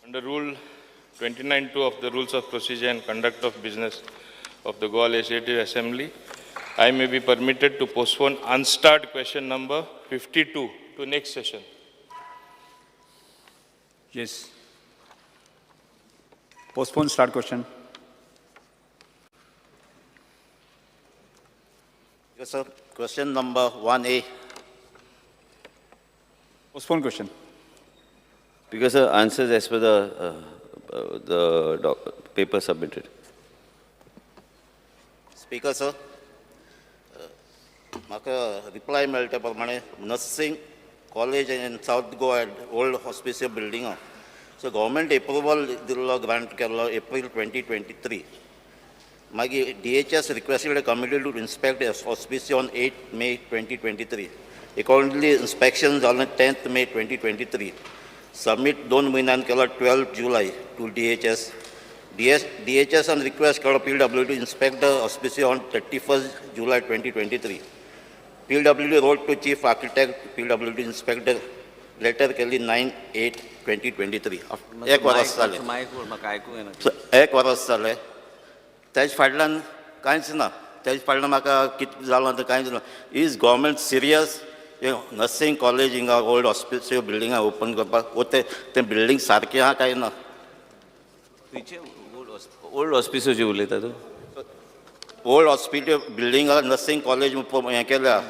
Under Rule 29(2) of the Rules of Procedure and Conduct of Business of the Goa Legislative Assembly, I may be permitted to postpone unstarred question number 52 to next session. Yes. Postpone start question. Yes, sir. Question number 1A. Postpone question. Because the answers as per the paper submitted. Speaker, sir, म्हाका reply मेळटा त्या प्रमाणे nursing college in South Goa old Hospicio बिल्डिंगा. So government approval दिल्लो, grant केल्लो एप्रील 2023. मागीर DHS requested committee to inspect Hospicio on 8 May 2023. Accordingly, inspection जालें 10th May 2023. Submit दोन म्हयन्यान केलो 12 July to DHS. DHS request केलो PW to inspect the Hospicio on 31st July 2023. PWD wrote to Chief Architect, PWD Inspector, letter केली 9/8/2023. एक वरस जालें. मायक म्हाका आयकूंक येना. So, एक वरस जालें, तेज फाटल्यान कांयच ना. तेज फाटल्यान म्हाका कितें जालां तें कांयच ना. Is government serious nursing college हिंगा ओल्ड हॉस्पिटल बिल्डिंगा ओपन करपाक वो तें तें बिल्डींग सारकें आहा काय ना? खंयचे ओल्ड हॉस्पिसोचे उलयता तूं? Old hospital building nursing college हें केल्या.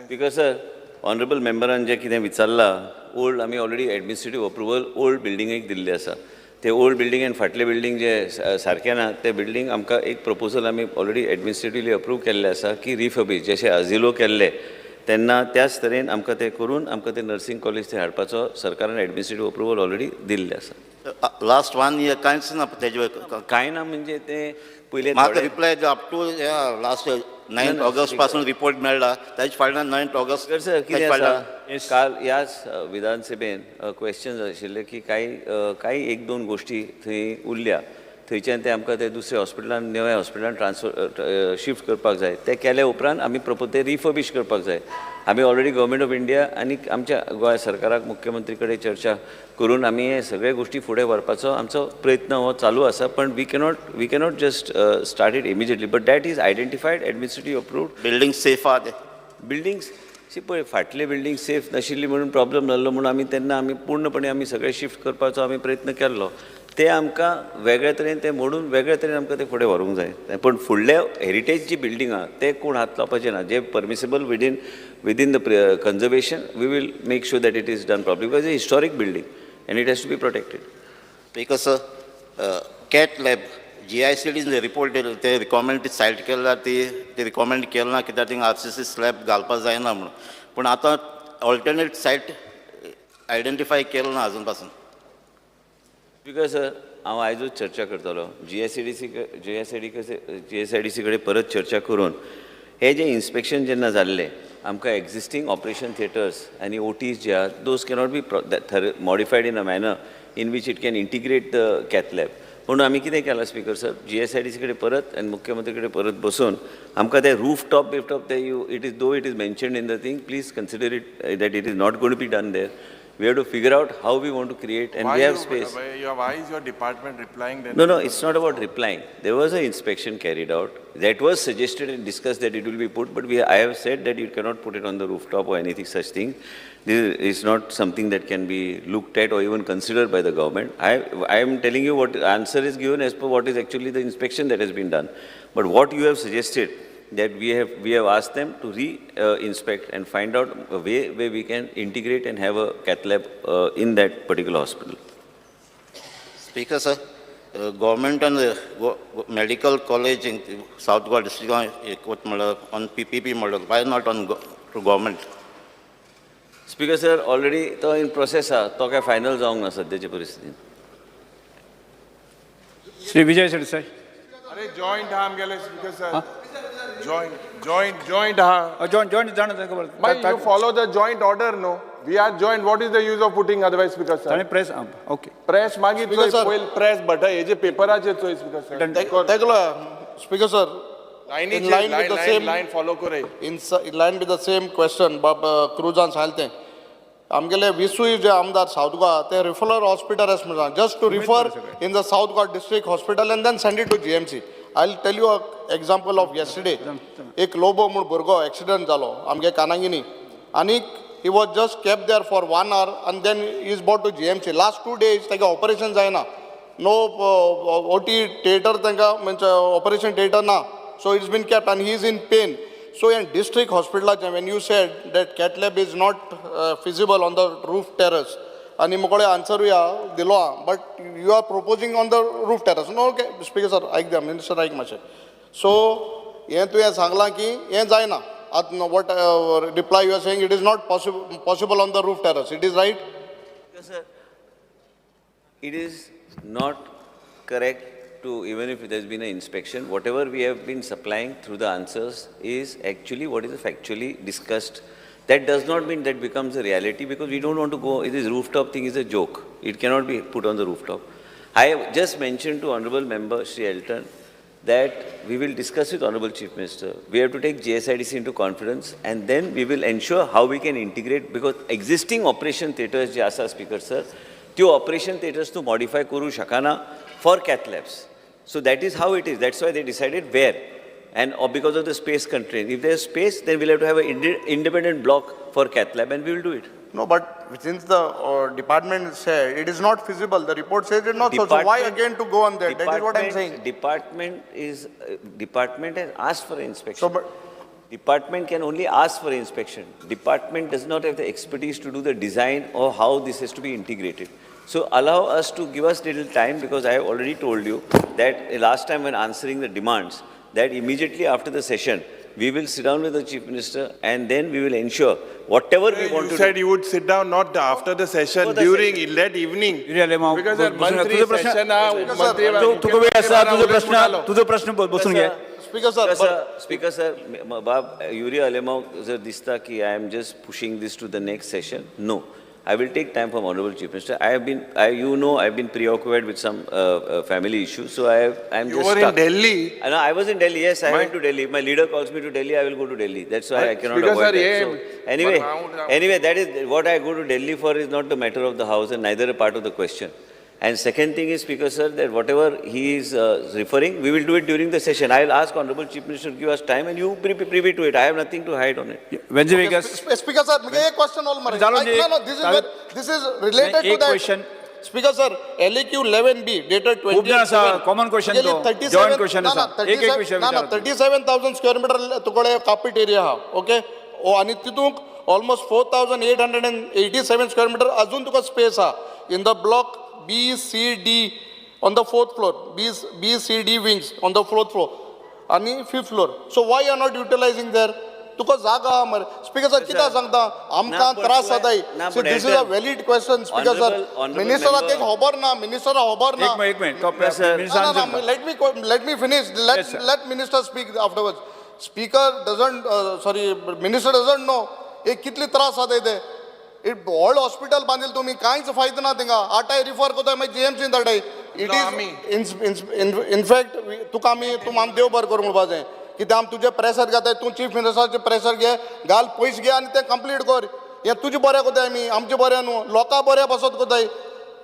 Because sir, honourable मेंबरान जें कितें विचारलां, ओल्ड आमी ऑलरेडी एडमिनिस्ट्रेटीव अप्रुवल ओल्ड बिल्डिंगेक दिल्लें आसा. ते ओल्ड बिल्डींग आनी फाटलें बिल्डींग जे सारकें ना, ते बिल्डींग आमकां एक प्रपोजल आमी ऑलरेडी एडमिनिस्ट्रेटिवली अप्रूव केल्लें आसा की रिफर्बीश जशें आजिलो केल्लें तेन्ना त्याच तरेन आमकां तें करून आमकां तें नर्सींग कॉलेज थंय हाडपाचो सरकारान एडमिनिस्ट्रेटीव अप्रुवल ऑलरेडी दिल्लें आसा. लास्ट वन इयर कांयच ना तेजे. कांय ना म्हणजे तें पयलें म्हाका थोडे reply up to last 9 August पासून रिपोर्ट मेळ्ळा, तेज फाटल्यान 9 ऑगस्ट. सर, कितें आसा, काल ह्याच विधानसभेन क्वेश्चन आशिल्ले की कांय एक दोन गोश्टी थंय उरल्या, थंयच्यान ते आमकां ते दुसऱ्या हॉस्पिटलान, नव्या हॉस्पिटलान ट्रान्सफर शिफ्ट करपाक जाय. ते केल्या उपरांत आमी प्रपोज ते रिफर्बीश करपाक जाय. आमी ऑलरेडी गव्हर्मेंट ऑफ इंडिया आनी आमच्या गोंय सरकाराक, मुख्यमंत्री कडेन चर्चा करून आमी हे सगळे गोश्टी फुडें व्हरपाचो आमचो प्रयत्न हो चालू आसा. पण we cannot just start it immediately, but that is identified, administrative approved. Building safe आहा ते? बिल्डिंग्स सी, पळय, फाटले बिल्डींग सेफ नाशिल्ली म्हणून प्रॉब्लम जाल्लो म्हणून आमी तेन्ना आमी पूर्णपणे आमी सगळे शिफ्ट करपाचो आमी प्रयत्न केल्लो. ते आमकां वेगळे तरेन ते मोडून वेगळे तरेन आमकां ते फुडें व्हरूंक जाय. पूण फुडले हेरिटेज जी बिल्डींग आहा ते कोण हात लावपाचे ना. जे permissible within the conservation, we will make sure that it is done properly, because a historic building and it has to be protected. Because cath lab GICD report ते रिकॉमेंड सायट केल्या, ती ती रिकॉमेंड केलें ना कित्याक थिंगा RCC slab घालपाक जायना म्हणून. पूण आतां ऑल्टरनेट सायट आयडेंटिफाय केलें ना अजून पासून. Because sir, हांव आयजूच चर्चा करतलो जीएसआयडीसी जीएसआयडी जीएसआयडीसी कडेन परत चर्चा करून हे जे इन्स्पेक्शन जेन्ना जाल्लें, आमकां एक्झिस्टींग ऑपरेशन थिएटर्स आनी ओटीज जे आहात, those cannot be modified in a manner in which it can integrate the cath lab. म्हणून आमी कितें केलां स्पीकर सर, जीएसआयडीसी कडेन परत आनी मुख्यमंत्री कडेन परत बसून आमकां ते रूफ टॉप बिफ टॉप ते you it is though it is mentioned in the thing, please consider it that it is not gonna be done there. We have to figure out how we want to create and Why we have you, space. Why is your department replying then? No, it's not about replying. There was an inspection carried out. That was suggested and discussed that it will be put, but I have said that you cannot put it on the rooftop or anything such thing. This is not something that can be looked at or even considered by the government. I am telling you what answer is given as per what is actually the inspection that has been done. But what you have suggested, that we have asked them to re-inspect and find out a way where we can integrate and have a cath lab in that particular hospital. Speaker sir, गव्हर्मेंटान medical college in South Goa डिस्ट्रिक्टान एक म्हणल्यार on PPP model, why not on to government? Speaker sir, already तो in process आहा. तो काय final जावंक ना सद्याचे परिस्थितीन. श्री विजय सरदेसाय. अरे, जॉईंट हा आमगेले speaker sir. Joint, joint, joint हा. जॉईंट जॉईंट जाणा तांकां खबर. But you follow the joint order, no? We are joint. What is the use of putting otherwise, Speaker sir? ताणें प्रेस, ओके. प्रेस मागीर Speaker चोय. sir. पयल press but हेजे पेपराचेर चोय speaker sir. Tegla, Speaker sir, in line with the same, line follow करे. in line with the same question, Bob Cruzan सांगलें तें. आमगेले विसूय जे आमदार सावथ गोवा ते रिफरल हॉस्पिटल आस म्हणटा, just to refer in the South Goa district hospital and then send it to GMC. I will tell you a example of yesterday. एक लोबो म्हूण भुरगो एक्सिडंट जालो आमगे कानांगिनी, आनी he was just kept there for 1 hour and then is brought to GMC. Last 2 days ताका operation जायना, no OT theatre, तांकां म्हणजे ऑपरेशन थिएटर ना. So it's been kept and he is in pain. So in district हॉस्पिटलाचें, when you said that cath lab is not feasible on the roof terrace, आनी मुकोळे आन्सरूय दिलो आहा, but you are proposing on the roof terrace. No, okay speaker sir, आयक द्या minister, आयक मातशें. So हें तुवें सांगलां की हें जायना आतां, what reply you are saying, it is not possible on the roof terrace, it is right? Sir, it is not correct to, even if there's been an inspection, whatever we have been supplying through the answers is actually what is factually discussed. That does not mean that becomes a reality because we don't want to go, this rooftop thing is a joke. It cannot be put on the rooftop. I just mentioned to Honorable Member Shri Elton that we will discuss with Honorable Chief Minister. We have to take GSIDC into confidence and then we will ensure how we can integrate, because existing operation theatres जे आसा speaker sir, त्यो operation theatres तूं modify करूं शकना for cath labs. So that is how it is. That's why they decided where, and because of the space constraint. If there is space, then we'll have to have an independent block for cath lab and we will do it. No, but since the department said it is not feasible, the report says it not so, so why again to go on there? That is what I'm saying. Department has asked for inspection. So, but Department can only ask for inspection. Department does not have the expertise to do the design or how this has to be integrated. So allow us to give us little time, because I have already told you that last time when answering the demands, that immediately after the session, we will sit down with the Chief Minister and then we will ensure whatever we want You to said do. you would sit down not after the session, Before the during session. Late evening. Yuri Alemao, Because sir, बसून घे. मंत्री तुझो प्रश्न session हा, मंत्री तुका वेळ आसा, तुजो प्रश्न बसून घे. Speaker sir, Speaker sir, बाब युरी अलेमाव जर दिसता की I am just pushing this to the next session, no. I will take time from Honorable Chief Minister. I have been, I, you know, I have been preoccupied with some family issues, so I am You just were in stuck. Delhi. I know, I was in Delhi, yes, I My- went to Delhi. If my leader calls me to Delhi, I will go to Delhi. That's why I cannot Speaker avoid sir, that. ye- So, anyway, anyway, that is what I go to Delhi for is not the matter of the house and neither a part of the question. And second thing is, Speaker sir, that whatever he is referring, we will do it during the session. I will ask Honorable Chief Minister to give us time and you be privy to it. I have nothing to hide on it. Venzy Viegas. Speaker sir, मुगे एक question all मरे. जालो न्ही. No, no, this is this is related to एक that. question. Speaker sir, LAQ 11B dated 20. खूप जाण आसा, common question तो, joint question आसा. एक एक विशय ना ना, विचारा. 37,000 स्क्वेअर मिटर तुकडे कार्पेट एरिया आहा, ओके? ओ आनी तितूंक almost 4,887 square meter अजून तुका स्पेस आहा in the block B C D on the fourth floor, B C D wings on the fourth floor आनी fifth floor. So why are not utilizing there? तुका जागा आहा मरे. Speaker sir, कित्याक सांगता, आमकां ना, पण त्रास तुवें- जाताय. ना, पण this is a Elton, valid question speaker sir. Honorable मिनिस्टराक member- एक खबर ना, मिनिस्टराक खबर ना. एक मिनिट, एक मिनिट. तो Yes, sir. Minister No, no, answer no. करता. Let me finish. Let Yes, sir. let minister speak afterwards. Speaker doesn't. Sorry, minister doesn't know. हे कितले त्रास जाता ते. It व्हड हॉस्पिटल बांदिल तुमी, कांयच फायदो ना थिंगा. आठाय रिफर करताय, मागीर जीएमसीन धाडाय. It is in fact तुका आमी, तूं आम देव बरें करूं म्हणपाचें, कित्याक आमी तुजें प्रेशर घेताय. तूं चीफ मिनिस्टराचें प्रेशर घे, घाल पयशे घे आनी तें कंप्लीट कर. हें तुजें बरें करताय आमी, आमचें बरें न्हू, लोकां बऱ्या पासत करताय.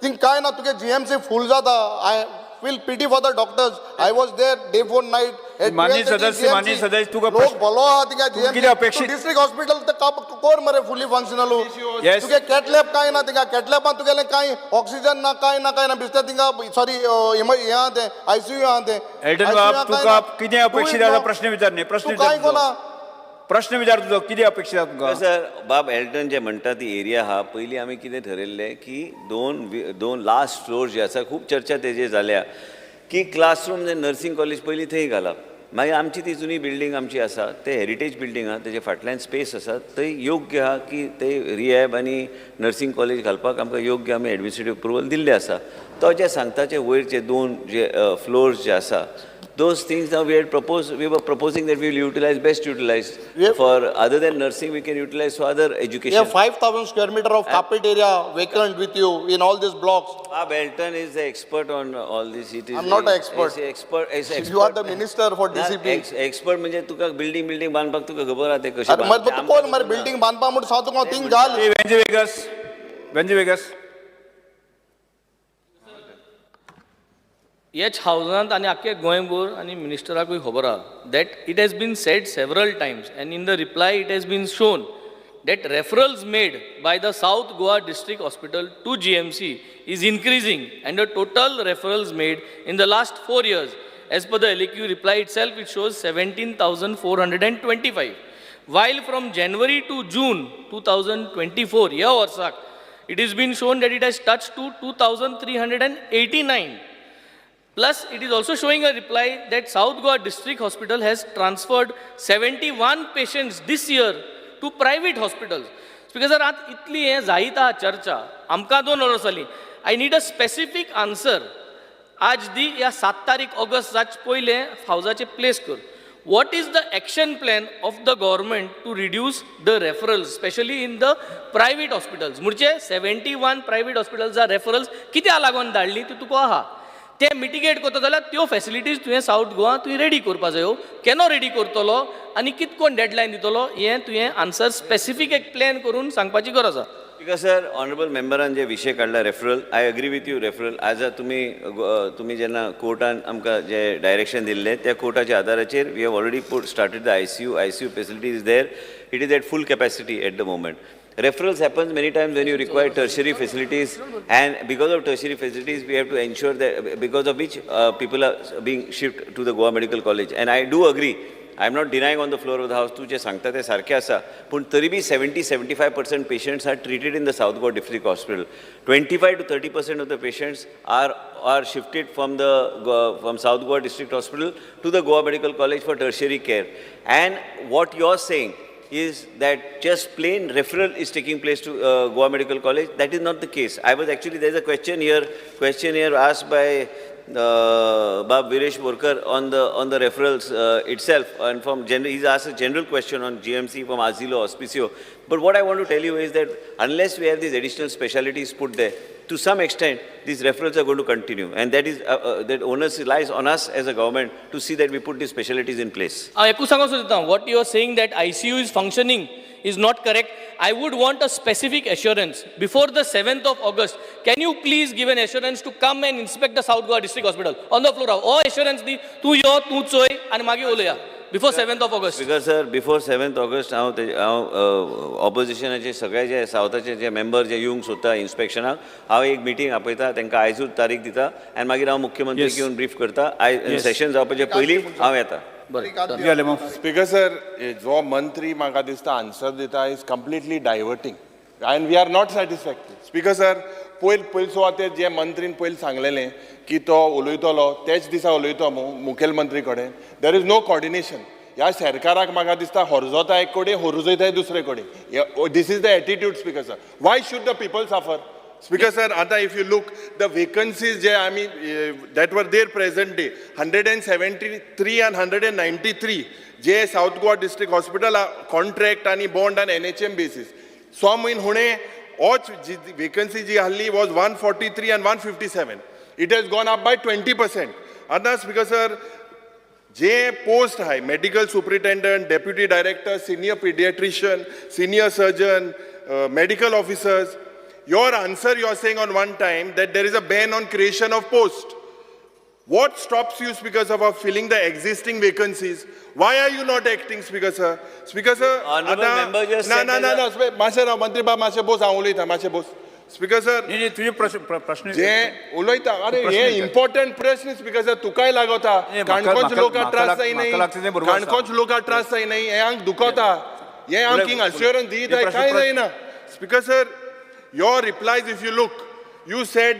थिंग कांय ना, तुगे जीएमसी फूल जाता. I feel pity for the doctors. I was there day for night. माननीय सदस्य, माननीय सदस्य, तुका लोक प्रश्न- भलो आहा थिंगा. कितें अपेक्षित- डिस्ट्रिक्ट हॉस्पिटल ते कर मरे फुली फंक्शनल. Yes. तुगे कॅटलॅब कांय ना थिंगा. कॅटलॅबान तुगेलें कांय ऑक्सिजन ना, कांय ना, कांय ना. बेश्टें थिंगा, सॉरी, हें आहा तें, आयसीयू आहा तें. एल्टन बाब, तुका कितें अपेक्षित आसा? प्रश्न विचार न्ही, प्रश्न तूं कांय विचार तुजो. कोना. प्रश्न विचार तुजो, कितें अपेक्षित आसा तुका? सर, बाब एल्टन जे म्हणटा ती एरिया आहा, पयलीं आमी कितें ठरयल्लें की दोन लास्ट फ्लोर जे आसा, खूब चर्चा तेजेर जाल्या की क्लासरूम जे नर्सिंग कॉलेज पयलीं थंय घालप. मागीर आमची ती जुनी बिल्डींग आमची आसा, ते हेरिटेज बिल्डींग आहा, तेजे फाटल्यान स्पेस आसा, थंय योग्य आहा की ते रिहॅब आनी नर्सिंग कॉलेज घालपाक आमकां योग्य आमी एडमिनिस्ट्रेटीव अप्रुवल दिल्लें आसा. तो जे सांगता जे वयर जे दोन जे फ्लोर्स जे आसा, those things now we had proposed, we were proposing that we will utilize, best utilize for other than nursing, we can utilize for other You education. have 5,000 square meter of carpet area vacant with you in all these blocks. Bob Elton is the expert on all this. It is I'm not an expert. He's expert. He's expert. You are the minister for ना, DCP. Expert म्हणजे तुका building बांदपाक तुका खबर आहा ते कशें अरे मरे, तूं कोण मरे बिल्डिंग बांदपा म्हूण सांग तुका, थिंग घाल. वेंजी वेगस. Venzy Viegas. हेच हावजांत आनी आख्खे गोंयभर आनी मिनिस्टराकूय खबर आहा that it has been said several times and in the reply it has been shown that referrals made by the South Goa District Hospital to GMC is increasing and the total referrals made in the last 4 years, as per the LAQ reply itself, it shows 17,425. While from January to June 2024, ह्या वर्साक, it has been shown that it has touched to 2,389. Plus, it is also showing a reply that South Goa District Hospital has transferred 71 patients this year to private hospitals. Speaker sir, आतां इतली हें जायत आहा चर्चा आमकां दोन वर्सां जालीं. I need a specific answer. आज दी या सात तारीख ऑगस्ट जाचे पयलें हावजाचें प्लेस कर. What is the action plan of the government to reduce the referrals, specially in the private hospitals? म्हणजे सेवेंटी वन प्रायवेट हॉस्पिटल्सा रेफरल्स कित्याक लागून धाडली ती तुका आहा, ते मिटिगेट करता जाल्यार त्यो फॅसिलिटीज तुवें सावथ गोवा तुवें रेडी करपा जायो. केन्ना रेडी करतलो आनी कितकोन डेडलायन दितलो हें तुवें आन्सर स्पेसिफीक एक प्लॅन करून सांगपाची गरज आहा. स्पीकर सर, ऑनरेबल मेंबरान जे विशय काडला referral, I agree with you. Referral आज तुमी जेन्ना कोर्टान आमकां जे डायरेक्शन दिल्लें त्या कोर्टाच्या आदाराचेर we have already put started the ICU. ICU facility is there. It is at full capacity at the moment. Referrals happens many times when you require tertiary facilities, and because of tertiary facilities we have to ensure that, because of which people are being shifted to the Goa Medical College. And I do agree, I am not denying on the floor of the house, तूं जें सांगता तें सारकें आसा, पूण तरी बी 70-75% patients are treated in the South Goa District Hospital. 25 to 30% of the patients are shifted from South Goa District Hospital to the Goa Medical College for tertiary care. And what you are saying is that just plain referral is taking place to Goa Medical College. That is not the case. I was actually, there's a question here asked by Bab Viresh Borkar on the referrals itself, and he's asked a general question on GMC from Asilo, Hospicio. But what I want to tell you is that unless we have these additional specialities put there, to some extent, these referrals are going to continue. And that onus lies on us as a government to see that we put these specialities in place. हांव एकूच सांगूंक सोदता, what you are saying that ICU is functioning is not correct. I would want a specific assurance before the 7th of August. Can you please give an assurance to come and inspect the South Goa District Hospital on the floor? हो assurance दी, तूं यो, तूं चोय आनी मागीर उलोवया before 7th of August. Speaker sir, before 7th August हांव ऑपोजिशनाचे सगळे जे सावथाचे जे मेंबर जे येवंक सोदता इन्स्पेक्शनाक, हांव एक मिटींग आपयता तांकां, आयजूच तारीख दिता आनी मागीर हांव मुख्यमंत्री येवन ब्रीफ करता. आयज सेशन जावपाचे पयलीं हांव येता. बरें. आलेमांव. स्पीकर सर, जो मंत्री म्हाका दिसता आन्सर दिता is completely diverting and we are not satisfactory, Speaker sir. पयर पयले सुवातेर जे मंत्रीन पयलीं सांगलेलें की तो उलयतलो, तेच दिसा उलयतो मुखेलमंत्री कडेन. There is no coordination. ह्या सरकाराक म्हाका दिसता हरजोता एक कडेन, हरजयता दुसरे कडेन. This is the attitude, Speaker sir. Why should the people suffer, Speaker sir? आतां if you look the vacancies जे आमी that were there present day, 173 and 193 J South Goa District Hospital contract आनी बॉन्ड आनी NHM basis, so म्हयन हुणे होच जी vacancy जी आहली was 143 and 157. It has gone up by 20%. आतां स्पीकर सर, जे post आहे medical superintendent, deputy director, senior pediatrician, senior surgeon, medical officers, your answer, you are saying on one time that there is a ban on creation of post. What stops you, Speaker sir, of filling the existing vacancies? Why are you not acting, Speaker sir? Speaker sir, Honourable member just ना said ना ना that ना, मातशें राव मंत्री बाब, मातशें बोस, हांव उलयता, मातशें बोस. स्पीकर सर, न्ही न्ही, तुजे प्रश्न प्रश्न जे उलयता, अरे प्रश्न हे विचार. इम्पॉर्टंट प्रश्न स्पीकर सर, तुकाय लागता. नाही, म्हाका- काणकोणचे म्हाका- लोकांक म्हाका त्रास लाग- जायना. म्हाका लागता तें बरोबर आसा. काणकोणचे लोकांक त्रास जायना, हे आंग दुखता, हे आमकां उलय- अश्योरन्स दिता हे प्रश्न- काय जायना. Speaker sir, your replies, if you look, you said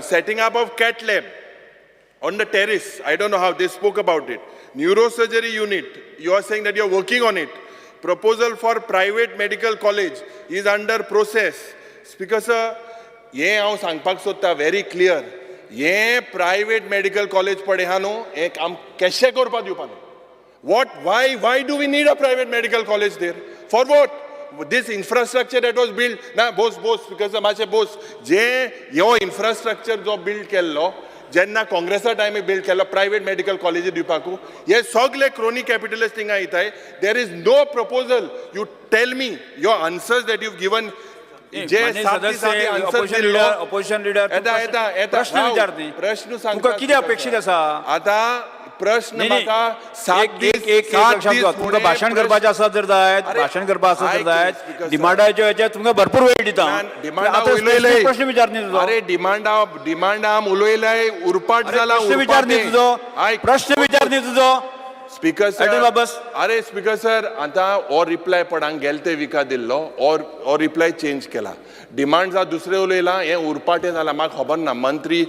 setting up of cath lab on the terrace. I don't know how they spoke about it. Neurosurgery unit, you are saying that you're working on it. Proposal for private medical college is under process. Speaker sir, हे हांव सांगपाक सोदता very clear, हे private medical college पळय आहा न्हू, हें काम केशें करपाक दिवपा न्हू. What, why do we need a private medical college there? For what? This infrastructure that was built, ना बोस बोस because मातशें बोस, जे हो infrastructure जो बिल्ड केल्लो जेन्ना काँग्रेसा टायमी बिल्ड केल्लो प्रायवेट मेडिकल कॉलेजी दिवपाकू, हे सगळे क्रोनी कॅपिटलिस्ट थिंगा येताय. There is no proposal. You tell me your answers that you given. जे माननीय सात सदस्य, आन्सर opposition दिल्लो leader, opposition leader, तूं येता प्रश्न- येता येता प्रश्न राव, विचार न्ही. प्रश्न सांगता तुका कितें अपेक्षीत आसा? आता प्रश्न न्ही, न्ही. म्हाका सात एक- दीस एक- एक सात लक्षात दीस दवर. तुमकां फुडें भाशण प्रश्न- करपाचें आसा जर जायत, अरे, भाशण करपा आसा जर आयक जायत, speaker sir. डिमांडाचे हेचे तुमकां भरपूर वेळ दिता हांव. डिमांडा आतां उलयलय specific प्रश्न विचार न्ही तुजो. अरे डिमांडा डिमांडा उलयलय उरपाट अरे, जाला प्रश्न विचार न्ही उरपाटें. तुजो. आयक प्रश्न विचार न्ही तुजो. स्पीकर सर अटल बाबस. अरे स्पीकर सर आता हो रिप्लाय पडांक गेले ते विका दिल्लो और हो रिप्लाय चेंज केला डिमांड जा दुसरे उलयला हें उरपाटें जाला म्हाका खबर ना मंत्री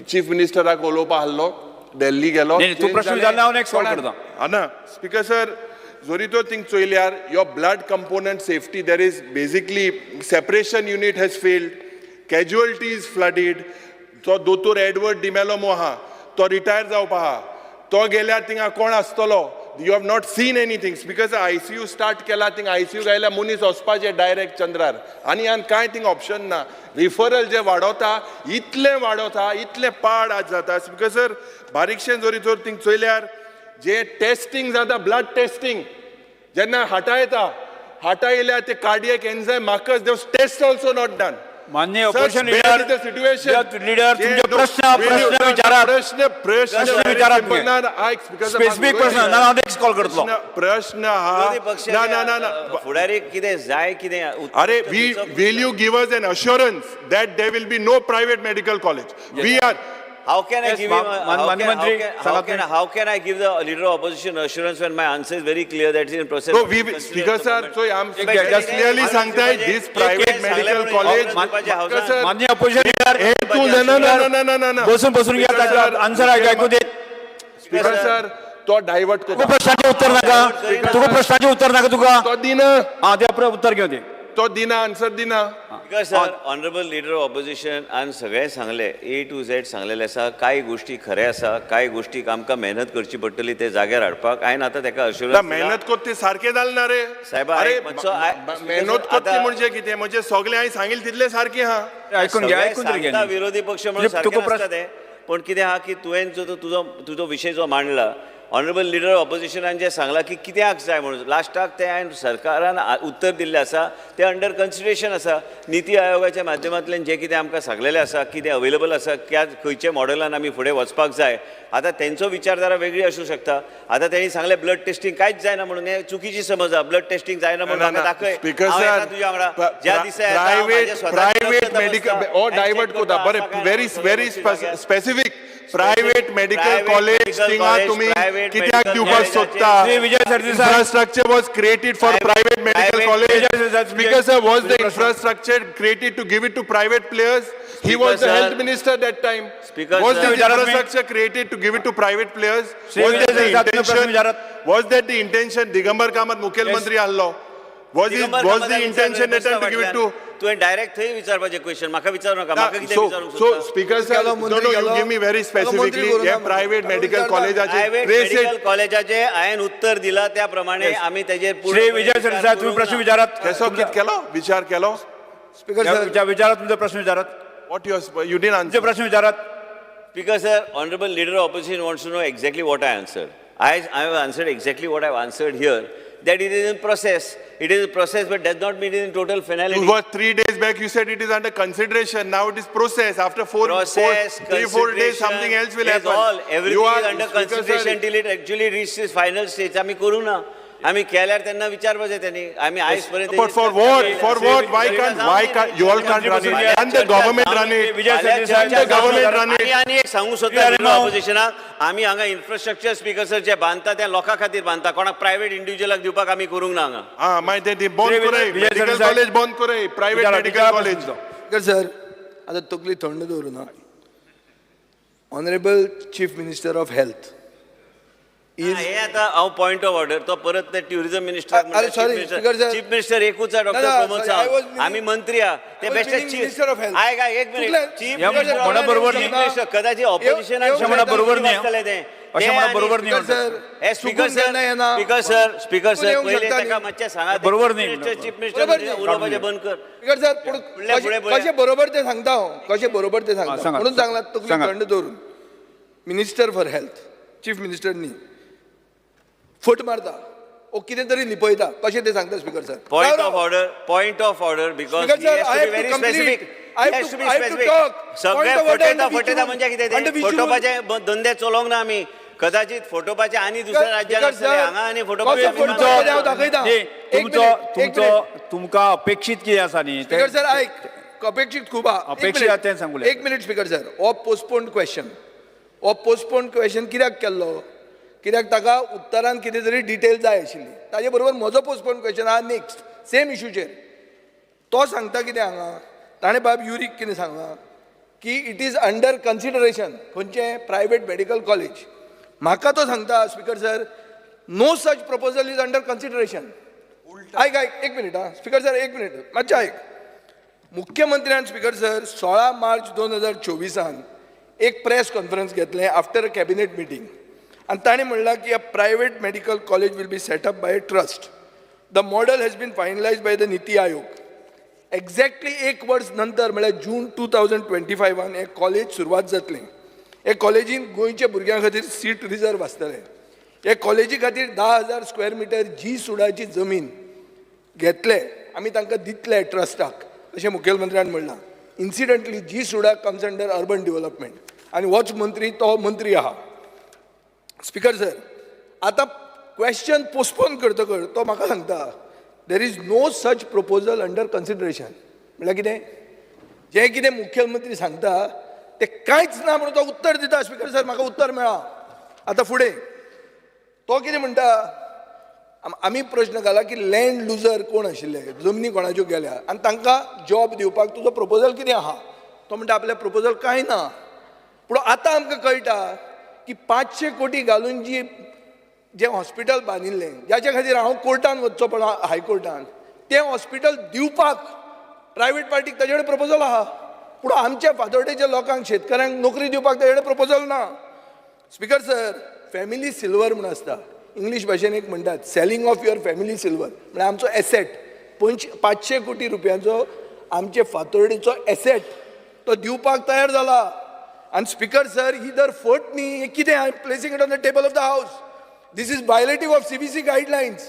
चीफ मिनिस्टराक उलोवपा आहलो दिल्ली गेलो न्ही, न्ही, तूं change प्रश्न जालें. विचारला, हांव next call कोणाक- करता. हा ना स्पीकर सर जरी तो thing चोयल्यार your blood component safety there is basically separation unit has failed, casualty is flooded. तो दोतोर एडवर्ड डिमेलो मो आहा तो रिटायर जावपा आहा तो गेल्यार थिंगा कोण आसतलो? You have not seen anything because ICU start केला थिंग आयसीयू गायल्यार मनीस वचपाचे डायरेक्ट चंद्रार आनी आनी कांय थिंग ऑप्शन ना. रिफरल जे वाडोवता इतलें वाडोवता इतलें पाड आज जाता. स्पीकर सर बारीकशें जरी जर थिंग चोयल्यार जे टेस्टिंग जाता ब्लड टेस्टिंग जेन्ना हार्टा येता हार्टा येयल्यार ते cardiac enzyme markers they test also not done. माननीय opposition leader, leader, तुमचे प्रश्न प्रश्न विचारात. प्रश्न प्रश्न प्रश्न विचारात तुगे. ना ना, आयक स्पीकर स्पेसिफीक प्रश्न ना, हांव नेक्स्ट कॉल करतलो. प्रश्न हा विरोधी पक्षाचे, ना ना ना ना फुडारी कितें जाय कितें अरे we will you give us an assurance that there will be no private medical college? We are How can I Yes, give him? माननीय मंत्री, how सांगात can तुम्ही. how can I give the leader of opposition assurance when my answer is very clear that is in process? No, of we considered speaker at the sir, moment. So I'm Just clearly सांगताय this private medical college. College. Sir, माननीय opposition leader, हे तू ना ना ना ना ना ना ना बसून बसून घ्या Speaker sir, answer ऐकू दे. स्पीकर सर तो डायवर्ट तुका करता प्रश्नाचें उत्तर नाका, तुका प्रश्नाचें उत्तर नाका तुका. तो दिना हा ते उत्तर घेवं ते. तो दिना आन्सर दिना. Speaker sir, honourable leader of opposition आन सगळें सांगलें, ए टू झेड सांगलेलें आसा. कांय गोश्टी खरें आसा, कांय गोश्टीक आमकां मेहनत करची पडटली ते जाग्यार हाडपाक. हांवें आतां तेका अश्युरन्स मेहनत कोत्ती सारकें जालें ना रे. साहेबा, अरे आयक मातसो, मेहनत कोत्ती म्हणजे कितें म्हणजे सगळें हांवें सांगिल्लें तितलें सारकें आहा. ऐकून घे, ऐकून तरी घे. सांगता विरोधी पक्ष म्हणून म्हणजे सारकें तुका नासता तें. पण कितें आहा की तुवें जो तो तुजो तुजो विशय जो मांडला, ऑनरेबल लिडर ऑपोजिशनान जें सांगलां की कित्याक जाय म्हणून लास्टाक तें हांवें सरकारान उत्तर दिल्लें आसा, तें अंडर कन्सिडरेशन आसा. निती आयोगाच्या माध्यमांतल्यान जें कितें आमकां सांगलेलें आसा, कितें अवेलेबल आसा, क्या खंयच्या मॉडलान आमी फुडें वचपाक जाय. आतां तेंचो विचारधारा वेगळी आसूं शकता. आतां तेणी सांगलें ब्लड टेस्टींग कांयच जायना म्हणून, हें चुकीची समज आहा. ब्लड टेस्टींग जायना म्हणून ना, म्हाका ना, दाखय, स्पीकर हांव सर, येता तुज्या वांगडा ज्या दिसा येता हांव म्हाज्या प्रायव्हेट स्वताचें प्रायव्हेट रक्त मेडिकल तपासता. ओ डायवर्ट आनी कोता check बरें करता, व्हेरी आसा काय व्हेरी ना सगळ्या गोश्टी specific private medical Private college medical थिंगा college, तुम्ही private कित्याक medical दिवपाक college सोदता? Shri Vijay Sardesai. Infrastructure was created for private medical private college. Vijay Sardesai, Speaker sir, was the तुझे प्रश्न. infrastructure created to give it to private players? He was Speaker the sir. health minister that time. Speaker Was sir. this विचारात मी. infrastructure created to give it to private players? Shri Was Vijay that the Sardesai, तुम्ही प्रश्न intention? विचारात. Was that the intention? Digambar Kamat मुख्यमंत्री आहलो. Was it, Digambar was the कामताक intention that time to give it to? तुवें direct थंय विचारपाचें question, म्हाका विचारू नाका. म्हाका कितें So, विचारूंक so सोदता? speaker sir, गेलो, no, मंत्री no, you गेलो. give me very गेलो, मंत्री specifically, करूं हे ना private म्हणून. medical विचारता. कॉलेजाचे प्रायव्हेट trace it. Medical कॉलेजाचे हांवें उत्तर दिला त्या प्रमाणे आमी तेजेर पूर्ण श्री विजय सरदेसाय, तुम्ही प्रश्न विचारात. केसो कित केलो? विचार केलो? स्पीकर सर विचारात तुमचा प्रश्न विचारात. What you, you didn't तुमचे answer. प्रश्न विचारात. Speaker sir, honourable leader of opposition wants to know exactly what I answered. I have answered exactly what I answered here, that it is in process. It is in process, but does not mean it is in total finality. You were 3 days back, you said it is under consideration. Now it is process. After Process, 3, 4 days, something else will is happen. all. Everything You are- is under Speaker sir, consideration till it actually reaches final stage. आमी करू ना, आमी केल्यार तेन्ना विचारपाचें त्यांनी. आमी आयज पर्यंत But for what? For what? Why can't, you all can't run it? Can the government run it? Vijay Sardesai, the government run it? आनी आनी एक सांगूंक सोदता अरे नाव. ऑपोजिशनाक, आमी हांगा इन्फ्रास्ट्रक्चर स्पीकर सर जे बांदता त्या लोकां खातीर बांदता, कोणाक प्रायव्हेट इंडिव्हिज्युअलाक दिवपाक आमी करूंक ना हांगा. Ah, मागीर ते बंद श्री करय. विजय मेडिकल सरदेसाय. कॉलेज बंद करय. प्रायव्हेट विचारा, मेडिकल विचारा कॉलेज. प्रश्न तुमचो. स्पीकर सर आतां तकली थंड दवरून हा. Honourable chief minister of health is हे आता हांव पॉयंट ऑफ ऑर्डर तो परत ते ट्युरिझम मिनिस्टर अरे, sorry, speaker sir. Chief minister एकूच आहे ना, डॉक्टर ना, Pramod sorry, I was Sawant. meaning- आमी मंत्री आहा ते I was best meaning minister of health. आयक आयक, एक मिनिट चुकलें. चीफ या म्हणा बरोबर चीफ न्ही. मिनिस्टर कदाचित ऑपोजिशनान येवंक म्हणा बरोबर न्ही. ते अशें म्हणा बरोबर न्ही. स्पीकर सर हे स्पीकर चुकून सर केन्ना येना. स्पीकर सर स्पीकर चुकून सर येवंक पयले शकता ताका न्ही. मातशें सांगा बरोबर न्ही. चीफ मिनिस्टर बरोबर न्ही. उलोवपाचें बंद कर. स्पीकर सर पूण फुडलें, फुडें, फुडें. कशें बरोबर तें सांगता हांव, कशें बरोबर तें सांगता सांगात. म्हणून सांगलां तकली सांगात. थंड दवरून. Minister for health chief minister न्ही फट मारता ओ कितें तरी लिपयता कशें तें सांगता speaker sir. Point of order, point of order, because Speaker sir, I have to specific. Complete. I have to talk. सगळे Point of order फटयता under which फटयता rule? म्हणजे कितें Under तें which rule? फटोवपाचे धंदे चलोवंक ना आमी. कदाचित फटोवपाचे आनी दुसऱ्या राज्यान Speaker आसतले sir, हांगा आनी फटोवपाचे कसो आमी फटोवपाचे मागतात. हांव दाखयता. न्ही, एक तुमचो मिनिट, एक तुमचो मिनिट. तुमकां अपेक्षीत कितें आसा न्ही तें- स्पीकर सर आयक, अपेक्षीत खूब आहा. एक अपेक्षीत मिनिट. आहा तें सांगूं. एक मिनिट स्पीकर सर, हो पोस्टपोन क्वेश्चन, हो पोस्टपोन क्वेश्चन कित्याक केल्लो? कित्याक ताका उत्तरान कितें तरी डिटेल जाय आशिल्ली. ताजे बरोबर म्हजो पोस्टपोन क्वेश्चन आहा नेक्स्ट सेम इशूचेर. तो सांगता कितें हांगा, ताणें बाब युरीक कितें सांगलां की it is under consideration खंयचें प्रायवेट मेडिकल कॉलेज. म्हाका तो सांगता speaker sir, no such proposal is under consideration. आयक आयक एक मिनिट आं स्पीकर सर, एक मिनिट मातशें आयक. मुख्यमंत्र्यान स्पीकर सर 16 मार्च 2024 एक प्रेस कॉन्फरन्स घेतलें आफ्टर अ कॅबिनेट मिटींग आनी ताणें म्हणलां की a private medical college will be set up by a trust. The model has been finalise by the NITI Aayog. Exactly एक वर्स नंतर म्हळ्यार जून 2025 हें कॉलेज सुरवात जातलें. हे कॉलेजीन गोंयच्या भुरग्यां खातीर सीट रिजर्व आसतलें. हे कॉलेजी खातीर 10,000 स्क्वेअर मिटर जी सुडाची जमीन घेतले आमी, तांकां दितले ट्रस्टाक अशें मुखेलमंत्र्यान म्हणलां. Incidentally GSUDA comes under urban development आनी होच मंत्री तो मंत्री आहा. स्पीकर सर, आतां क्वेश्चन पोस्टपोन करतकर तो म्हाका सांगता there is no such proposal under consideration. म्हणल्यार कितें? जें कितें मुखेलमंत्री सांगता तें कांयच ना म्हणून तो उत्तर दिता. स्पीकर सर, म्हाका उत्तर मेळ्ळां. आतां फुडें तो कितें म्हणटा, आमी प्रश्न घाला की लँड लुजर कोण आशिल्ले, जमनी कोणाच्यो गेल्या आनी तांकां जॉब दिवपाक तुजो प्रपोजल कितें आहा. तो म्हणटा आपलें प्रपोजल कांय ना. पूण आतां आमकां कळटा की 500 कोटी घालून जी जें हॉस्पिटल बांदिल्लें, जाच्या खातीर हांव कोर्टान वचचो पडलो, हायकोर्टान, तें हॉस्पिटल दिवपाक प्रायवेट पार्टीक ताजे कडेन प्रपोजल आहा, पूण आमच्या फातोर्डेच्या लोकांक, शेतकऱ्यांक नोकरी दिवपाक ताजे कडेन प्रपोजल ना. स्पीकर सर, फॅमिली सिल्वर म्हूण आसता, इंग्लीश भाशेन एक म्हणटात selling of your family silver, म्हळ्यार आमचो एसेट 500 कोटी रुपयांचो आमचे फातोर्डेचो एसेट तो दिवपाक तयार जाला. आनी स्पीकर सर, ही जर फट न्ही, हें कितें? I am placing it on the table of the house. This is violative of CVC guidelines.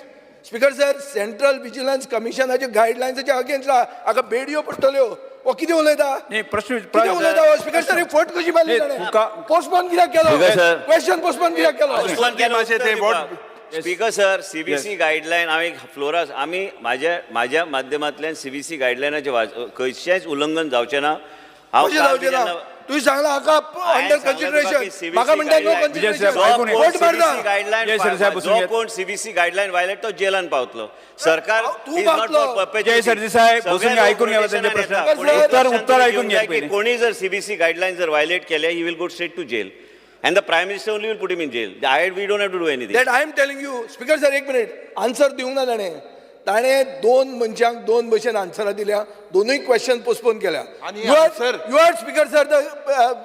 Speaker sir, central vigilance कमिशनाचे गायडलायन्साचे अगेन्स्ट हाका बेडयो पडटल्यो. हो कितें उलयता? न्ही, प्रश्न कितें उलयता हो? स्पीकर सर, ही फट कशी मारली न्ही, ताणें? तुका- पोस्टपोन कित्याक केलो? Speaker sir. Question postpone कित्याक केलो? Postpone केलं मातशें उत्तर ते दिवपाक. स्पीकर सर, सीबीसी गायडलायन हांवें फ्लोरा आमी माझ्या माझ्या माध्यमांतल्यान सीबीसी गायडलायनाचें खंयचेंच उल्लंघन जावचें ना. हांव कशें काल जावचें ना? जेन्ना- तुवें सांगलां हाका हांवें अंडर सांगलें तुका की कन्सिडरेशन, CBC म्हाका म्हणटा नो guideline. Vijay साहेब, कन्सिडरेशन. ऐकून घे. फट मारता. गायडलायन जय सर साहेब, बसून जो घेत. कोण सीबीसी गायडलायन वायलेट तो जेलान पावतलो. सरकार तूं is not पावतलो. for perpetuity. जय सरदेसाय, सगळे बसून घे, लोक ऐकून घ्या त्यांचे रोटेशनान प्रश्न. येता. कोणी उत्तर लक्षात उत्तर ऐकून घेवंक घ्या जाय की पयलीं. कोणी जर सीबीसी गायडलायन जर वायलेट केले, he will go straight to jail and the prime minister only will put him in jail. I we don't have to do anything. That I am telling you. Speaker sir, एक minute, answer दिवंक ना ताणें. ताणें दोन मनशांक दोन भशेन आन्सरां दिल्या, दोनूय क्वेश्चन पोस्टपोन केल्या. आनी you are answer- you are speaker sir, the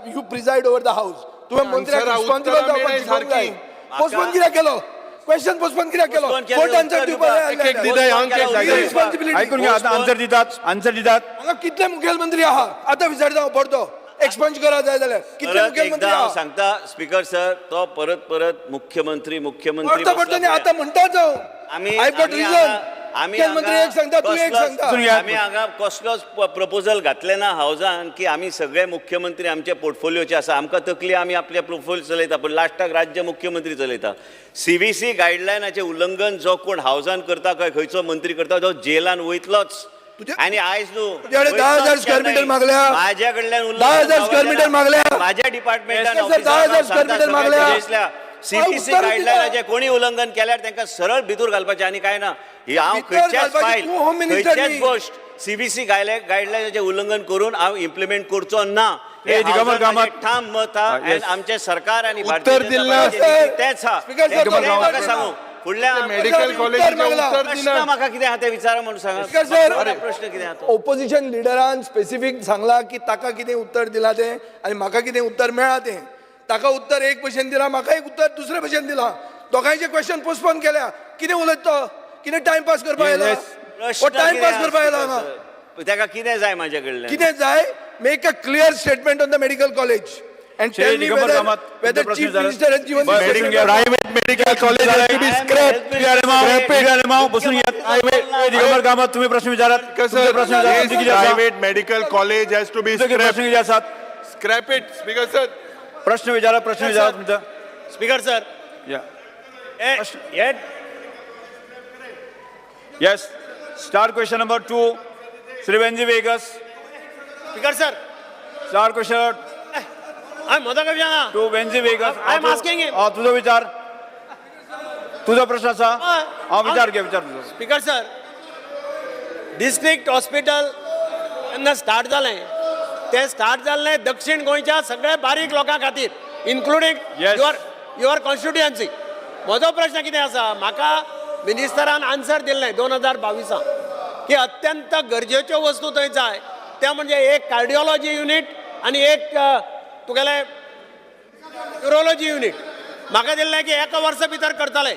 you preside over the house. तुवें मंत्र्याक आन्सरां रिस्पॉन्सिबल उत्तरां जावपाक मेळय शिकोवंक जाय. सारकीं. पोस्टपोन कित्याक केलो? क्वेश्चन पोस्टपोन कित्याक केलो? Postpone केलो, फट आन्सर उत्तर दिवपाक दिवपाक. जाय. एक एक दिताय, हांव एक तुजी रिस्पॉन्सिबिलिटी. ऐकून घ्या आतां आन्सर दितात, आन्सर दितात. हांगा कितले मुखेलमंत्री आहा आतां विचारता हांव, परतो एक्सपंज करा जाय जाल्यार कितले परत मुखेलमंत्री एकदा हांव आहा? सांगता स्पीकर सर, तो परत परत मुख्यमंत्री मुख्यमंत्री परतो परतो न्ही, आतां म्हणटाच हांव. आमी I got आमी रिजन. हांगा- आमी मुखेलमंत्री हांगा एक सांगता, तूं एक कसलोच- सांगता. बसून घ्या. आमी हांगा कसलोच प्रपोजल घातले ना हावजान की आमी सगळे मुख्यमंत्री आमचे पोर्टफोलियोचे आसा. आमकां तकली आमी आपले पोर्टफोलियो चलयता, पूण लास्टाक राज्य मुख्यमंत्री चलयता. सीबीसी गायडलायनाचें उल्लंघन जो कोण हावजान करता काय खंयचो मंत्री करता तो जेलान वयतलोच. तुजे- आनी आयज न्हू, तुजे कडेन 10,000 स्क्वेअर मिटर मागल्या. माझ्या कडल्यान उल्लंघन 10,000 स्क्वेअर मिटर मागल्या. माझ्या डिपार्टमेंटान Yes, sir, 10,000 square metre मागल्या. सीबीसी उत्तर दिता. गायडलायनाचें कोणी उल्लंघन केल्यार तांकां सरळ भितर घालपाचें आनी काय ना. ही हांव भितर खंयच्याच घालपाची, फायल, तूं होम मिनिस्टर खंयच्याच न्ही. गोश्ट सीबीसी गायडलायनाचें उल्लंघन करून हांव इम्प्लिमेंट करचो ना. हे हे दिगंबर हावजान कामत. म्हाजें ठाम मत आहा हा, yes. आनी आमचें सरकार आनी उत्तर भारतीय जनता दिलें ना, पार्टीचें सर. नीती तेच आहा. स्पीकर सर, हें दिगंबर म्हाका कामत. सांगू फुडल्या मेडिकल उत्तर कॉलेजीचें मागला. उत्तर प्रश्न दिना. म्हाका कितें आहा तें विचारा म्हणून सांगा. स्पीकर सर, प्रश्न कितें आहा तो? ओपोजिशन लिडरान स्पेसिफीक सांगला की ताका कितें उत्तर दिलां तें आनी म्हाका कितें उत्तर मेळ्ळां तें. ताका उत्तर एक भशेन दिलां, म्हाका एक उत्तर दुसरे भशेन दिलां. दोगांयचे क्वेश्चन पोस्टपोन केल्या. कितें उलयता तो? कितें टायमपास करपाक आयला? Yes. हो टायमपास कितें करपाक आयला आसा, हांगा. ताका कितें जाय म्हाजे कडल्यान? कितें जाय? Make a clear statement on the medical college And Shri tell me Digambar whether Kamat, whether तुमचे प्रश्न Chief विचारात. Minister has given बरं, this बसून घ्या. Private medical college has to be scrapped. Shri Alemao, Shri Alemao, बसून घ्या. श्री दिगंबर कामत तुम्ही प्रश्न विचारात. तुमचे प्रश्न विचारात. तुमचे किती आसा? Private medical college has to be तुमचे scrapped. प्रश्न किती आसात? Scrap it, Speaker sir. प्रश्न विचारा, प्रश्न विचारा तुमचा. स्पीकर सर, या. हे Yes, star question number 2, Shri Venzy Viegas. Speaker sir, star question हांवें म्हजो क्वेश्चन आहा. 2, वेन्झी Vegas. I am asking him. हा तुझो विचार, तुझो प्रश्न आसा. हय. हा विचार घे, विचार तुझो. स्पीकर सर, डिस्ट्रिक्ट हॉस्पिटल जेन्ना स्टार्ट जालें, तें स्टार्ट जाल्लें दक्षिण गोंयच्या सगळ्या बारीक लोकां खातीर, including Yes. Your constituency. म्हजो प्रश्न कितें आसा, म्हाका मिनिस्टरान आन्सर दिल्लें 2022 की अत्यंत गरजेच्यो वस्तू थंय जाय, त्या म्हणजे एक कार्डिओलॉजी युनीट आनी एक तुगेलें न्युरोलॉजी युनीट. म्हाका दिल्लें की एका वर्सा भितर करतले.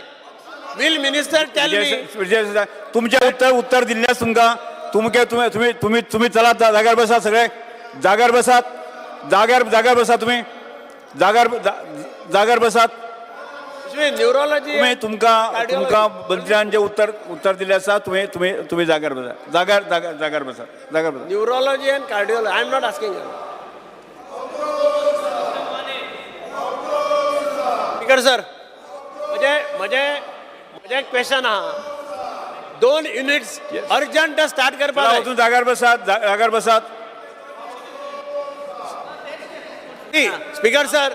Will minister tell me? Vijay Sardesai, तुमचे उत्तर उत्तर दिल्लें तुमकां. तुमके तुमी तुमी तुमी तुमी चलात, जाग्यार बसात, सगळे जाग्यार बसात, जाग्यार जाग्यार बसात, तुमी जाग्यार जाग्यार बसात. न्युरोलॉजी, तुमी तुमकां तुमकां मंत्र्यान जे उत्तर उत्तर दिलें आसा, तुमी तुमी तुमी जाग्यार बसात, जाग्यार जाग्यार जाग्यार बसात, जाग्यार बसात. Neurology and cardiology. I am not asking. Speaker sir, म्हजे म्हजे म्हजें क्वेश्चन आहा, दोन युनिट्स अर्जंट स्टार्ट करपाक चला, जाय. वचून जाग्यार बसात, जाग्यार बसात. Speaker sir,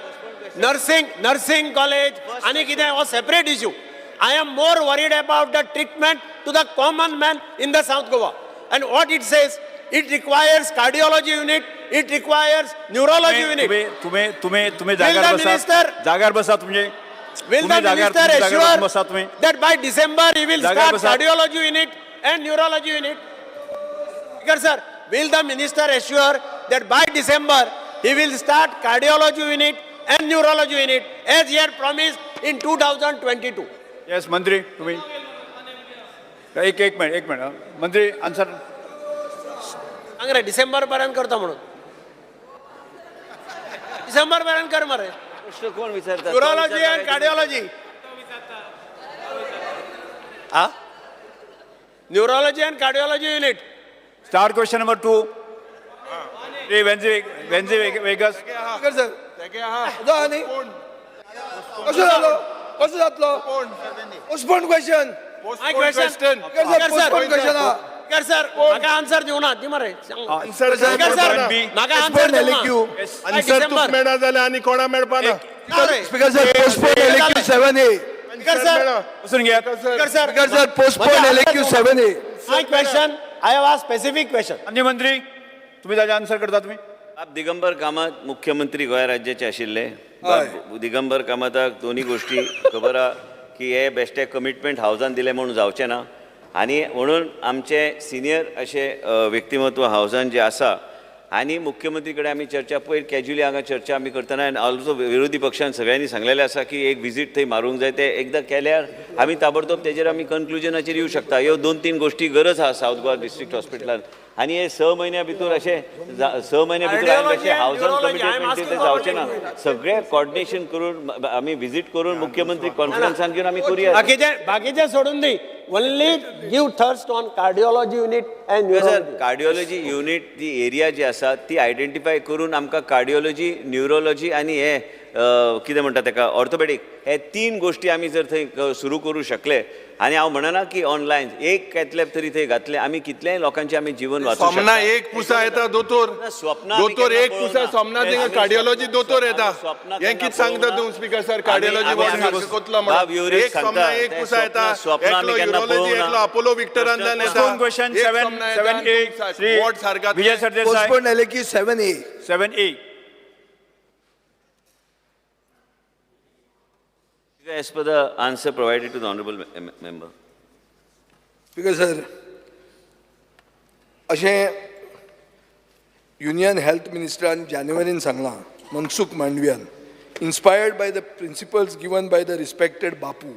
nursing college आनी कितें हो separate issue. I am more worried about the treatment to the common man in the South Goa, and what it says, it requires cardiology unit, it requires neurology unit. तुम्ही तुम्ही तुम्ही तुम्ही Will जाग्यार the बसात, minister- जाग्यार बसा तुमचे. Will the तुम्ही जाग्यार minister तुम्ही जाग्यार assure बसा तुम्ही. that by December he will जाग्यार start बसा. cardiology unit and neurology unit? Speaker sir, will the minister assure that by December he will start cardiology unit and neurology unit as he had promised in 2022? Yes, मंत्री तुम्ही एक एक minute, एक minute हा. मंत्री answer. सांग रे, डिसेंबर पर्यंत करता म्हणून. डिसेंबर पर्यंत कर मरे. प्रश्न कोण विचारता? न्यूरोलॉजी अँड कार्डिओलॉजी हा, neurology and cardiology unit. Star question number 2, Shri Venzy Venzy Viegas. Speaker sir, म्हजो आहा न्ही? कसो जालो, कसो जातलो? Postpone question. My question. Speaker sir, postpone question आहा. स्पीकर सर, म्हाका आन्सर दिवना दी मरे. Answer speaker sir, B. म्हाका आन्सर पोस्टपोन दिवना. LAQ. Answer तुका मेळना जाल्यार आनी कोणा मेळपाना. Speaker sir, postpone LAQ 7A. Speaker sir, बसून घ्या. Speaker sir, speaker sir, postpone LAQ 7A. My question, I have a specific question. माननीय मंत्री, तुम्ही ताजे आन्सर करता तुम्ही. बाब दिगंबर कामत मुख्यमंत्री गोंय राज्याचे आशिल्ले. बाब दिगंबर कामताक दोन्ही गोष्टी खबर आहा की हे बेश्टे कमिटमेंट हावजान दिलें म्हणून जावचें ना, आनी म्हणून आमचे सिनियर अशे व्यक्तिमत्व हावजान जे आसा आनी मुख्यमंत्री कडेन आमी चर्चा पयर कॅज्युअली हांगा चर्चा आमी करतना, आनी ऑल्सो विरोधी पक्षान सगळ्यांनी सांगलेलें आसा की एक विजीट थंय मारूंक जाय. ते एकदां केल्यार आमी ताबडतोब तेजेर आमी कन्क्लुजनाचेर येवं शकता. ह्यो 2-3 गोश्टी गरज आहा सावथ गोवा डिस्ट्रिक्ट हॉस्पिटलान, आनी हे 6 म्हयन्या भितर अशें 6 म्हयन्या भितर हांवें अशें हावजान कमिटमेंट ते जावचें ना. सगळें कॉर्डिनेशन करून आमी विजीट करून मुख्यमंत्री कॉन्फरन्सान घेवन आमी करुया. बाकीचे बाकीचे सोडून दी. Only give thrust on cardiology unit and sir, neurology. Cardiology unit ती एरिया जी आसा ती आयडेंटिफाय करून आमकां कार्डिओलॉजी, न्युरोलॉजी आनी हे कितें म्हणटा तेका ऑर्थोपेडीक, हे 3 गोश्टी आमी जर थंय सुरू करूं शकले, आनी हांव म्हणना की ऑनलायन एक कॅथलॅब तरी थंय घातले, आमी कितलेय लोकांचें आमी जीवन वाचोवंक सोमना शकता. एक पुसा येता दोतोर. ना, स्वप्नां आमी दोतोर केन्ना एक पुसा पळोवना. सोमना थिंगा आमी कार्डिओलॉजी दोतोर येता. स्वप्नां हें केन्ना कितें सांगता पळोवना. तूं स्पीकर सर? कार्डिओलॉजी आमी- वॉर्ड आमी- कोतलो बाब म्हणून युवराज एक सांगता, सोमना एक ते पुसा येता, स्वप्नां आमी एकलो केन्ना युरोलॉजी, पळोवना. एकलो अपोलो विक्टरांतल्यान येता. पोस्टपोन क्वेश्चन एक 7 सोमना येता 7 आनी ए, तूं श्री वॉर्ड सारका Vijay Sardesai. Postpone LAQ 7A. 7A. As per the answer provided to the honourable member. Speaker sir, अशें युनियन हेल्थ मिनिस्टरान जानेवारीन सांगलां, Mansukh मांडवियान, inspired by the principles given by the respected Bapu.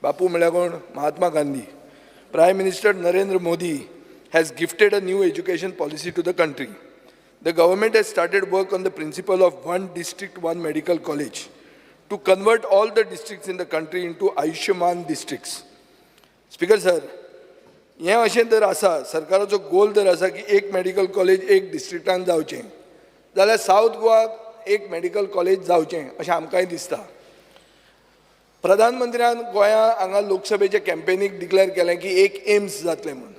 Bapu म्हळ्यार कोण? Mahatma Gandhi. Prime Minister Narendra Modi has gifted a new education policy to the country. The government has started work on the principle of one district, one medical college to convert all the districts in the country into Ayushman districts. Speaker sir, हें अशें जर आसा, सरकाराचो गोल जर आसा की एक medical college एक डिस्ट्रिक्टान जावचें, जाल्यार सावथ गोवाक एक मेडिकल कॉलेज जावचें अशें आमकांय दिसता. प्रधानमंत्र्यान गोंया हांगा लोकसभेचे कॅम्पेनीक डिक्लेर केलें की एक एम्स जातलें म्हणून.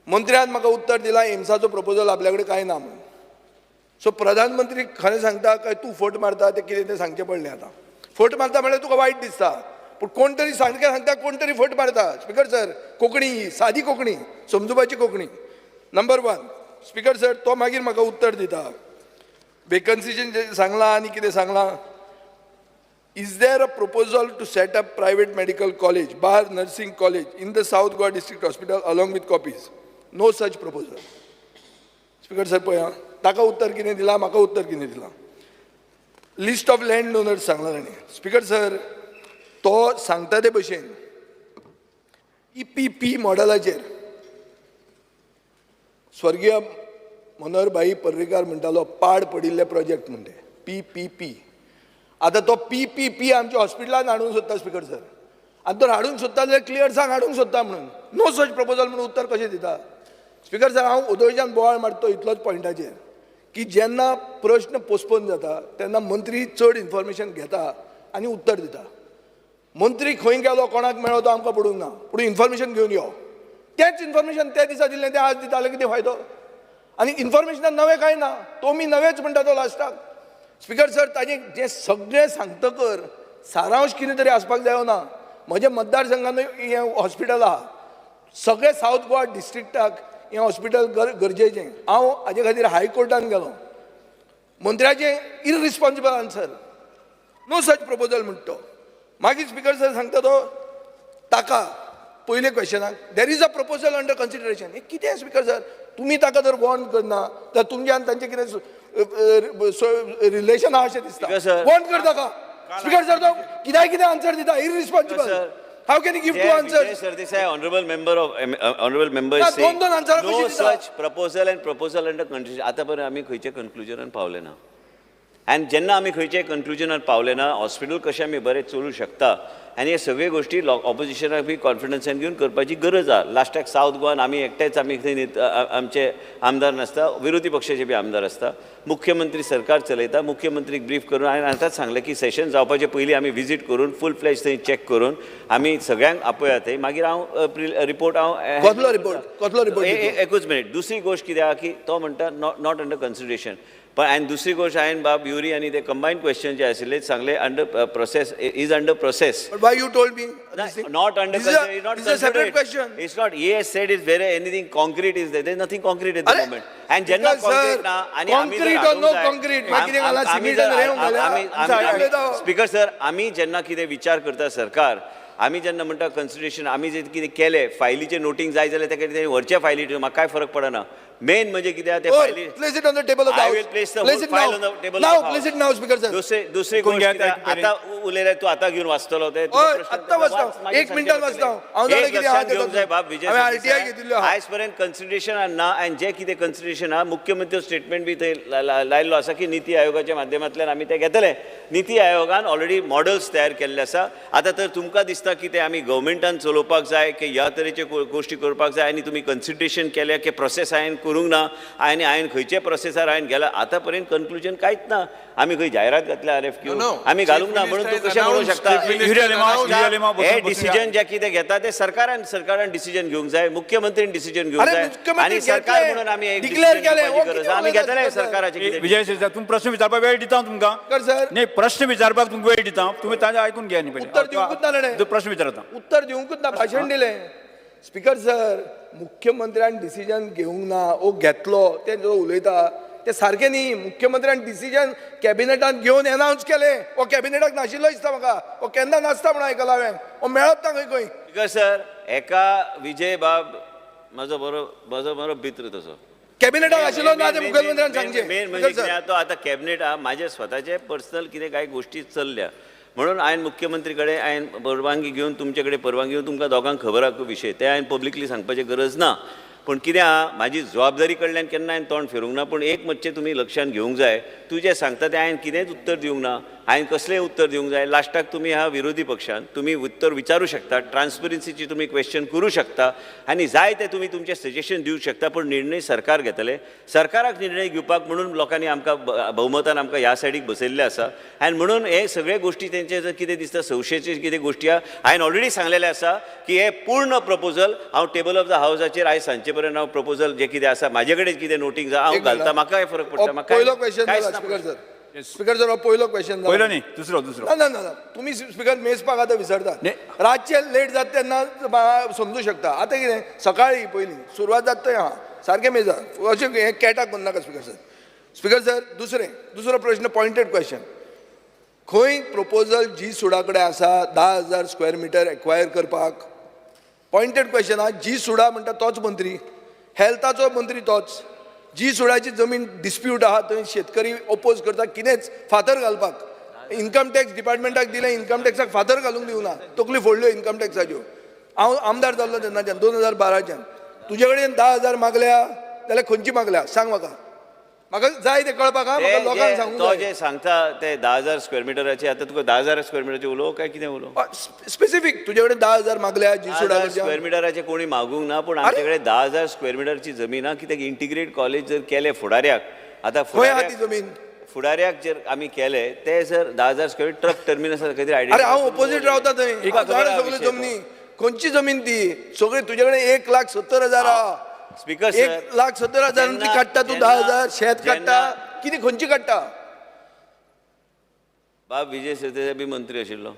मंत्र्यान म्हाका उत्तर दिलां, एम्साचो प्रपोजल आपल्या कडेन कांय ना म्हणून. सो प्रधानमंत्री खरें सांगता काय तूं फट मारता, तें कितें तें सांगचें पडलें. आतां फट मारता म्हणल्यार तुका वायट दिसता, पूण कोण तरी सारकें सांगता, कोण तरी फट मारता. स्पिकर सर, कोंकणी ही सादी कोंकणी, समजुपाची Konkani. Number one, speaker sir, तो मागीर म्हाका उत्तर दिता, वेकन्सीचें सांगलां आनी कितें सांगलां. Is there a proposal to set up private medical college, bar nursing college in the South Goa District Hospital along with copies? No such proposal. Speaker sir, पळय, ताका उत्तर कितें दिलां, म्हाका उत्तर कितें दिलां. लिस्ट ऑफ लँड डोनर्स सांगला ताणें. स्पिकर सर, तो सांगता ते भशेन पीपीपी मॉडलाचेर, स्वर्गीय मनोहर भाई पर्रीकार म्हणटालो, पाड पडिल्ले प्रोजेक्ट म्हणटे पीपीपी. आतां तो पीपीपी आमच्या हॉस्पिटलान हाडूंक सोदता स्पिकर सर. आनी तो हाडूंक सोदता जाल्यार क्लियर सांग हाडूंक सोदता म्हणून. नो सच प्रपोजल म्हणून उत्तर कशें दिता? स्पिकर सर, हांव ओदोळच्यान बोवाळ मारतो इतलोच पॉयंटाचेर की जेन्ना प्रश्न पोस्टपोन जाता तेन्ना मंत्री चड इन्फॉर्मेशन घेता आनी उत्तर दिता. मंत्री खंय गेलो, कोणाक मेळ्ळो, तो आमकां पडूंक ना, पूण इन्फॉर्मेशन घेवन यो. तेंच इन्फॉर्मेशन त्या दिसा दिल्लें तें आज दिता जाल्यार कितें फायदो? आनी इन्फॉर्मेशनान नवें कांय ना, तो मी नवेंच म्हणटा तो लास्टाक. स्पिकर सर, ताजें जें सगळें सांगतकर सारांश कितें तरी आसपाक जायो ना? म्हज्या मतदारसंघान हें हॉस्पिटल आहा. सगळे सावथ गोवा डिस्ट्रिक्टाक हें हॉस्पिटल गरजेचें. हांव हाजे खातीर हायकोर्टान गेलो. मंत्र्याचें irresponsible answer, no such proposal म्हणटा तो. मागीर स्पिकर सर, सांगता तो ताका पयले क्वेश्चनाक, there is a proposal under consideration. हें कितें स्पिकर सर? तुमी ताका जर वॉर्न करना तर तुमचें आनी तांचें कितें रिलेशन आहा अशें दिसता. Speaker sir. Warn कर ताका. स्पिकर सर, तो कित्याक कितें आन्सर दिता, irresponsible. Sir. How can you give two answer? Vijay Sardesai, honorable member of honorable member ना, is saying दोन दोन answer no कशी दिता? such proposal and proposal under consideration. आतां पर्यंत आमी खंयचे कन्क्लुजनान पावले ना आनी जेन्ना आमी खंयचे कन्क्लुजनार पावले ना, हॉस्पिटल कशें आमी बरें चलूं शकता आनी हे सगळे गोश्टी ऑपोजिशनाक बी कॉन्फिडन्सान घेवन करपाची गरज आहा. लास्टाक सावथ गोवान आमी एकटेच आमी थंय आमचे आमदार नासता, विरोधी पक्षाचे बी आमदार आसता. मुख्यमंत्री सरकार चलयता. मुख्यमंत्रीक ब्रीफ करून हांवें आतांच सांगलें की सेशन जावपाचे पयलीं आमी विजीट करून फूल फ्लॅज थंय चॅक करून आमी सगळ्यांक आपया थंय, मागीर हांव रिपोर्ट हांव कसलो रिपोर्ट? कसलो रिपोर्ट दितलो? एकूच मिनिट. दुसरी गोश्ट कितें आहा की तो म्हणटा not under consideration, पण आनी दुसरी गोश्ट, हांवें बाब युरी आनी ते कंबायन क्वेश्चन जे आशिल्ले सांगले, under process, is under process. But why you told me this thing? Not under This is a, consideration, not this is a separate considered. question. It's not. He has said is whether anything concrete is there. There is nothing concrete at the अरे, moment. And जेन्ना because, sir, concrete ना आनी आमी जर concrete or हाडूंक no जाय- concrete, मागीर कितें घाला, आमी सिमेंट जर- आनी रेंव घाल्या. सारकें उलयता. स्पीकर सर, आमी जेन्ना कितें विचार करता सरकार, आमी जेन्ना म्हणटा कन्सिडरेशन, आमी जे कितें केलें, फायलीचें नोटींग जाय जाल्यार ताका तें व्हरचें फायली, म्हाका कांय फरक पडना. मेन म्हणजे कितें आहा, ते Or फायली place it on the table of the I house. will place the Place whole it file now. on the table of Now, the house. place it now, Speaker sir. दुसरी दुसरी ऐकून गोष्ट घ्या कितें, त्या आता उलयले तूं, आतां घेवन वाचतलो ते तुका हय, प्रश्न आत्तां वाचता. वाच, मागीर एक मिनटान सांगचें वाचता. हांव जाणा एक कितें आहा लक्षांत तें घेवंक जाय बाब विजय हांवें RTI Sardesai, घेतिल्ल्यो आहा. आयज पर्यंत कन्सिडरेशन ना आनी जे कितें कन्सिडरेशन आहा, मुख्यमंत्री स्टेटमेंट बी थंय लायल्लो आसा की निती आयोगाच्या माध्यमांतल्यान आमी ते घेतले. निती आयोगान ऑलरेडी मॉडल्स तयार केल्ले आसा. आतां तर तुमकां दिसता की ते आमी गव्हर्मेंटान चलोवपाक जाय की ह्या तरेचे गोश्टी करपाक जाय आनी तुमी कन्सिडरेशन केल्या की प्रोसेस हांवें करूंक ना आनी हांवें खंयचे प्रोसेसार हांवें गेला, आतां पर्यंत कन्क्लुजन कांयच ना. आमी खंय जायरात घातल्या आरएफक्यू? No, no. आमी घालूंक ना म्हणून तूं कशें म्हणूंक शकता? Chief Yuri Alemao, Yuri Alemao, हे बसून डिसिजन जे कितें घेता ते सरकारान डिसिजन घेवंक जाय, मुख्यमंत्रीन डिसिजन घेवंक अरे, जाय मुख्यमंत्री आनी सरकार घेतले, म्हणून आमी एक declare decision केले, घेवपाची हो गरज कितें आसा. आमी उलयता घेतले स्पीकर सर? सरकाराचे कितें विजय सरदेसाय, तुमी प्रश्न विचारपाक वेळ दिता हांव तुमकां. Speaker sir. न्ही, प्रश्न विचारपाक तुमकां वेळ दिता हांव. तुमी ताजें आयकून घेया न्ही पयलीं. उत्तर दिवंकूच ना ताणें. तूं प्रश्न विचारता. उत्तर दिवंकूच ना, भाशण दिलें. स्पीकर सर, मुख्यमंत्र्यान डिसिजन घेवंक ना ओ घेतलो ते जो उलयता ते सारकें न्ही. मुख्यमंत्र्यान डिसिजन कॅबिनेटान घेवन एनावन्स केलें. हो कॅबिनेटाक नाशिल्लो दिसता म्हाका. हो केन्ना नासता म्हणून आयकलां हांवें. हो मेळत ना खंय खंय. स्पीकर सर, एका विजय बाब म्हजो बरो मित्र तसो. कॅबिनेटाक आशिल्लो ना ते मुखेलमंत्र्यान सांगचें. मेन म्हणजे स्पीकर सर. कितें आहा, तो आतां कॅबिनेट आहा, म्हाजे स्वताचे पर्सनल कितें कांय गोश्टी चल्ल्या म्हणून हांवें मुख्यमंत्री कडेन हांवें परवानगी घेवन, तुमचे कडेन परवानगी घेवन, तुमकां दोगांक खबर आहा विशय, ते हांवें पब्लिकली सांगपाची गरज ना. पूण कितें आहा, म्हाजी जबाबदारी कडल्यान केन्ना हांवें तोंड फिरूंक ना. पूण एक मातशें तुमी लक्षांत घेवंक जाय, तूं जें सांगता तें हांवें कितेंच उत्तर दिवंक ना. हांवें कसलेंय उत्तर दिवंक जाय. लास्टाक तुमी ह्या विरोधी पक्षान तुमी उत्तर विचारूं शकता, ट्रान्सपरन्सीची तुमी क्वेश्चन करूं शकता आनी जाय ते तुमी तुमचें सजेशन दिवंक शकता, पूण निर्णय सरकार घेतले. सरकाराक निर्णय घेवपाक म्हणून लोकांनी आमकां भोवमतान आमकां ह्या सायडीक बसयल्लें आसा. आनी म्हणून हे सगळे गोश्टी तेंचे जर कितें दिसता संशयेचे कितें गोश्टी आहा, हांवें ऑलरेडी सांगलेलें आसा की हे पूर्ण प्रपोजल हांव टेबल ऑफ the हावजाचेर आयज सांजचे पर्यंत हांव प्रपोजल जे कितें आसा म्हाजे कडेन कितें नोटींग आसा हांव घालता. म्हाका काय फरक पडटा? म्हाका पयलो क्वेश्चन कांयच जाला ना. स्पीकर सर, स्पीकर सर, हो पयलो क्वेश्चन. पयलो न्ही, दुसरो दुसरो. ना ना ना ना, तुमी स्पीकर मेजपाक आतां विसरतात. न्ही. रातचे लेट जाता तेन्ना समजू शकता. आतां कितें सकाळी पयलीं सुरवात जाता थंय आहा, सारकें मेजा अशें हें कॅटाक करनाका स्पीकर सर. स्पीकर सर, दुसरें दुसरो प्रश्न, पॉयंटेड क्वेश्चन. खंय प्रपोजल जी सुडा कडेन आसा 10,000 स्क्वेअर मिटर एक्वायर करपाक? पॉयंटेड क्वेश्चन आहा. जी सुडा म्हणटा तोच मंत्री, हेल्थाचो मंत्री तोच. जी सुडाची जमीन डिस्प्यूट आहा, थंय शेतकरी ओपोज करता कितेंच फातर घालपाक. इन्कम टॅक्स डिपार्टमेंटाक दिलें, इन्कम टॅक्साक फातर घालूंक दिवना, तकली फोडल्यो इन्कम टॅक्साच्यो. हांव आमदार जाल्लो तेन्नाच्यान, 2012च्यान. तुजे कडेन 10,000 मागल्या जाल्यार खंयची मागल्या सांग म्हाका. म्हाका जाय तें कळपाक हा, म्हाका ते लोकांक जे सांगूंक तो जाय. जे सांगता ते 10,000 स्क्वेअर मिटराचे, आतां तुका 10,000 स्क्वेअर मिटराचे उलोवं काय कितें उलोवं? स्पेसिफीक तुजे कडेन 10,000 मागल्या जी सुडा? 10,000 स्क्वेअर मिटराचे कोणी मागूंक ना, पूण आमचे कडेन 10,000 स्क्वेअर मिटरची जमीन आहा. कित्याक इंटिग्रेट कॉलेज जर केलें फुडाऱ्याक आतां खंय आहा ती फुडाऱ्याक जमीन? फुडाऱ्याक जर आमी केले ते सर 10,000 स्क्वेअर ट्रक टर्मिनस खंय तरी. अरे, हांव ओपोजीट रावता थंय. तुका हांव खबर जाणा आहा सगळ्यो विशय तो. जमनी. खंयची जमीन ती सगळी? तुजे कडेन 1,70,000 आहा. स्पीकर सर, 1,70,000 जेन्ना- काडटा तूं. जेन्ना- 10,000 शेत काडटा? जेन्ना- कितें खंयची काडटा? बाब विजय सरदेसाय बी मंत्री आशिल्लो.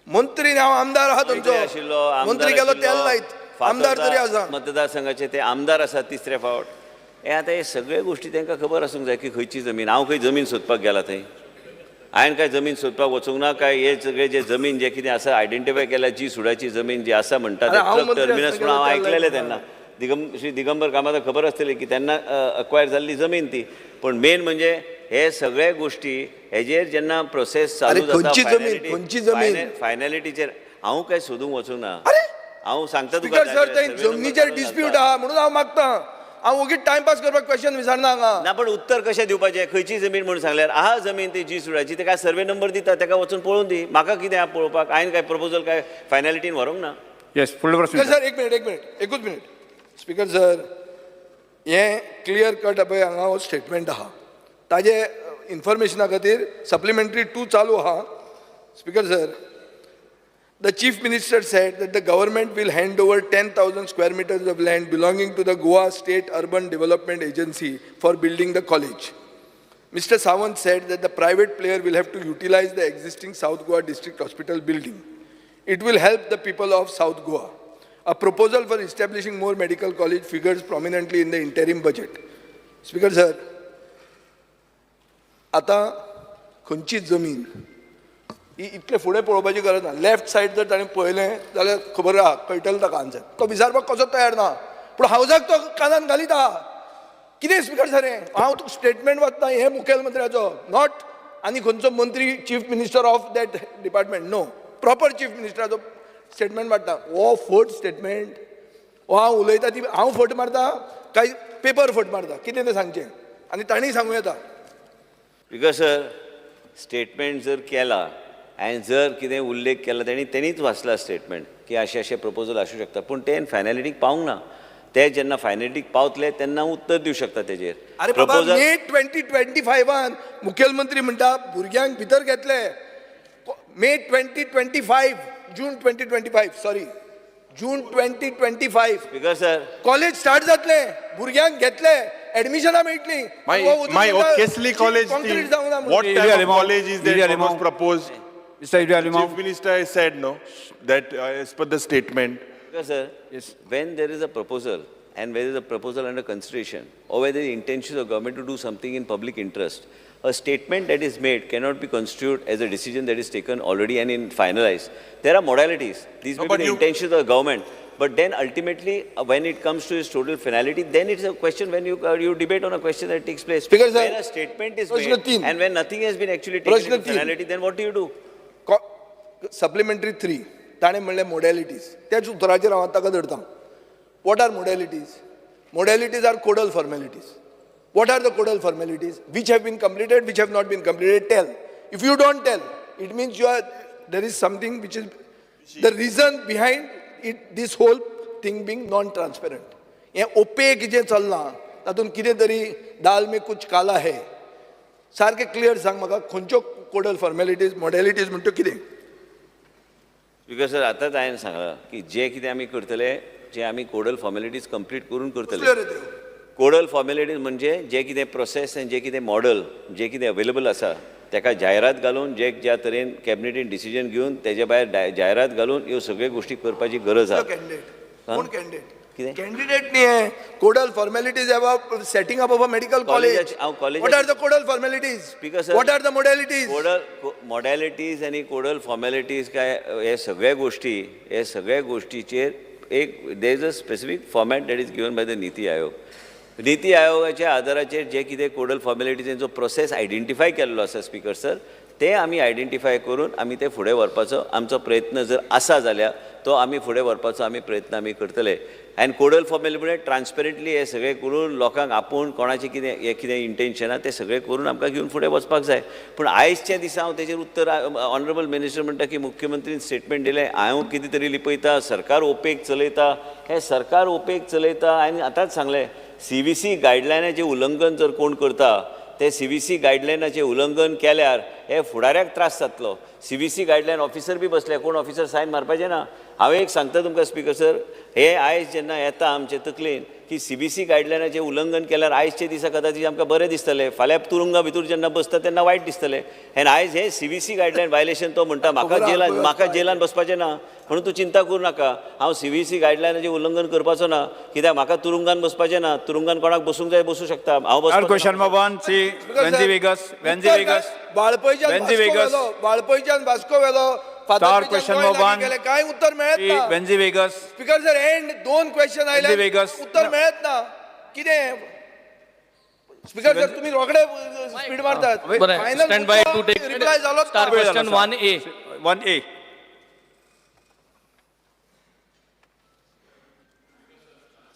मंत्री न्ही, हांव आमदार आहा मंत्री थंयचो. आशिल्लो, आमदार मंत्री गेलो आशिल्लो, तेल लायत, आमदार तरी आसा. मतदारसंघाचे ते आमदार आसात तिसरे फावट. हे आतां हे सगळे गोश्टी तांकां खबर आसूंक जाय की खंयची जमीन. हांव खंय जमीन सोदपाक गेला थंय? हांवें काय जमीन सोदपाक वचूंक ना. काय हे सगळे जे जमीन जे कितें आसा आयडेंटिफाय केल्या, जी सुडाची जमीन जी आसा म्हणटा अरे, हांव ते मंत्री टर्मिनस आसतना म्हणून हांव गेलो तेल आयकलेलें लायत. तेन्ना. श्री दिगंबर कामताक खबर आसतली की तेन्ना अक्वायर जाल्ली जमीन ती. पूण मेन म्हणजे हे सगळे गोश्टी हेजेर जेन्ना प्रोसेस चालू अरे, जाता, खंयची जमीन? खंयची जमीन? फायनॅलिटीचेर हांव काय सोदूंक वचूंक ना. अरे! हांव सांगता तुका. स्पीकर सर, थंय जमनीचेर डिस्प्यूट आहा म्हणून हांव मागता. हांव ओगीच टायमपास करपाक क्वेश्चन विचारना हांगा. ना, पण उत्तर कशें दिवपाचें? खंयची जमीन म्हणून सांगल्यार आहा जमीन ती जी सुडाची, तेका सर्वे नंबर दिता, तेका वचून पळोवन दी. म्हाका कितें आहा पळोवपाक? हांवें काय प्रपोजल काय फायनॅलिटीन व्हरूंक ना. येस, फुडलो प्रश्न. स्पीकर सर, एक मिनिट, एक मिनिट, एकूच मिनिट. स्पीकर सर, हें क्लियर कट पळय हांगा हो स्टेटमेंट आहा. ताजे इन्फॉर्मेशना खातीर सप्लिमेंटरी टू चालू आहा. Speaker sir, the Chief Minister said that the government will hand over 10,000 square meters of land belonging to the Goa State Urban Development Agency for building the college. Mr. Sawant said that the private player will have to utilize the existing South Goa District Hospital building. It will help the people of South Goa. A proposal for establishing more medical college figures prominently in the interim budget. Speaker sir, आता खंयची जमीन ही इतले फुडें पळोवपाची गरज ना. Left side जर ताणें पळयलें जाल्यार खबर आहा, कळटलें ताका आन्सर. तो विचारपाक कसो तयार ना, पूण हावजाक तो कानान घालीत आहा. कितें स्पीकर सर हें? हांव तुका स्टेटमेंट वाचता हें मुखेलमंत्र्याचो, not आनी खंयचो मंत्री, chief minister of that department, no, proper chief मिनिस्टराचो statement वाडटा. हो फट स्टेटमेंट हो हांव उलयता ती हांव फट मारता काय पेपर फट मारता, कितें तें सांगचें आनी तांणी सांगूं येता. Because sir, statement जर केला आनी जर कितें उल्लेख केला तेणी, तेणीच वाचला स्टेटमेंट की अशें अशें प्रपोजल आसूं शकता, पूण तें फायनॅलिटीक पावूंक ना. ते जेन्ना फायनॅलिटीक पावतले तेन्ना उत्तर दिवं शकता तेजेर. अरे बाबा, मे 2025न मुखेलमंत्री म्हणटा भुरग्यांक भितर घेतले. May 2025, June 2025, sorry, June 2025. Because sir, college start जातले, भुरग्यांक घेतले, एडमिशनां मेळटली. My Kesli College, concrete जावंक ना. what Yuri type of Alimov. College is that Yuri what was Alimov. Proposed? Mister Yuri Alimov. Chief Minister has said no, that as per the statement. Because sir, when there is a proposal and where there is a proposal under consideration or where there is intention of government to do something in public interest, a statement that is made cannot be construed as a decision that is taken already and in finalized. There are modalities. These No, may but be the intentions of the government. But then ultimately, when it comes to its total finality, then it's a question when you debate on a question that takes place. Speaker sir, when a statement is प्रश्न made तीन. And when nothing has been actually taken प्रश्न into तीन. Finality, then what do you do? Supplementary three ताणें म्हणलें modalities. त्याच उतराचेर हांव ताका धरता. What are modalities? Modalities are codal formalities. What are the codal formalities? Which have been completed, which have not been completed? Tell. If you don't tell, it means you are there is something which is the reason behind it, this whole thing being non transparent. हें OPEC जें चल्लां तातूंत कितें तरी दाल में कुछ काला है. सारकें क्लियर सांग म्हाका, खंयच्यो कोडल फॉर्मेलिटीज, मॉडेलिटीज म्हणटा कितें? Because sir, आतांच हांवें सांगलां की जे कितें आमी करतले, जे आमी कोडल फॉर्मेलिटीज कंप्लीट करून करतले. कसल्यो रे त्यो? कोडल फॉर्मेलिटीज म्हणजे जे कितें प्रोसेस आनी जे कितें मॉडल, जे कितें अवेलेबल आसा, ताका जायरात घालून, जे ज्या तरेन कॅबिनेटीन डिसिजन घेवन तेजे भायर जायरात घालून ह्यो सगळ्यो गोश्टी करपाची गरज आसा. कॅन्डिडेट कोण? कॅन्डिडेट कितें? कॅन्डिडेट न्ही हें. Codal formalities about setting up of a medical college. हांव कॉलेजाची- What are the codal formalities? Speaker sir, What are the modalities? Codal modalities आनी कोडल फॉर्मेलिटीज काय हे सगळ्या गोश्टी, हे सगळ्या गोश्टीचेर एक there is a specific format that is given by the NITI Aayog. निती आयोगाच्या आदाराचेर जे कितें कोडल फॉर्मेलिटीजांचो प्रोसेस आयडेंटिफाय केल्लो आसा, स्पीकर सर, ते आमी आयडेंटिफाय करून आमी ते फुडें व्हरपाचो आमचो प्रयत्न जर आसा जाल्यार तो आमी फुडें व्हरपाचो आमी प्रयत्न आमी करतले. आनी कोडल फॉर्मेलिटी म्हणजे ट्रान्सपेरंटली हे सगळें करून, लोकांक आपोवन, कोणाचें कितें हें कितें इंटेन्शन आहा तें सगळें करून आमकां घेवन फुडें वचपाक जाय. पूण आयजच्या दिसा हांव तेजेर उत्तर, ऑनरेबल मिनिस्टर म्हणटा की मुख्यमंत्रीन स्टेटमेंट दिलें, हांव कितें तरी लिपयता, सरकार ओपेक चलयता. हें सरकार ओपेक चलयता. आनी आतांच सांगलें, सीव्हीसी गायडलायनाचें उल्लंघन जर कोण करता, ते सीव्हीसी गायडलायनाचें उल्लंघन केल्यार हे फुडाऱ्याक त्रास जातलो. सीव्हीसी गायडलायन ऑफिसर बी बसले, कोण ऑफिसर सायन मारपाचें ना. हांव एक सांगता तुमकां स्पीकर सर, हे आयज जेन्ना येता आमचे तकलेन की सीव्हीसी गायडलायनाचें उल्लंघन केल्यार आयजच्या दिसा कदाचित आमकां बरें दिसतलें, फाल्यां तुरुंगा भितर जेन्ना बसता तेन्ना वायट दिसतलें. आनी आयज हे सीव्हीसी गायडलायन वायलेशन, तो म्हणटा म्हाका जेलान, म्हाका जेलान बसपाचें ना, म्हणून तूं चिंता करूं नाका, हांव सीव्हीसी गायडलायनाचें उल्लंघन करपाचो ना, कित्याक म्हाका तुरुंगान बसपाचें ना. तुरुंगान कोणाक बसूंक जाय बसूं शकता, हांव Third बसपाचो question ना. number one, Shri Venzy Viegas, Venzy Viegas. वाळपयच्यान Venzy Vasco Vegas. व्हेलो, वाळपयच्यान वास्को व्हेलो, Third फातर्पेच्यान question Goa number लागीं one, केलें, कांय उत्तर मेळत श्री ना. Venzy Viegas. Speaker sir, and दोन क्वेश्चन आयले, Venzy Vegas. उत्तर मेळत ना. कितें स्पीकर सर, तुम्ही रोखडे स्पीड मारतात. बरें, Final stand by to take reply जालोच स्टार ना. Question 1A. 1A.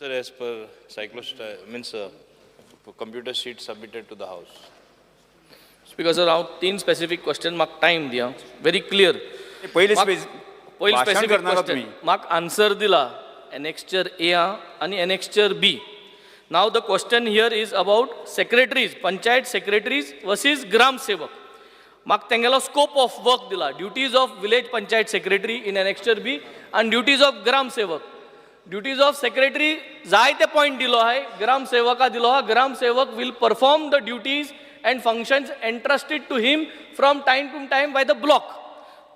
Sir, as per cyclost means computer sheet submitted to the house. Speaker sir, हांव तीन स्पेसिफीक क्वेश्चन, म्हाका टायम दिया, व्हेरी क्लियर. पयली स्पेस पयलीं भाशण स्पेसिफीक करनाका क्वेश्चन तुमी. म्हाका आन्सर दिला एनेक्स्चर ए आहा आनी annexure B. Now the question here is about secretaries, panchayat secretaries versus Gram Sevak. म्हाका तेंगेलो स्कोप ऑफ वर्क दिला, duties of village panchayat secretary in annexure B आनी duties of Gram Sevak. Duties of secretary जायते point दिलो आहाय, ग्राम सेवका दिलो आहा. Gram Sevak will perform the duties and functions entrusted to him from time to time by the block,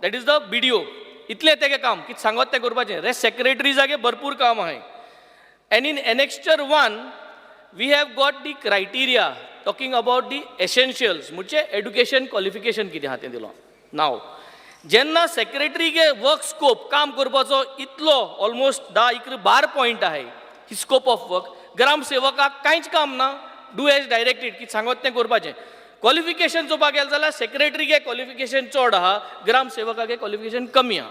that is the BDO. इतलें तेगें काम, कितें सांगत तें करपाचें. रेस्ट सेक्रेटरी जागे भरपूर काम आहाय. And in annexure 1, we have got the criteria talking about the essentials, म्हणजे एड्युकेशन क्वॉलिफिकेशन कितें आहा तें दिलो. नाव जेन्ना सेक्रेटरीगे वर्क स्कोप काम करपाचो इतलो ऑलमोस्ट 10, 11, 12 पॉयंट आहाय ही स्कोप ऑफ वर्क, ग्रामसेवकाक कांयच काम ना, do as directed, की सांगत तें करपाचें. क्वॉलिफिकेशन चोवपाक गेलें जाल्यार सेक्रेटरीगे क्वॉलिफिकेशन चड आहा, ग्रामसेवकागे क्वॉलिफिकेशन कमी आहा.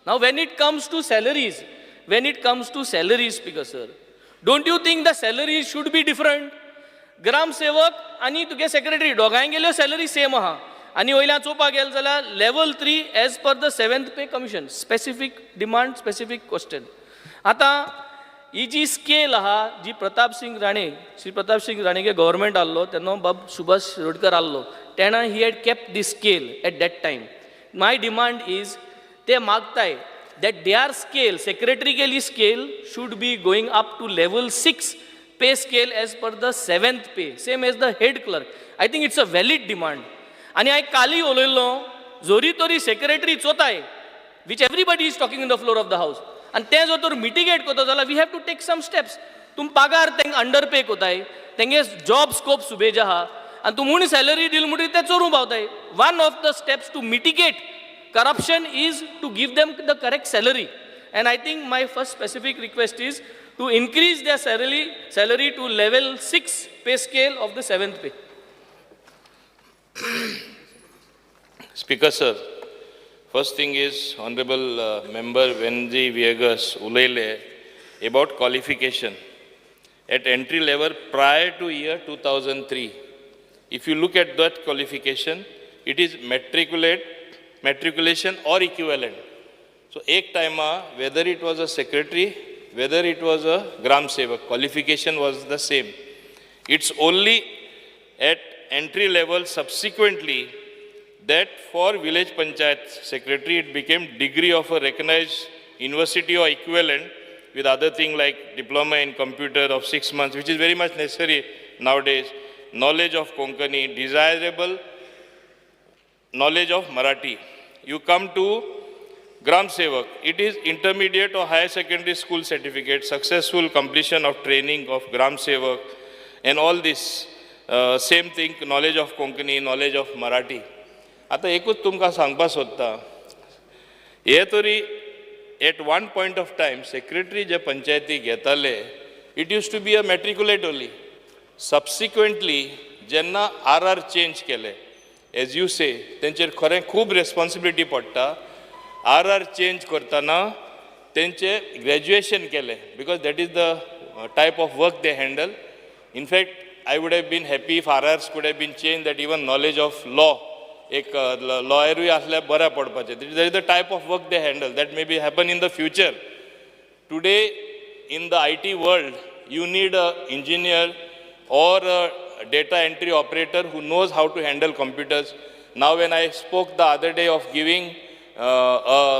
Now when it comes to salaries, when it comes to salaries, Speaker sir, don't you think the salaries should be different? Gram Sevak आनी तुगे सेक्रेटरी दोगांयगेल्यो सॅलरी सेम आहा. आनी वयल्यान चोवपाक गेलें जाल्यार level 3 as per the 7th pay commission, specific demand, specific question. आतां ही जी स्केल आहा जी प्रताप सिंग राणे, श्री प्रताप सिंग राणेगे गव्हर्मेंट आहलो तेन्ना बाब सुभाष शिरोडकर आहलो तेणा he had kept the scale at that time. My demand is ते मागताय that their scale, सेक्रेटरीगेली scale should be going up to level 6 pay scale as per the 7th pay, same as the head clerk. I think it's a valid demand. आनी हांवें कालय उलयल्लो, जोरी तोरी secretary चोताय, which everybody is talking in the floor of the house, आनी तें जर तर mitigate करता जाल्यार we have to take some steps. तुम पगार तेंका अंडर पे कोताय, तेंगे जॉब स्कोप सुबेज आहा, आनी तूं म्हूण सॅलरी दिल म्हणटकीर ते चोरूंक पावताय. One of the steps to mitigate corruption is to give them the correct salary. And I think my first specific request is to increase their salary to level 6 pay scale of the 7th pay. Speaker sir, first thing is Honorable Member Venzy Viegas उलयले about qualification. at entry level prior to year 2003. If you look at that qualification, it is matriculation or equivalent. So ek time whether it was a secretary, whether it was a Gram Sevak, qualification was the same. It's only at entry level subsequently that for village panchayat secretary it became degree of a recognized university or equivalent with other thing like diploma in computer of 6 months, which is very much necessary nowadays, knowledge of Konkani, desirable knowledge of Marathi. You come to Gram Sevak, it is intermediate or higher secondary school certificate, successful completion of training of Gram Sevak, and all this, same thing, knowledge of Konkani, knowledge of Marathi. आतां एकूच तुमकां सांगपा सोदता, हे तरी at one point of time secretary जे पंचायती घेताले, it used to be a matriculate only. Subsequently जेन्ना are are change केले, एज you से तेंचेर खरें खूब रेस्पॉन्सिबिलिटी पडटा. Are are change करतना तेंचे ग्रॅज्युएशन केलें, because that is the type of work they handle. In fact I would have been happy if R Rs could have been change that even knowledge of law, एक लॉयरूय आसल्यार बऱ्या पडपाचें. That is the type of work they handle, that may be happen in the future. Today in the IT world you need a engineer or a data entry operator who knows how to handle computers. Now when I spoke the other day of giving,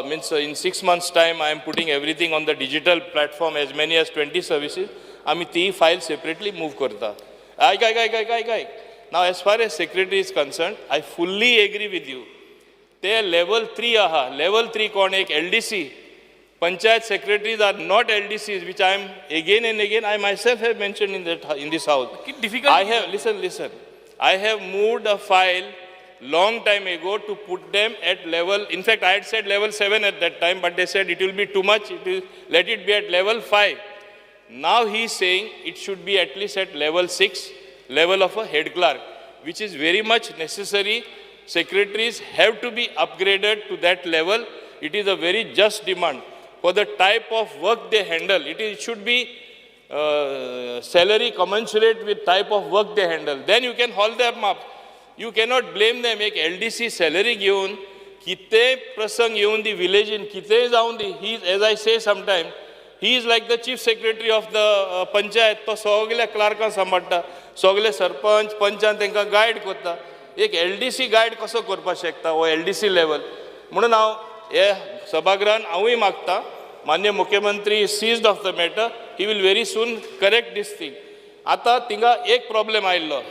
means in 6 months time I am putting everything on the digital platform, as many as 20 services, आमी ती file separately move करता. आयक आयक आयक आयक आयक आयक. Now as far as secretary is concerned, I fully agree with you. ते level 3 आहा. Level 3 कोण? एक LDC. Panchayat secretaries are not LDCs, which I am again and again, I myself have mentioned in that in this house. Difficult. I have, listen. I have moved a file long time ago to put them at level, in fact, I had said level 7 at that time, but they said it will be too much, it is, let it be at level 5. Now he is saying it should be at least at level 6, level of a head clerk, which is very much necessary. Secretaries have to be upgraded to that level. It is a very just demand. For the type of work they handle, it should be salary commensurate with type of work they handle. Then you can haul them up. You cannot blame them. एक LDC salary घेवन कितें प्रसंग येवन दी विलेजीन कितेंय जावन दी, he is, as I say sometime, he is like the chief secretary of the panchayat. तो सगल्या क्लार्कां सांबाळटा, सगले सरपंच पंचान तांकां गायड करता. एक LDC guide कसो करपाक शकता हो LDC level? म्हणून हांव हे सभागृहान हांवूय मागता, मान्य मुख्यमंत्री is seized of the matter, he will very soon correct this thing. आतां थिंगा एक प्रॉब्लेम आयिल्लो,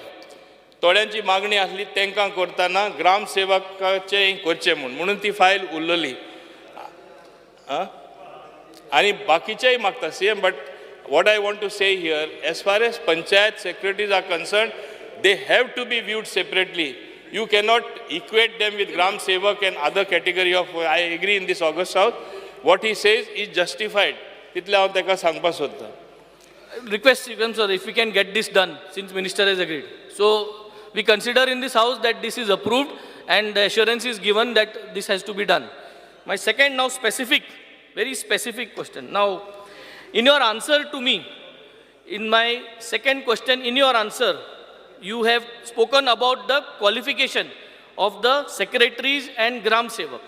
थोड्यांची मागणी आसली तांकां करतना ग्रामसेवकाचें करचें म्हूण, म्हणून ती फायल उरलेली. आनी बाकीचेय मागता CM. But what I want to say here, as far as panchayat secretaries are concern, they have to be viewed separately. You cannot equate them with Gram Sevak and other category of, I agree in this august house, what he says is justified. तितलें हांव ताका सांगपाक सोदतां. Request you, sir, if we can get this done, since minister has agreed. So we consider in this house that this is approved and the assurance is given that this has to be done. My second now specific, very specific question. Now, in your answer to me, in my second question, in your answer, you have spoken about the qualification of the secretaries and Gram Sevak.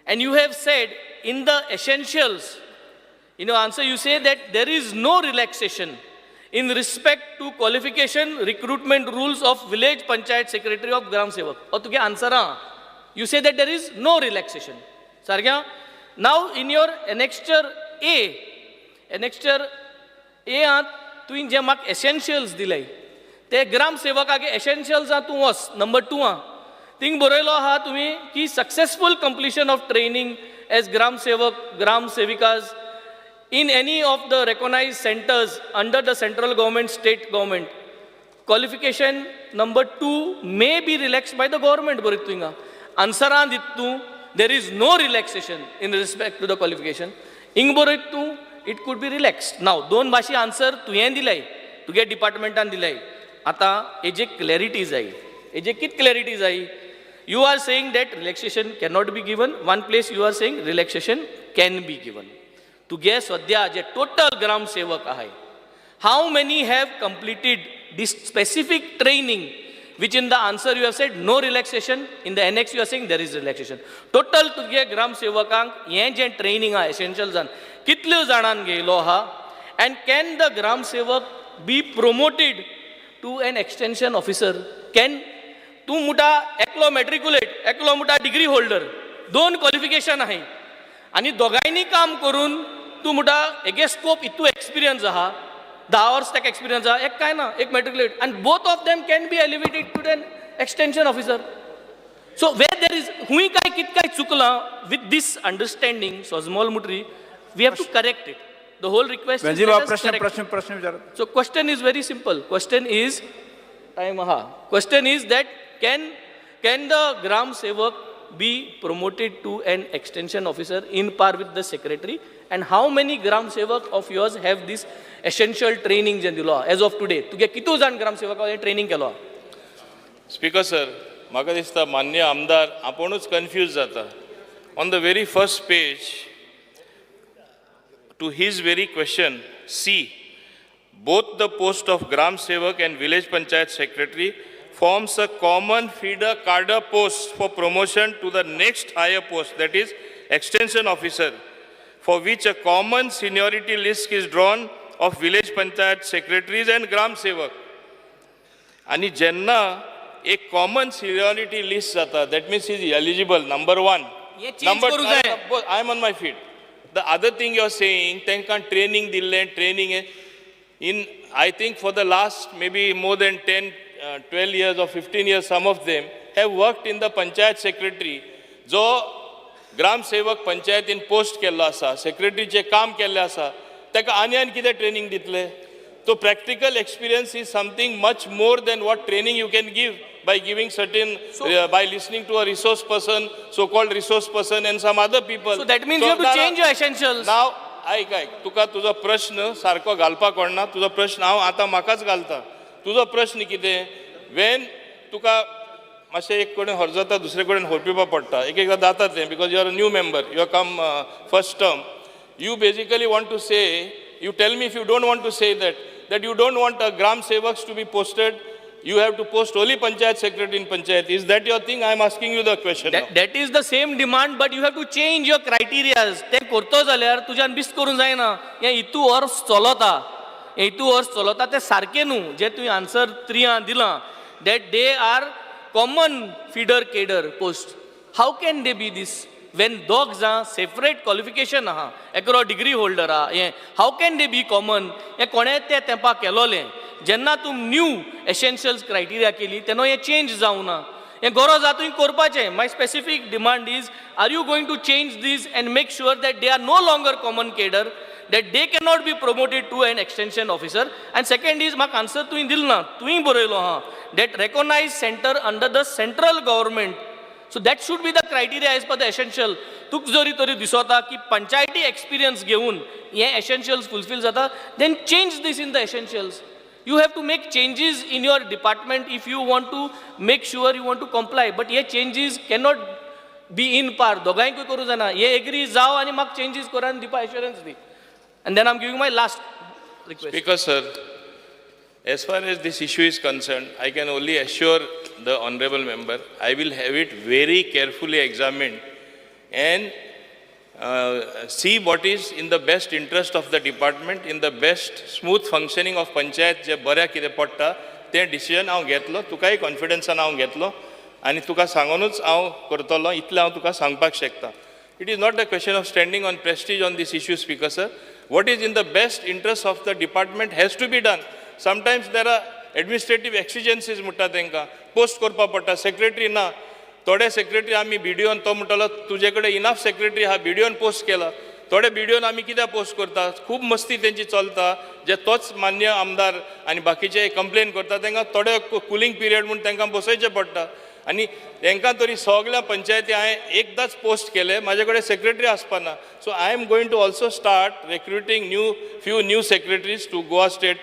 And you have said in the essentials, in your answer you say that there is no relaxation in respect to qualification recruitment rules of village panchayat secretary of Gram Sevak. Or to get answer, you say that there is no relaxation. Sargya, now in your annexure A तुवें जे म्हाका एसेन्शियल्स दिले ते ग्रामसेवकाक एसेन्शियल्स आहा, तूं वच number 2 आहा, thing बरयलो आहा तुवें की successful completion of training as Gram Sevak Gram Sevikas in any of the recognized centers under the central government, state government, qualification number 2 may be relaxed by the government. बरयता तूं हिंगा आन्सरान दिता तूं there is no relaxation in respect to the qualification. हिंग बरयता तूं it could be relaxed. Now दोन भाशी answer तुवें दिलाय, तुगे डिपार्टमेंटान दिलाय. आतां हेजे क्लॅरिटी जाय, हेजे कित क्लॅरिटी जाय? You are saying that relaxation cannot be given, one place you are saying relaxation can be given. तुगे सद्या जे टोटल ग्रामसेवक आहाय, How many have completed this specific training which in the answer you have said no relaxation, in the annex you are saying there is relaxation. Total तुगे ग्रामसेवकांक हें जें training आहा एसेन्शियल्सान कितल्यो जाणांक घेयलो आहा, and can the Gramsevak be promoted to an extension officer? Can तूं म्हणटा एकलो मॅट्रिकुलेट, एकलो म्हणटा डिग्री होल्डर, दोन क्वॉलिफिकेशन आहाय आनी दोगांयनी काम करून तूं म्हणटा हेगे स्कोप इतू एक्सपिरियन्स आहा, 10 वर्स ताका एक्सपिरियन्स आहा, एक कांय ना, एक मॅट्रिकुलेट, आनी both of them can be elevated to an extension officer. So where there is हुंय काय कित काय चुकलां with this understanding Sojamol Mutri, we have to correct it. The whole request. वेन्झीबाब, प्रश्न प्रश्न प्रश्न विचारात. So question is very simple. Question is, time aha. Question is that can the Gram Sevak be promoted to an extension officer in par with the secretary? And how many Gram Sevak of yours have this essential training जें दिलो as of today? तुगे कितू जाण Gram Sevak हें training केलो? Speaker sir, म्हाका दिसता मान्य आमदार आपुणूच कन्फ्यूज जाता. On the very first page to his very question, see, both the post of Gram Sevak and Village Panchayat Secretary forms a common feeder cadre post for promotion to the next higher post, that is extension officer, for which a common seniority list is drawn of Village Panchayat Secretaries and Gram Sevak. आणि जेन्ना एक common seniority list जाता, that means is eligible, number one. हें change करूंक जाय. I am on my feet. The other thing you are saying, तांकां training दिल्लें, training in, I think for the last maybe more than 10, 12 years or 15 years, some of them have worked in the panchayat secretary. जो ग्रामसेवक पंचायतीन post केल्लो आसा, सेक्रेटरीचें काम केल्लें आसा, ताका आनी आनी कितें ट्रेनिंग दितले? So practical experience is something much more than what training you can give by giving certain, by listening to a resource person, so-called resource person and some other people. So that means you have to change your essentials. Now, आयक आयक, तुका तुजो प्रश्न सारको घालपाक कळना. तुजो प्रश्न हांव आतां म्हाकाच घालता. तुजो प्रश्न कितें, वेन तुका मातशें एक कडेन हरजता, दुसरे कडेन होरपिवपा पडटा, एक एकदां जाता तें, because you are a new member, you are come first term. You basically want to say, you tell me if you don't want to say that, that you don't want a Gram Sevaks to be posted, you have to post only Panchayat Secretary in Panchayat. Is that your thing? I am asking you the question. That is the same demand, but you have to change your criterias. ते करतो जाल्यार तुज्यान best करूंक जायना. हें इतू वर्स चलता, हें इतू वर्स चलता, तें सारकें न्हू जें तुवें आन्सर त्रियां दिलां, that they are common feeder cadre post. How can they be this when दोग जाण सेपरेट क्वॉलिफिकेशन आहा, एकलो डिग्री होल्डर आहा, हें how can they be common? हें कोणें तें तेंपा केलोलें. जेन्ना तूं न्यू एसेन्शियल्स क्रायटेरिया केली तेन्ना हें चेंज जावना. हें गरज आहा तुवें करपाचें. My specific demand is, are you going to change these and make sure that they are no longer common cadre, that they cannot be promoted to an extension officer? And second is, म्हाका answer तुवें दिल ना, तुवें बरयलो आहा that recognise centre under the central government. So that should be the criteria as per the essential. तुका जरी तरी दिसता की पंचायती एक्सपिरियन्स घेवन हे एसेन्शियल्स फुलफील जाता, then change this in the essentials. You have to make changes in your department if you want to make sure you want to comply. But hey changes cannot be in par. दोगांयकूय करूं जायना. हे agree जाव आनी म्हाका changes कर आनी दिवपा एश्योरन्स the. And then I am giving my last request. Speaker sir, as far as this issue is concerned, I can only assure the honorable member, I will have it very carefully examined and see what is in the best interest of the department, in the best smooth functioning of panchayat, जे बऱ्या कितें पडटा तें decision हांव घेतलो. तुकाय कॉन्फिडन्सान हांव घेतलो आनी तुका सांगूनच हांव करतलो, इतलें हांव तुका सांगपाक शकता. It is not a question of standing on prestige on this issue, Speaker sir. What is in the best interest of the department has to be done. Sometimes there are administrative exigencies म्हणटा, तांकां post करपा पडटा, secretary ना. थोडे secretary आमी बीडीओन, तो म्हणटालो तुजे कडेन इनफ सेक्रेटरी आहा, बीडीओन पोस्ट केला. थोडे बीडीओन आमी कित्याक पोस्ट करता? खूब मस्ती तेंची चलता, जे तोच मान्य आमदार आनी बाकीचे कंप्लेन करता. तांकां थोडे कुलींग पिरियड म्हूण तांकां बसयचें पडटा आनी तांकां तरी सगल्या पंचायती हांवें एकदांच पोस्ट केले, म्हाजे कडेन secretary आसपाना. So I am going to also start recruiting new few new secretaries to Goa State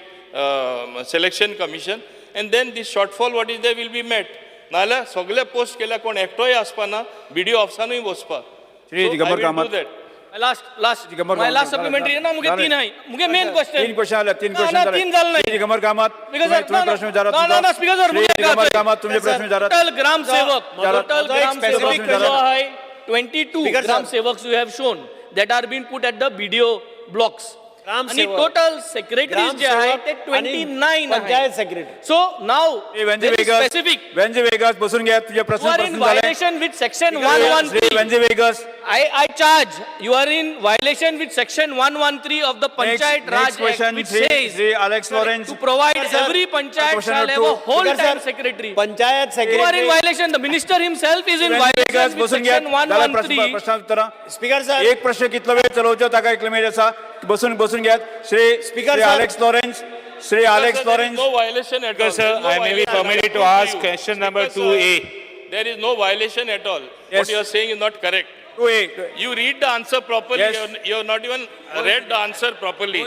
Selection Commission, and then this shortfall what is there will be met. नाजाल्यार सगळे पोस्ट केल्या, कोण एकटोय आसपाना बीडीओ ऑफिसानूय बसपाक. Shri Digambar Kamat. That. Last last Digambar my Kamat. Last supplementary ना मुगे तीन आहे मुगे मेन क्वेश्चन तीन क्वेश्चन आले, तीन क्वेश्चन ना, तीन जाले श्री दिगंबर कामत, Because तुम्ही ना, प्रश्न विचारात. ना, ना, ना, speaker sir, Shri मुगे दिगंबर कामत, तुमचे प्रश्न विचारात. टोटल ग्रामसेवक, टोटल माझो एक ग्रामसेवक specific जो question. आहे 22 Speaker sir. Gramsevaks you have shown that are been put at the BDO blocks आणि ग्रामसेवक. टोटल सेक्रेटरीज जे आहे ते ग्रामसेवक आणि 29 आहे. पंचायत सेक्रेटरी. सो नाव Venzy Vegas, specific Venzy Vegas, बसून घ्या. तुझे you प्रश्न are in प्रश्न झाले. व्हायलेशन विथ सेक्शन श्री 113. Venzy Vegas. I charge you are in violation with section 113 of the Panchayat Next Raj Act, question, which Shri says Shri Alex Lawrence. to provide Sir, every panchayat question shall number have a two. whole Speaker time sir, secretary. Panchayat You are in secretary. violation. The minister himself is in Venzy violation Vegas, with बसून घ्या. section झाला प्रश्न 113. प्रश्न उत्तरां. Speaker sir, एक प्रश्न कितलो वेळ चलोवचो ताका एक लिमीट आसा. बसून बसून घेयात. Shri Speaker Shri sir. Alex Lawrence, Shri Alex Sir, there is Lawrence. no violation at all. Speaker, sir, There is no I may be violation. permitted to ask question number Speaker, sir, 2A. There is no violation at all. Yes. What you are saying is not correct. 2A. You read the answer properly. Yes. You have not even read the answer properly.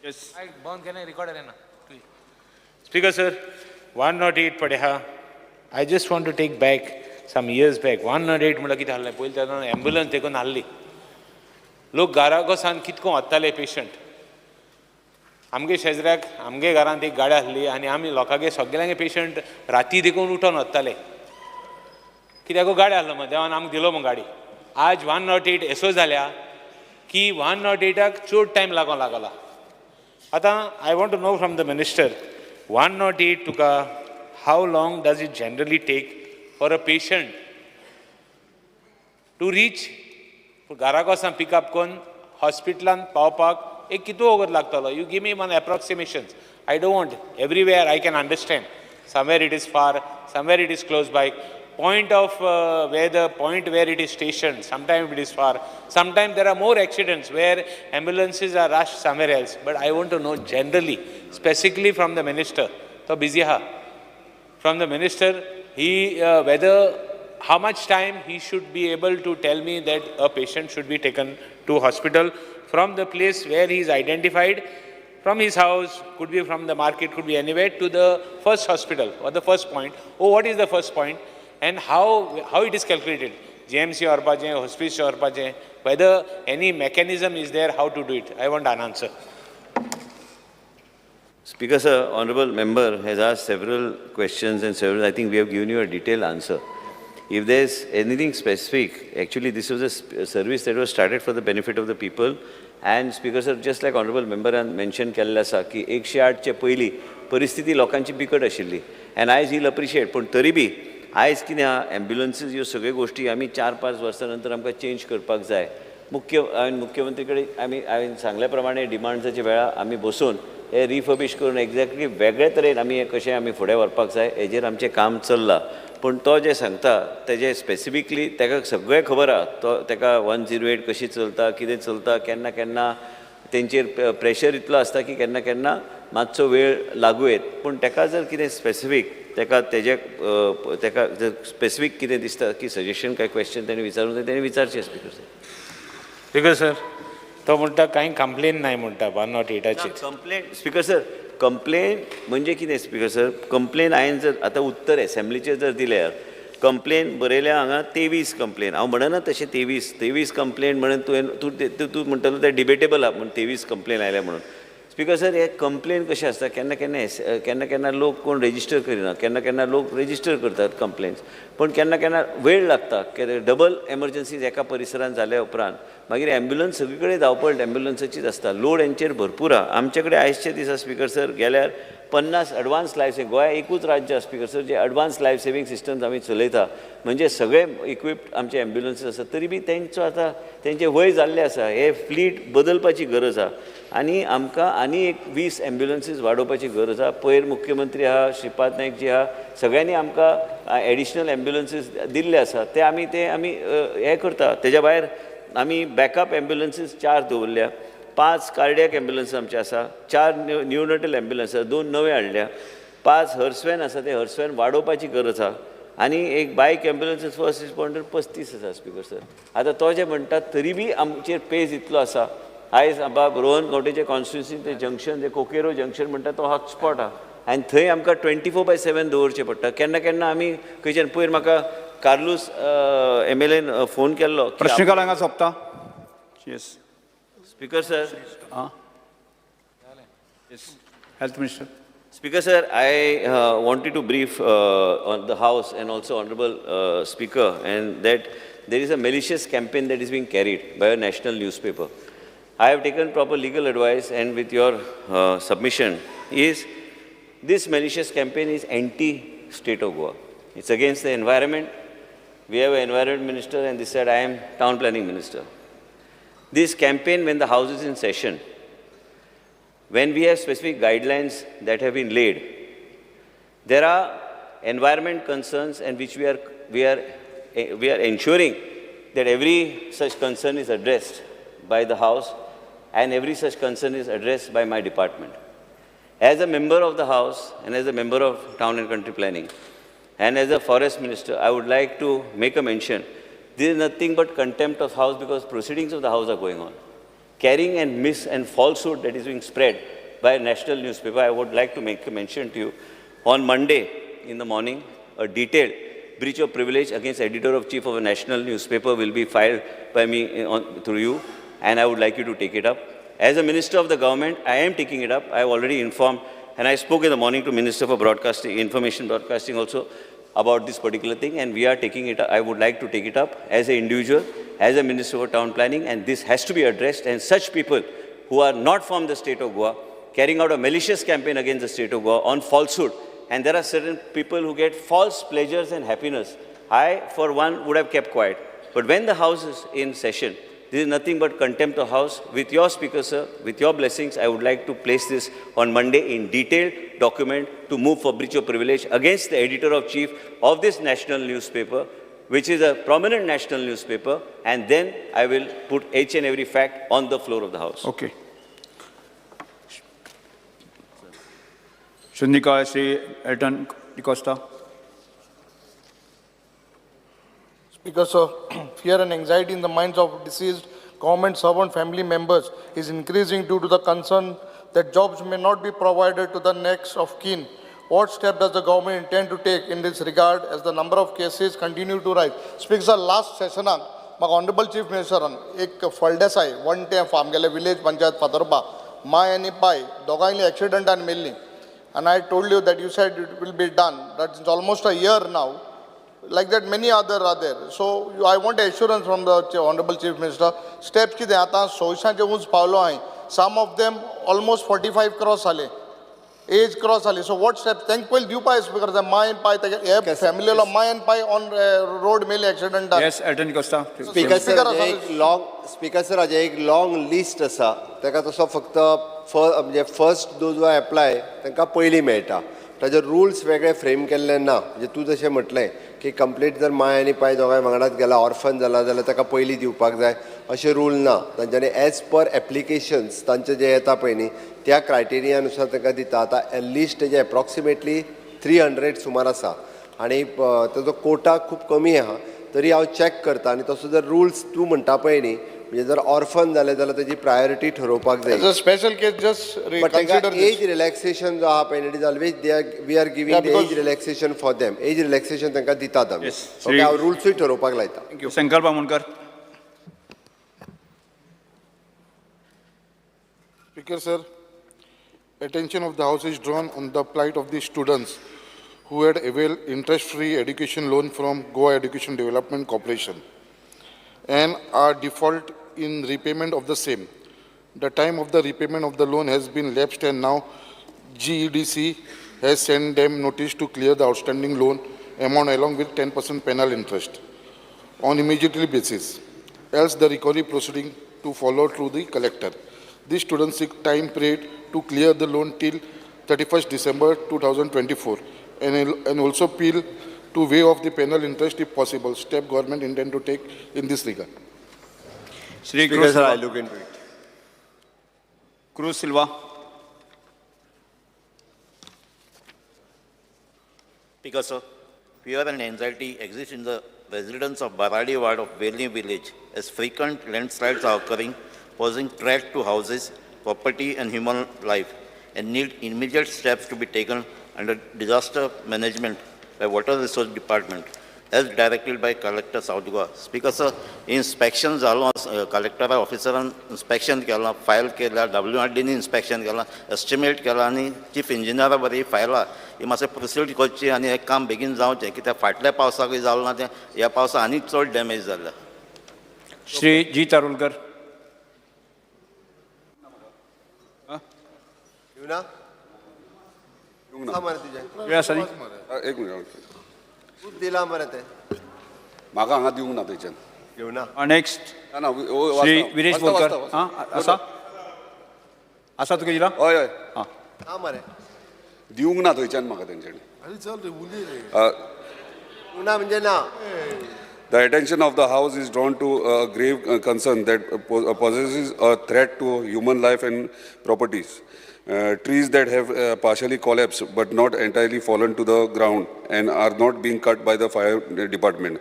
Yes. Speaker, sir, 108 पडे हा. I just want to take back some years back. 108 म्हणल्यार कितें आहलें पयलीं तेन्ना ambulance देखून आहली. लोक घराको कितको वताले पेशंट. आमगे शेजऱ्याक आमगे घरांत एक गाडी आहली आनी आमी लोकांगे सगल्यांगे पेशंट राती देखून उठोन वताले. कित्याक गाडी आहलो मग देवान आमकां दिलो मग गाडी. आज 108 एसो जाल्या की 108 चड टायम लागोंक लागला. आतां I want to know from the minister, 108 तुका how long does it generally take for a patient to reach घराक वचून पिकअप करून हॉस्पिटलान पावपाक एक कितू वगत लागतलो? You give me one approximation. I don't want everywhere. I can understand somewhere it is far, somewhere it is close by. Point of where the point where it is stationed, sometimes it is far, sometimes there are more accidents where ambulances are rushed somewhere else. But I want to know generally, specifically from the minister, तो busy ha, from the minister, he whether how much time he should be able to tell me that a patient should be taken to hospital from the place where he is identified, from his house, could be from the market, could be anywhere, to the first hospital or the first point. Oh, what is the first point and how it is calculated? GMC व्हरपाचें, hospice व्हरपाचें, whether any mechanism is there, how to do it. I want an answer. Speaker sir, honorable member has asked several questions and several, I think we have given you a detailed answer. If there's anything specific, actually this was a service that was started for the benefit of the people. And Speaker sir, just like honorable member mentioned केल्लें आसा की 108 चे पयलीं परिस्थिती लोकांची बिकट आशिल्ली. And आयज he'll appreciate, पूण तरी बी आयज कितें आहा, एम्ब्युलन्सीज ह्यो सगळ्यो गोश्टी आमी 4-5 वर्सां नंतर आमकां चेंज करपाक जाय. हांवें मुख्यमंत्री कडेन आमी हांवें सांगल्या प्रमाणे डिमांड्साच्या वेळार आमी बसून हे रिफर्बिश करून एक्झॅक्टली वेगळे तरेन आमी हे कशें आमी फुडें व्हरपाक जाय हेजेर आमचें काम चल्लां. पूण तो जें सांगता तेजें स्पेसिफिकली तेका सगळें खबर आहा. तो तेका 108 कशी चलता, कितें चलता, केन्ना केन्ना तेंचेर प्रेशर इतलो आसता की केन्ना केन्ना मातसो वेळ लागू येत. पूण तेका जर कितें स्पेसिफीक तेका तेजे तेका जर स्पेसिफीक कितें दिसता की सजेशन काय क्वेश्चन तेणें विचारूंक जाय, तेणें विचारचें स्पीकर सर. स्पीकर सर, तो म्हणटा कांय कंप्लेन नाय म्हणटा 108चेर. कंप्लेन स्पीकर सर, कंप्लेन म्हणजे कितें स्पीकर सर, कंप्लेन हांवें जर आतां उत्तर एसेंब्लीचेर जर दिल्यार कंप्लेन बरयल्या हांगा 23 कंप्लेन. हांव म्हणना तशें 23 कंप्लेन म्हणून तुवें तूं तूं म्हणटलो तें डिबेटेबल आहा, पूण 23 कंप्लेन आयल्या म्हणून. स्पीकर सर, हे कंप्लेन कशें आसता, केन्ना केन्ना केन्ना केन्ना लोक कोण रेजिस्टर करिना, केन्ना केन्ना लोक रेजिस्टर करतात कंप्लेन्स, पूण केन्ना केन्ना वेळ लागता. डबल एमर्जन्सीज एका परिसरान जाल्या उपरांत मागीर एम्ब्युलन्स सगळी कडेन धांवपळ एम्ब्युलन्साचीच आसता, लोड हेंचेर भरपूर आहा. आमचे कडेन आयजच्या दिसा स्पीकर सर गेल्यार 50 एडवान्स लायफ सेविंग, गोंया एकूच राज्य स्पीकर सर जे एडवान्स लायफ सेविंग सिस्टम्स आमी चलयता, म्हणजे सगळे इक्विप्ड आमचे एम्ब्युलन्सीस आसा, तरी बी तेंचो आतां तेंचें वय जाल्लें आसा, हे फ्लीट बदलपाची गरज आहा आनी आमकां आनी एक 20 एम्ब्युलन्सीस वाडोवपाची गरज आहा. पयर मुख्यमंत्री आहा, श्रीपाद नायक जी आहा, सगळ्यांनी आमकां एडिशनल एम्ब्युलन्सीस दिल्ले आसा, ते आमी हें करता. तेज्या भायर आमी बॅकअप एम्ब्युलन्सीस 4 दवरल्या, 5 कार्डियक एम्ब्युलन्स आमचे आसा, 4 न्यूनटल एम्ब्युलन्स आसा, 2 नवे हाडल्या, 5 हर्सवॅन आसा, ते हर्सवॅन वाडोवपाची गरज आहा आनी एक बायक एम्ब्युलन्सीस फर्स्ट रिस्पॉन्डर 35 आसा स्पीकर सर. आतां तो जे म्हणटा तरी बी आमचेर पेज इतलो आसा. आयज बाब रोहन गांवटेचे कॉन्स्टिट्युन्सी ते जंक्शन, जे कोकेरो जंक्शन म्हणटा तो हॉटस्पॉट आहा, आनी थंय आमकां 24/7 दवरचें पडटा. केन्ना केन्ना आमी खंयच्यान पयर म्हाका कार्लूस MLAन फोन केल्लो. प्रश्नकाल हांगा सोंपता. Yes speaker sir. Health minister. Speaker sir, I wanted to brief on the House and also Honorable Speaker, and that there is a malicious campaign that is being carried by a national newspaper. I have taken proper legal advice, and with your submission, is this malicious campaign is anti-state of Goa. It's against the environment. We have an environment minister, and this said I am town planning minister. This campaign, when the House is in session, when we have specific guidelines that have been laid, there are environment concerns, and which we are ensuring that every such concern is addressed by the House, and every such concern is addressed by my department. As a member of the House and as a member of Town and Country Planning and as a forest minister, I would like to make a mention. This is nothing but contempt of House, because proceedings of the House are going on. Carrying and mis and falsehood that is being spread by a national newspaper, I would like to make a mention to you. On Monday in the morning, a detailed breach of privilege against editor-of-chief of a national newspaper will be filed by me through you, and I would like you to take it up. As a minister of the government, I am taking it up. I have already informed, and I spoke in the morning to Minister for Broadcasting, Information Broadcasting also about this particular thing, and we are taking it up. I would like to take it up as an individual, as a Minister for Town Planning, and this has to be addressed, and such people who are not from the state of Goa, carrying out a malicious campaign against the state of Goa on falsehood, and there are certain people who get false pleasures and happiness. I, for one, would have kept quiet. But when the House is in session, this is nothing but contempt of House. With your Speaker, sir, with your blessings, I would like to place this on Monday in detailed document to move for breach of privilege against the editor-of-chief of this national newspaper, which is a prominent national newspaper, and then I will put each and every fact on the floor of the House. Okay. Shundika Shri Elton D'Costa. Speaker, sir, fear and anxiety in the minds of deceased government servant family members is increasing due to the concern that jobs may not be provided to the next of kin. What step does the government intend to take in this regard as the number of cases continue to rise? Speaker, sir, last session, my Honorable Chief Minister, एक Phaldesai one ते आमगेले village panchayat Fatorpa my आनी पाय दोगांयली एक्सिडंटान मेल्ली. And I told you that you said it will be done. That's almost a year now. Like that, many other are there. So I want assurance from the Honorable Chief Minister. Steps कितें आतां 100 उंच पावलो हांवें. Some of them almost 45 cross जाले, age cross जाली. So what steps? तांकां पयलीं दिवपा स्पीकर my and पाय हे फॅमिलीलो my and pi on road मेले एक्सिडंटान. Yes, Elton D'Costa. Speaker sir, एक लॉंग स्पीकर सर हाजें एक लॉंग लिस्ट आसा. ताका तसो फक्त म्हणजे फर्स्ट those who apply तांकां पयलीं मेळटा. ताजे रुल्स वेगळे फ्रेम केल्ले ना. म्हणजे तूं जशें म्हटलें की कंप्लीट जर माय आनी पाय दोगांय वांगडाच गेला ऑर्फन जाला जाल्यार ताका पयलीं दिवपाक जाय अशें रूल ना. तांच्यांनी एज पर एप्लिकेशन्स तांचे जे येता पळय न्ही त्या क्रायटेरिया नुसार तांकां दिता. आतां लिस्ट तेजें एप्रॉक्सिमेटली 300 सुमार आसा आनी ताजो कोटा खूब कमी आहा. तरी हांव चॅक करता आनी तसो जर रुल्स तूं म्हणटा पळय न्ही म्हणजे जर ऑर्फन जाले जाल्यार ताजी प्रायोरिटी ठरोवपाक जाय. As a special case, just but तांकां reconsider this. Age relaxation जो आहा पळय it is always they are we are giving the age relaxation for them. Age relaxation तांकां दितात आमी. ओके, हांव रुल्सूय ठरोवपाक लायता. Sankalp Amonkar. Speaker, sir, attention of the House is drawn on the plight of the students who had availed interest-free education loan from Goa Education Development Corporation and are default in repayment of the same. The time of the repayment of the loan has been lapsed and now GEDC has sent them notice to clear the outstanding loan amount along with 10% penal interest on immediately basis, else the recovery proceeding to follow through the collector. These students seek time period to clear the loan till 31st December 2024 and also appeal to waive off the penal interest if possible. Step government intend to take in this regard. Shri Speaker sir, I look into it. Cruz Silva. Speaker, sir, fear and anxiety exist in the residents of Baradi ward of Velni village as frequent landslides are occurring, posing threat to houses, property and human life. and need immediate steps to be taken under disaster management by Water Resource Department as directed by Collector South Goa. Speaker sir, inspection जालो, कलेक्टरा ऑफिसरान inspection केलां, file केला, WRD नी inspection केलां, estimate केलां आनी chief इंजिनियरा बरी फायलां ही मातशें proceed करची आनी हें काम बेगीन जावचें, कित्याक फाटल्या पावसाकूय जालें ना तें, ह्या पावसा आनी चड डॅमेज जाल्या. श्री जी चारुलकर. दिवना मरे तुजें वेळ आसा न्ही? एक मिनिट. तूं दिला मरे तें. म्हाका हांगा दिवंक ना थंयच्यान. घेवना. नेक्स्ट. ना. श्री विरेश बोरकर. आं, आसा आसा तुका दिला? हय हय. आं. ना मरे. दिवंक ना थंयच्यान म्हाका तेंच्यांनी. ना म्हणजे ना. The attention of the House is drawn to a grave concern that poses a threat to human life and properties. Trees that have partially collapsed but not entirely fallen to the ground and are not being cut by the fire department,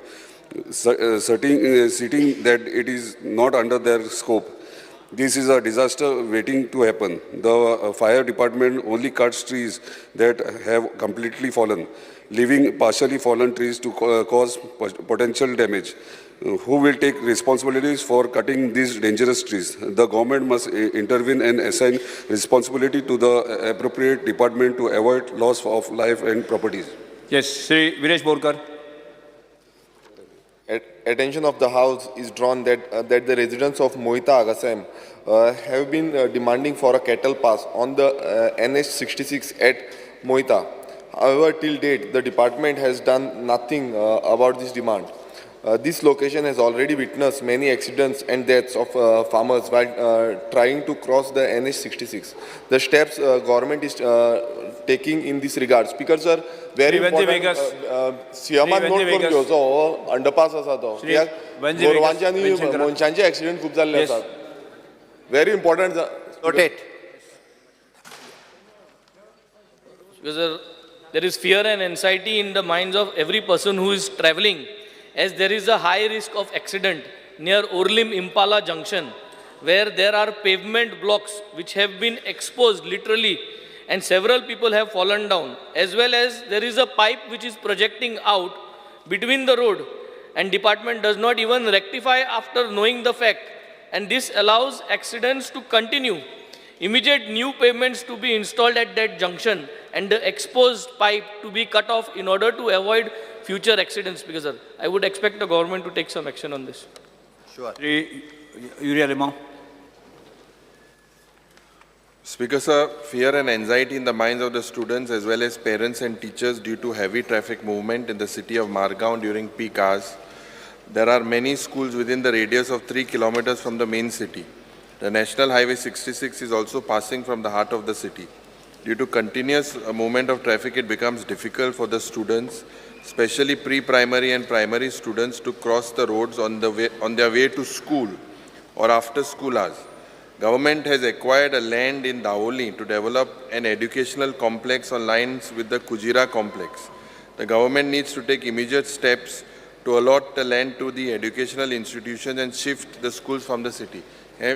citing that it is not under their scope. This is a disaster waiting to happen. The fire department only cuts trees that have completely fallen, leaving partially fallen trees to cause potential damage. Who will take responsibilities for cutting these dangerous trees? The government must intervene and assign responsibility to the appropriate department to avoid loss of life and properties. Yes, Shri Viresh Borkar. Attention of the House is drawn that the residents of Moita Agasem have been demanding for a cattle pass on the NH66 at Moita. However, till date, the department has done nothing about this demand. This location has already witnessed many accidents and deaths of farmers while trying to cross the NH66. The steps government is taking in this regard. Speaker sir, very important. सीएमान note करून घेवचो हो underpass आसा तो. गोरवांचे आनी मनशांचे accident खूब जाल्ले आसात. Very important. Noted. Because there is fear and anxiety in the minds of every person who is traveling, as there is a high risk of accident near Orlim Impala Junction, where there are pavement blocks which have been exposed literally and several people have fallen down, as well as there is a pipe which is projecting out between the road, and department does not even rectify after knowing the fact, and this allows accidents to continue. Immediate new pavements to be installed at that junction and the exposed pipe to be cut off in order to avoid future accidents. Because sir, I would expect the government to take some action on this. Sure. Shri Yuri Alemao. Speaker sir, fear and anxiety in the minds of the students as well as parents and teachers due to heavy traffic movement in the city of Margao during peak hours. There are many schools within the radius of 3 kilometers from the main city. The National Highway 66 is also passing from the heart of the city. Due to continuous movement of traffic, it becomes difficult for the students, especially pre-primary and primary students, to cross the roads on their way to school or after school hours. Government has acquired a land in Daoli to develop an educational complex on lines with the Kujira complex. The government needs to take immediate steps to allot the land to the educational institutions and shift the schools from the city.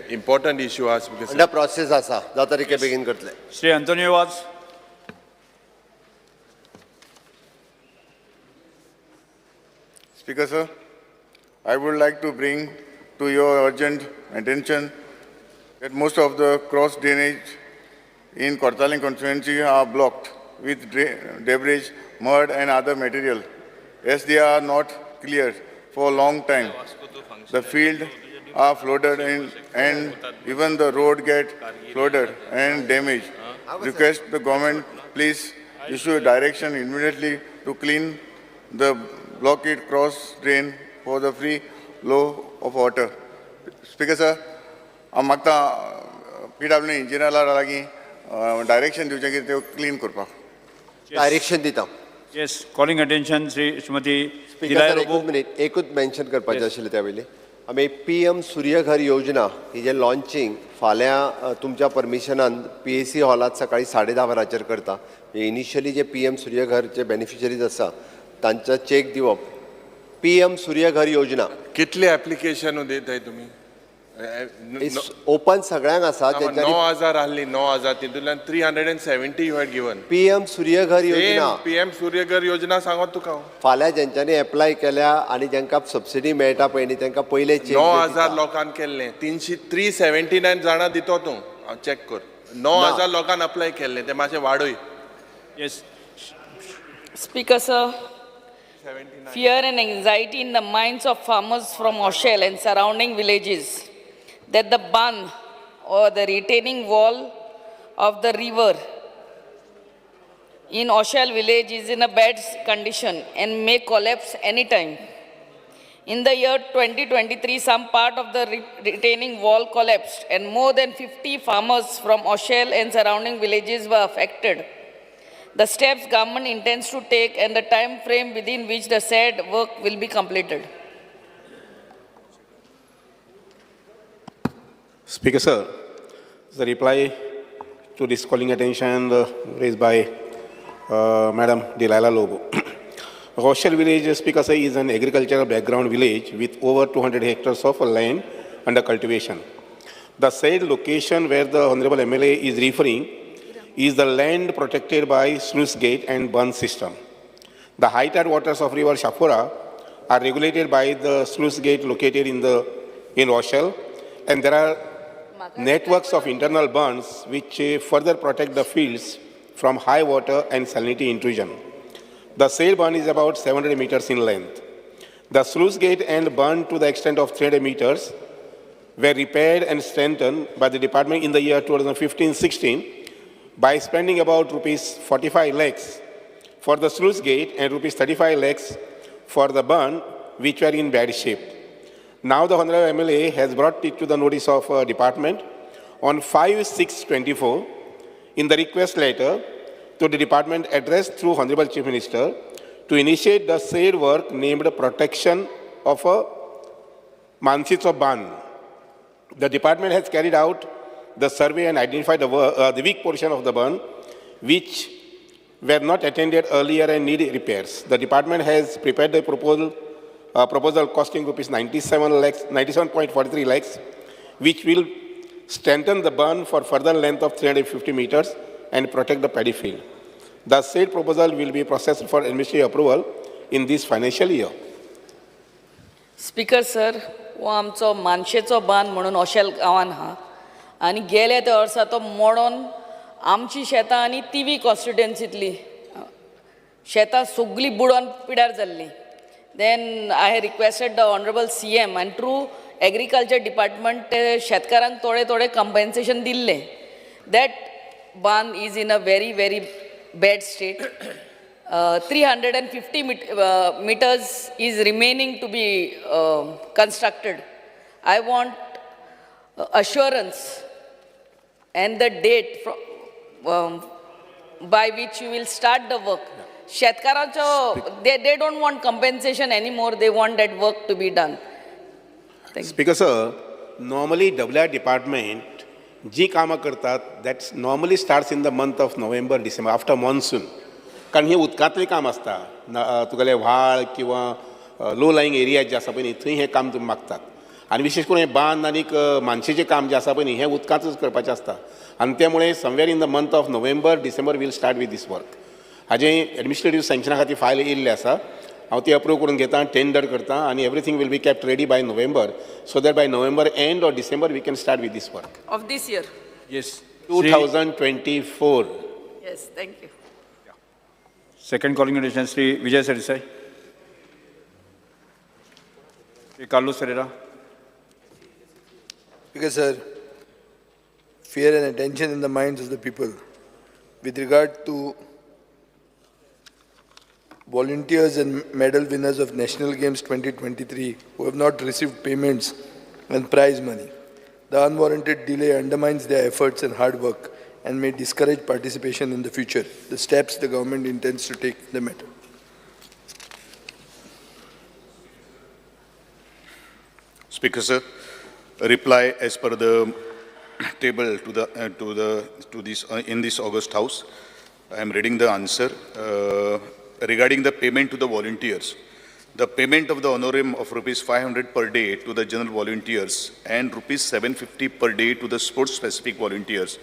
Important issue as because under process आसा, जाता Ricky बेगीन करतले. Shri Antonio Vaz. Speaker sir, I would like to bring to your urgent attention that most of the cross drainage in Cortalim constituency are blocked with debris, mud and other material, as they are not cleared for a long time. The field are flooded and even the road get flooded and damaged. Request the government please issue a direction immediately to clean the blockade cross drain for the free flow of water. Speaker sir, हांव मागता PW इंजिनियरा लागीं direction दिवचें की त्यो clean करपाक. Direction दिता. Yes, calling attention Shri Shrimati speaker sir, एकूच minute, एकूच मेन्शन करपाचें आशिल्लें त्या वयलें. आमी PM Surya Ghar योजना ही जे लॉन्चिंग फाल्यां तुमच्या परमिशनान PAC हॉलांत सकाळी 10:30 वरांचेर करता. इनिशियली जे PM सूर्यघरचे बेनिफिशरीज आसा तांचा चेक दिवप. PM Surya Ghar योजना कितले एप्लिकेशन दिताय तुमी? It's open सगळ्यांक आसा जेंच्यांनी 9,000 आहली, 9,000 तितूंतल्यान 370 you had given. PM Suryaghar Yojana. PM Suryaghar Yojana सांगत तुका हांव. फाल्यां जेंच्यांनी एप्लाय केल्या आनी जेंकां सबसिडी मेळटा पळय न्ही तेंकां पयले चेक 9,000 लोकांक केल्लें, 379 जाणां दितो तूं, चॅक कर. 9,000 लोकांक अप्लाय केल्लें, तें मातशें वाडय. Yes. Speaker sir, fear and anxiety in the minds of farmers from Oshel and surrounding villages that the bund or the retaining wall of the river in Oshel village is in a bad condition and may collapse anytime. In the year 2023, some part of the retaining wall collapsed and more than 50 farmers from Oshel and surrounding villages were affected. The steps government intends to take and the time frame within which the said work will be completed. Speaker sir, the reply to this calling attention raised by Madam Delilah Lobo. Rochelle village, Speaker sir, is an agricultural background village with over 200 hectares of land under cultivation. The said location where the Honorable MLA is referring is the land protected by sluice gate and bund system. The high tide waters of river Shapora are regulated by the sluice gate located in Rochelle, and there are networks of internal bunds which further protect the fields from high water and salinity intrusion. The sail bund is about 700 meters in length. The sluice gate and bund to the extent of 300 meters were repaired and strengthened by the department in the year 2015-16 by spending about rupees 45 lakhs for the sluice gate and rupees 35 lakhs for the bund, which were in bad shape. Now the Honorable MLA has brought it to the notice of department on 5/6/24 in the request letter to the department addressed through Honorable Chief Minister to initiate the said work named protection of a Mansicho Ban. The department has carried out the survey and identified the weak portion of the bund, which were not attended earlier and need repairs. The department has prepared the proposal costing rupees 97.43 lakhs, which will strengthen the bund for further length of 350 meters and protect the paddy field. The said proposal will be processed for administrative approval in this financial year. Speaker sir, हो आमचो मानशेचो बांद म्हणून ओशेल गांवान आहा आनी गेल्या त्या वर्सा तो मोडोन आमची शेतां आनी तिवी कॉन्स्टिट्युएन्सींतली शेतां सगळीं बुडोन पिड्यार जाल्लीं. Then I requested the honourable CM आनी थ्रू एग्रीकल्चर डिपार्टमेंट ते शेतकारांक थोडे थोडे कंपेन्सेशन दिल्लें. That bund is in a very very bad state. 350 meters is remaining to be constructed. I want assurance and the date from, by which you will start the work. Shetkarancho, they don't want compensation anymore. They want that work to be done. Thank you. Speaker sir, normally WI department जी कामां करतात that normally starts in the month of November, December after monsoon. कारण हें उदकांतलें काम आसता, तुगेलें व्हाळ किंवा लो लायिंग एरिया जे आसा पळय न्ही थंय हें काम तुमी मागतात आनी विशेश करून हें बांद आनीक मानशेचें काम जें आसा पळय न्ही हें उदकांतच करपाचें आसता आनी त्यामुळे somewhere in the month of November, December we'll start with this work. हाजें एडमिनिस्ट्रेटीव सँक्शना खातीर फायल येयल्लें आसा, हांव ती अप्रूव करून घेता, टेंडर करता आनी everything will be kept ready by November so that by November end or December we can start with this work. Of this year? Yes. 2024. Yes, thank you. Second calling attention, Shri Vijay Sardesai. Shri Carlos Ferreira. Because sir, fear and attention in the minds of the people with regard to volunteers and medal winners of National Games 2023 who have not received payments and prize money. The unwarranted delay undermines their efforts and hard work and may discourage participation in the future. The steps the government intends to take in the matter. Speaker sir, reply as per the table to this in this August House. I am reading the answer regarding the payment to the volunteers. The payment of the honorarium of rupees 500 per day to the general volunteers and rupees 750 per day to the sports-specific volunteers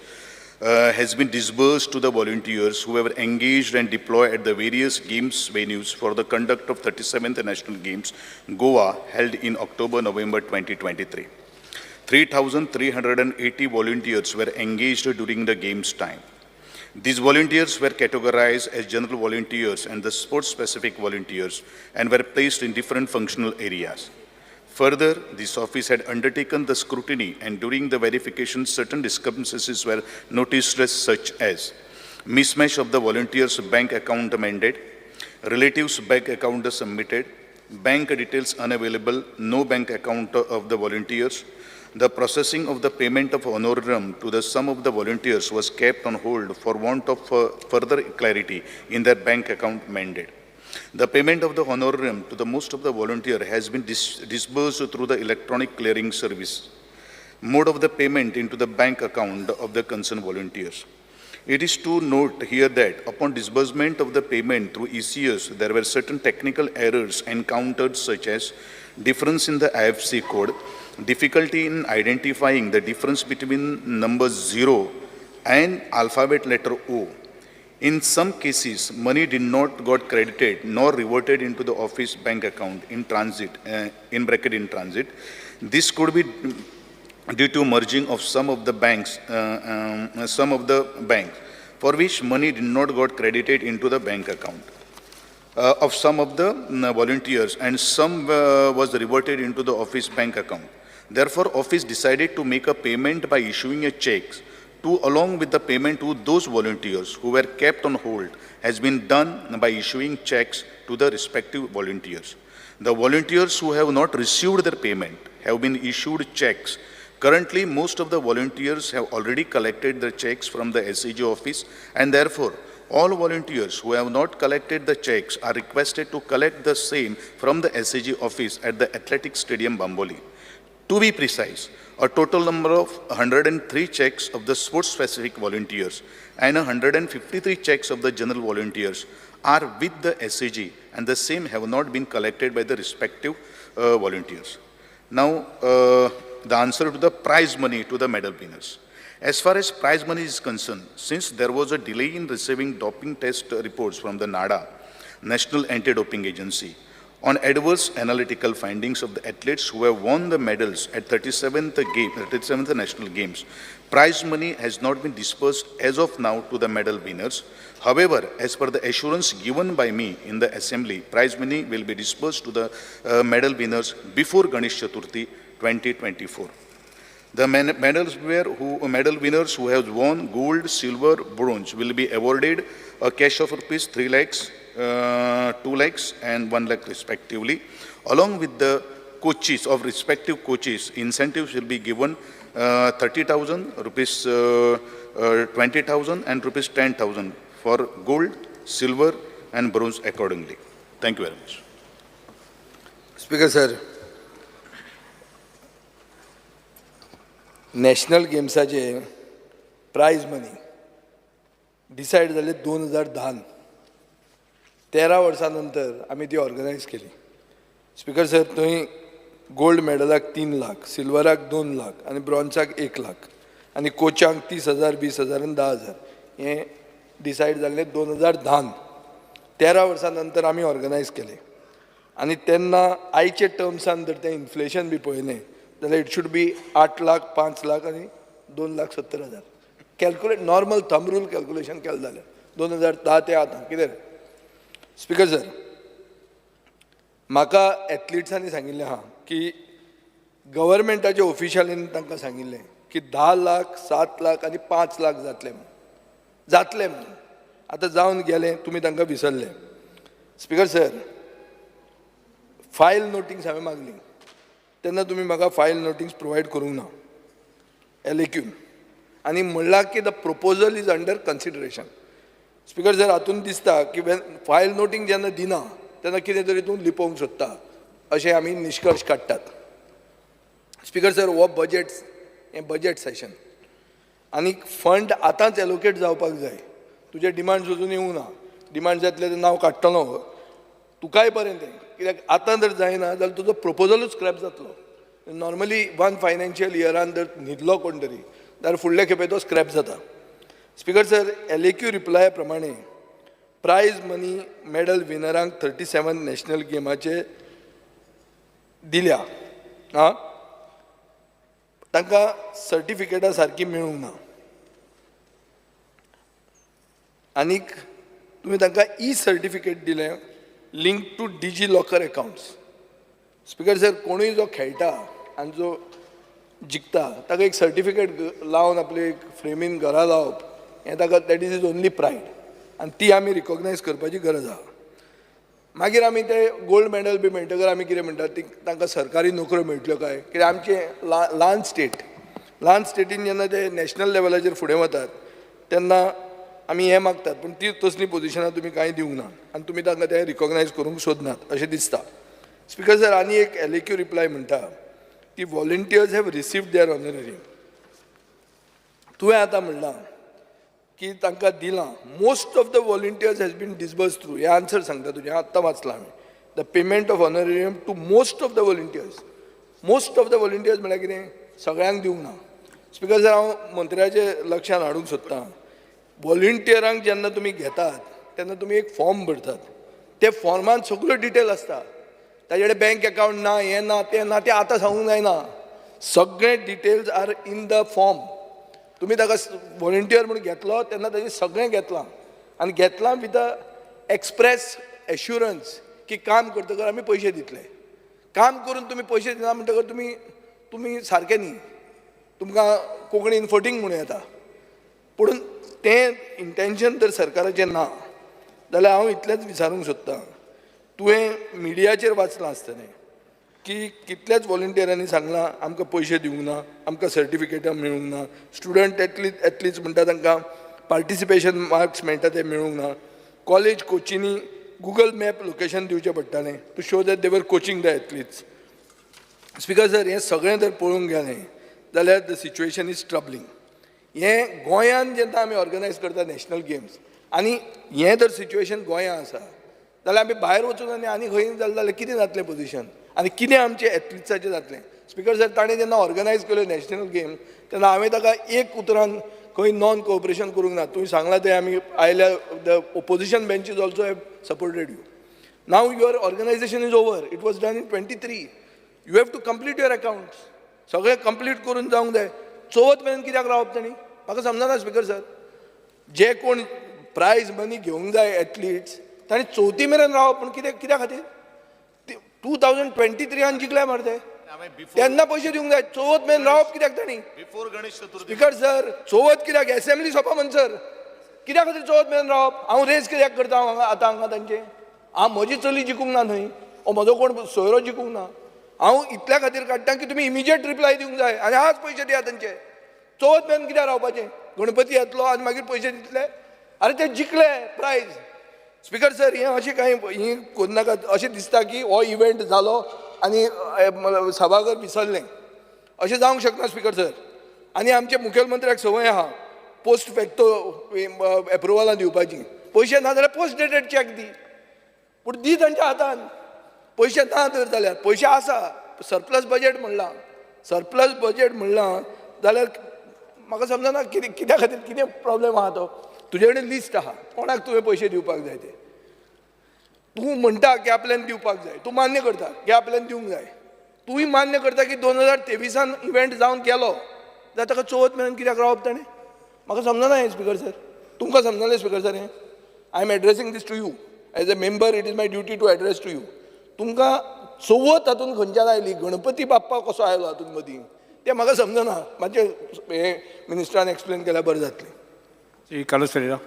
has been disbursed to the volunteers who were engaged and deployed at the various games venues for the conduct of 37th National Games, Goa, held in October-November 2023. 3,380 volunteers were engaged during the games time. These volunteers were categorized as general volunteers and the sports-specific volunteers and were placed in different functional areas. Further, this office had undertaken the scrutiny, and during the verification, certain discrepancies were noticed as such as mismatch of the volunteers' bank account amended, relatives' bank account submitted, bank details unavailable, no bank account of the volunteers. The processing of the payment of honorarium to the sum of the volunteers was kept on hold for want of further clarity in their bank account mandate. The payment of the honorarium to the most of the volunteer has been disbursed through the electronic clearing service. Mode of the payment into the bank account of the concerned volunteers. It is to note here that upon disbursement of the payment through ECS, there were certain technical errors encountered such as difference in the IFC code, difficulty in identifying the difference between number 0 and alphabet letter O. In some cases, money did not got credited nor reverted into the office bank account in transit, in bracket in transit. This could be due to merging of some of the banks, for which money did not got credited into the bank account of some of the volunteers, and some was reverted into the office bank account. Therefore, office decided to make a payment by issuing a check to along with the payment to those volunteers who were kept on hold has been done by issuing checks to the respective volunteers. The volunteers who have not received their payment have been issued checks. Currently, most of the volunteers have already collected their checks from the SAG office, and therefore, all volunteers who have not collected the checks are requested to collect the same from the SAG office at the Athletic Stadium, Bambolim. To be precise, a total number of 103 checks of the sports-specific volunteers and 153 checks of the general volunteers are with the SAG, and the same have not been collected by the respective volunteers. Now, the answer to the prize money to the medal winners. As far as prize money is concerned, since there was a delay in receiving doping test reports from the NADA, National Anti-Doping Agency, on adverse analytical findings of the athletes who have won the medals at 37th National Games, prize money has not been dispersed as of now to the medal winners. However, as per the assurance given by me in the assembly, prize money will be dispersed to the medal winners before Ganesh Chaturthi 2024. The medal winners who have won gold, silver, bronze will be awarded a cash of rupees 3 lakhs, 2 lakhs and 1 lakh respectively. Along with the coaches of respective coaches, incentives will be given 30,000, rupees 20,000 and rupees 10,000 for gold, silver and bronze accordingly. Thank you very much. Speaker sir, national गेम्साचे prize money decide जाले 2010, 13 वर्सां नंतर आमी ती organise केली. Speaker sir, थंय gold मेडलाक 3 lakh, सिल्वराक 2 lakh आनी ब्रॉन्जाक 1 लाख आनी कोचांक 30,000, 20,000 आनी 10,000 हें डिसायड जाल्लें 2010. 13 वर्सां नंतर आमी ऑर्गनायज केलें आनी तेन्ना आयचे टर्म्सान जर तें इन्फ्लेशन बी पळयलें जाल्यार it should be 8 lakh, 5 lakh आनी 2,70,000. Calculate normal thumb rule calculation केलें जाल्यार 2010 ते आतां कितें. स्पीकर सर, म्हाका एथलिट्सांनी सांगिल्लें आहा की गव्हर्मेंटाच्या ऑफिशियलीन तांकां सांगिल्लें की 10 लाख, 7 लाख आनी 5 लाख जातले म्हणून. आतां जावन गेलें, तुमी तांकां विसरले. स्पीकर सर, फायल नोटिंग्स हांवें मागली तेन्ना तुमी म्हाका फायल नोटिंग्स प्रोवायड करूंक ना LAQ आनी म्हणलां की the proposal is under consideration. Speaker sir, हातून दिसता की फायल नोटींग जेन्ना दिना तेन्ना कितें तरी तूं लिपोवंक सोदता अशें आमी निश्कर्श काडटात. स्पीकर सर, हो बजेट हें बजेट सेशन आनी फंड आतांच एलोकेट जावपाक जाय. तुजे डिमांड्स अजून येवंक ना, डिमांड्स येतले तेन्ना हांव काडटलो. तुकाय बरें तें, कित्याक आतां जर जायना जाल्यार तुजो प्रपोजलूच स्क्रॅप जातलो. नॉर्मली वन फायनान्शियल इयरान जर न्हिदलो कोण तरी जाल्यार फुडले खेपे तो स्क्रॅप जाता. स्पिकर सर, LAQ रिप्लाया प्रमाणे प्रायज मनी मॅडल विनरांक 37 नॅशनल गेमाचे दिल्या, आं, तांकां सर्टिफिकेटां सारकीं मेळूंक ना. आनीक तुमी तांकां ई सर्टिफिकेट दिलें link to DigiLocker accounts. Speaker sir, कोणूय जो खेळटा आनी जो जिखता ताका एक सर्टिफिकेट लावन आपले एक फ्रेमीन घरा लावप हें ताका that is his only pride, आनी ती आमी रिकॉग्नायज करपाची गरज आहा. मागीर आमी ते गोल्ड मॅडल बी मेळटकर आमी कितें म्हणटात, ती तांकां सरकारी नोकऱ्यो मेळटल्यो काय कित्याक? आमचें ल्हान स्टेट, ल्हान स्टेटीन जेन्ना ते नॅशनल लेवलाचेर फुडें वतात तेन्ना आमी हें मागतात, पूण ती तसलीं पोजिशनां तुमी कांय दिवंक ना आनी तुमी तांकां ते रिकॉग्नायज करूंक सोदनात अशें दिसता. स्पिकर सर, आनी एक LAQ reply म्हणटा की volunteers have received their honorarium. तुवें आतां म्हणलां की तांकां दिलां, most of the volunteers has been disburse through. हें आन्सर सांगता तुजें, आत्तां वाचलां हांवें. The payment of honorarium to most of the volunteers. Most of the volunteers म्हळ्यार कितें? सगळ्यांक दिवंक ना. स्पिकर सर, हांव मंत्र्याचे लक्षांत हाडूंक सोदतां, वॉलंटियरांक जेन्ना तुमी घेतात तेन्ना तुमी एक फॉर्म भरतात, ते फॉर्मान सगळ्यो डिटेल आसता. ताजे कडेन बँक अकावंट ना, हें ना, तें ना, तें आतां सांगूंक जायना. सगळे details are in the form. तुमी ताका वॉलंटियर म्हणून घेतलो तेन्ना ताजें सगळें घेतलां, आनी घेतलां विथ अ एक्सप्रेस एश्युरन्स की काम करतकर आमी पयशे दितले. काम करून तुमी पयशे दिना म्हणटकर तुमी तुमी सारके न्ही, तुमकां कोंकणीन फटींग म्हणूं येता. पूण तें इंटेंशन जर सरकाराचें ना जाल्यार हांव इतलेंच विचारूंक सोदतां, तुवें मिडियाचेर वाचलां आसतलें की कितल्याच वॉलंटियरांनी सांगलां आमकां पयशे दिवंक ना, आमकां सर्टिफिकेटां मेळूंक ना, स्टुडंट एथलीट्स म्हणटा तांकां पार्टिसिपेशन मार्क्स मेळटा ते मेळूंक ना, कॉलेज कोचिंनी गुगल मॅप लोकेशन दिवचें पडटालें to show that they were coaching the athletes. Speaker sir, हें सगळें जर पळोवंक गेलें जाल्यार the situation is troubling. हें गोंयान जेन्ना आमी ऑर्गनायज करता नॅशनल गेम्स आनी हें जर सिच्युएशन गोंयां आसा जाल्यार आमी भायर वचून आनी आनी खंय जालें जाल्यार कितें जातलें पोजिशन आनी कितें आमचें एथलिट्साचें जातलें? स्पिकर सर, ताणें जेन्ना ऑर्गनायज केल्यो नॅशनल गेम तेन्ना हांवें ताका एक उतरान खंय नॉन कोऑपरेशन करूंक ना. तुवें सांगलां तें आमी आयल्या, the opposition benches also have supported you. Now your organisation is over, it was done in 23, you have to complete your accounts. सगळें कंप्लीट करून जावंक जाय. चवथ मेरेन कित्याक रावप तांणी म्हाका समजना. स्पिकर सर, जे कोण प्रायज मनी घेवंक जाय एथलिट्स तांणी चवथी मेरेन रावप पूण कितें कित्या खातीर? 2023 जिखले मरे ते, तेन्ना पयशे दिवंक जाय. चवथ मेरेन रावप कित्याक तांणी? Before Ganesh Chaturthi. Speaker sir, चवथ कित्याक? एसेंब्ली सोंपा म्हणसर कित्या खातीर चवथ मेरेन रावप? हांव रेस कित्याक करता हांगा आतां हांगा तांचे? हांव म्हजी चली जिखूंक ना न्हय, ओ म्हजो कोण सोयरो जिखूंक ना. हांव इतल्या खातीर काडटा की तुमी इमिजिएट रिप्लाय दिवंक जाय आनी आज पयशे दिया तांचे. चवथ मेरेन कित्याक रावपाचें? गणपती येतलो आनी मागीर पयशे दितले? आरे ते जिखले प्रायज. स्पिकर सर, हें अशें कांय हें करूं नाकात. अशें दिसता की हो इव्हेंट जालो आनी सभाघर विसरलें, अशें जावंक शकना स्पिकर सर. आनी आमचे मुखेलमंत्र्याक संवय आहा पोस्ट फॅक्टो एप्रुवलां दिवपाची. पयशे ना जाल्यार पोस्ट डेटेड चॅक दी, पूण दी तांच्या हातान. पयशे ना तर जाल्यार पयशे आसा, सरप्लस बजेट म्हणलां, सरप्लस बजेट म्हणलां जाल्यार म्हाका समजना कितें कित्या खातीर कितें प्रॉब्लेम आहा तो. तुजे कडेन लिस्ट आहा कोणाक तुवें पयशे दिवपाक जाय ते. तूं म्हणटा की आपल्यान दिवपाक जाय, तूं मान्य करता की आपल्यान दिवंक जाय, तूंय मान्य करता की 2023 इव्हेंट जावन गेलो, जाल्यार ताका चवथ मेरेन कित्याक रावप ताणें? म्हाका समजना हें स्पिकर सर. तुमकां समजलें स्पिकर सर हें? I am addressing this to you as a member, it is my duty to address to you. तुमकां चवथ हातूंत खंयच्यान आयली, गणपती बाप्पा कसो आयलो हातूंत मदीं तें म्हाका समजना. मातशें हें मिनिस्टरान एक्सप्लेन केल्यार बरें जातलें. Shri Carlos Ferreira.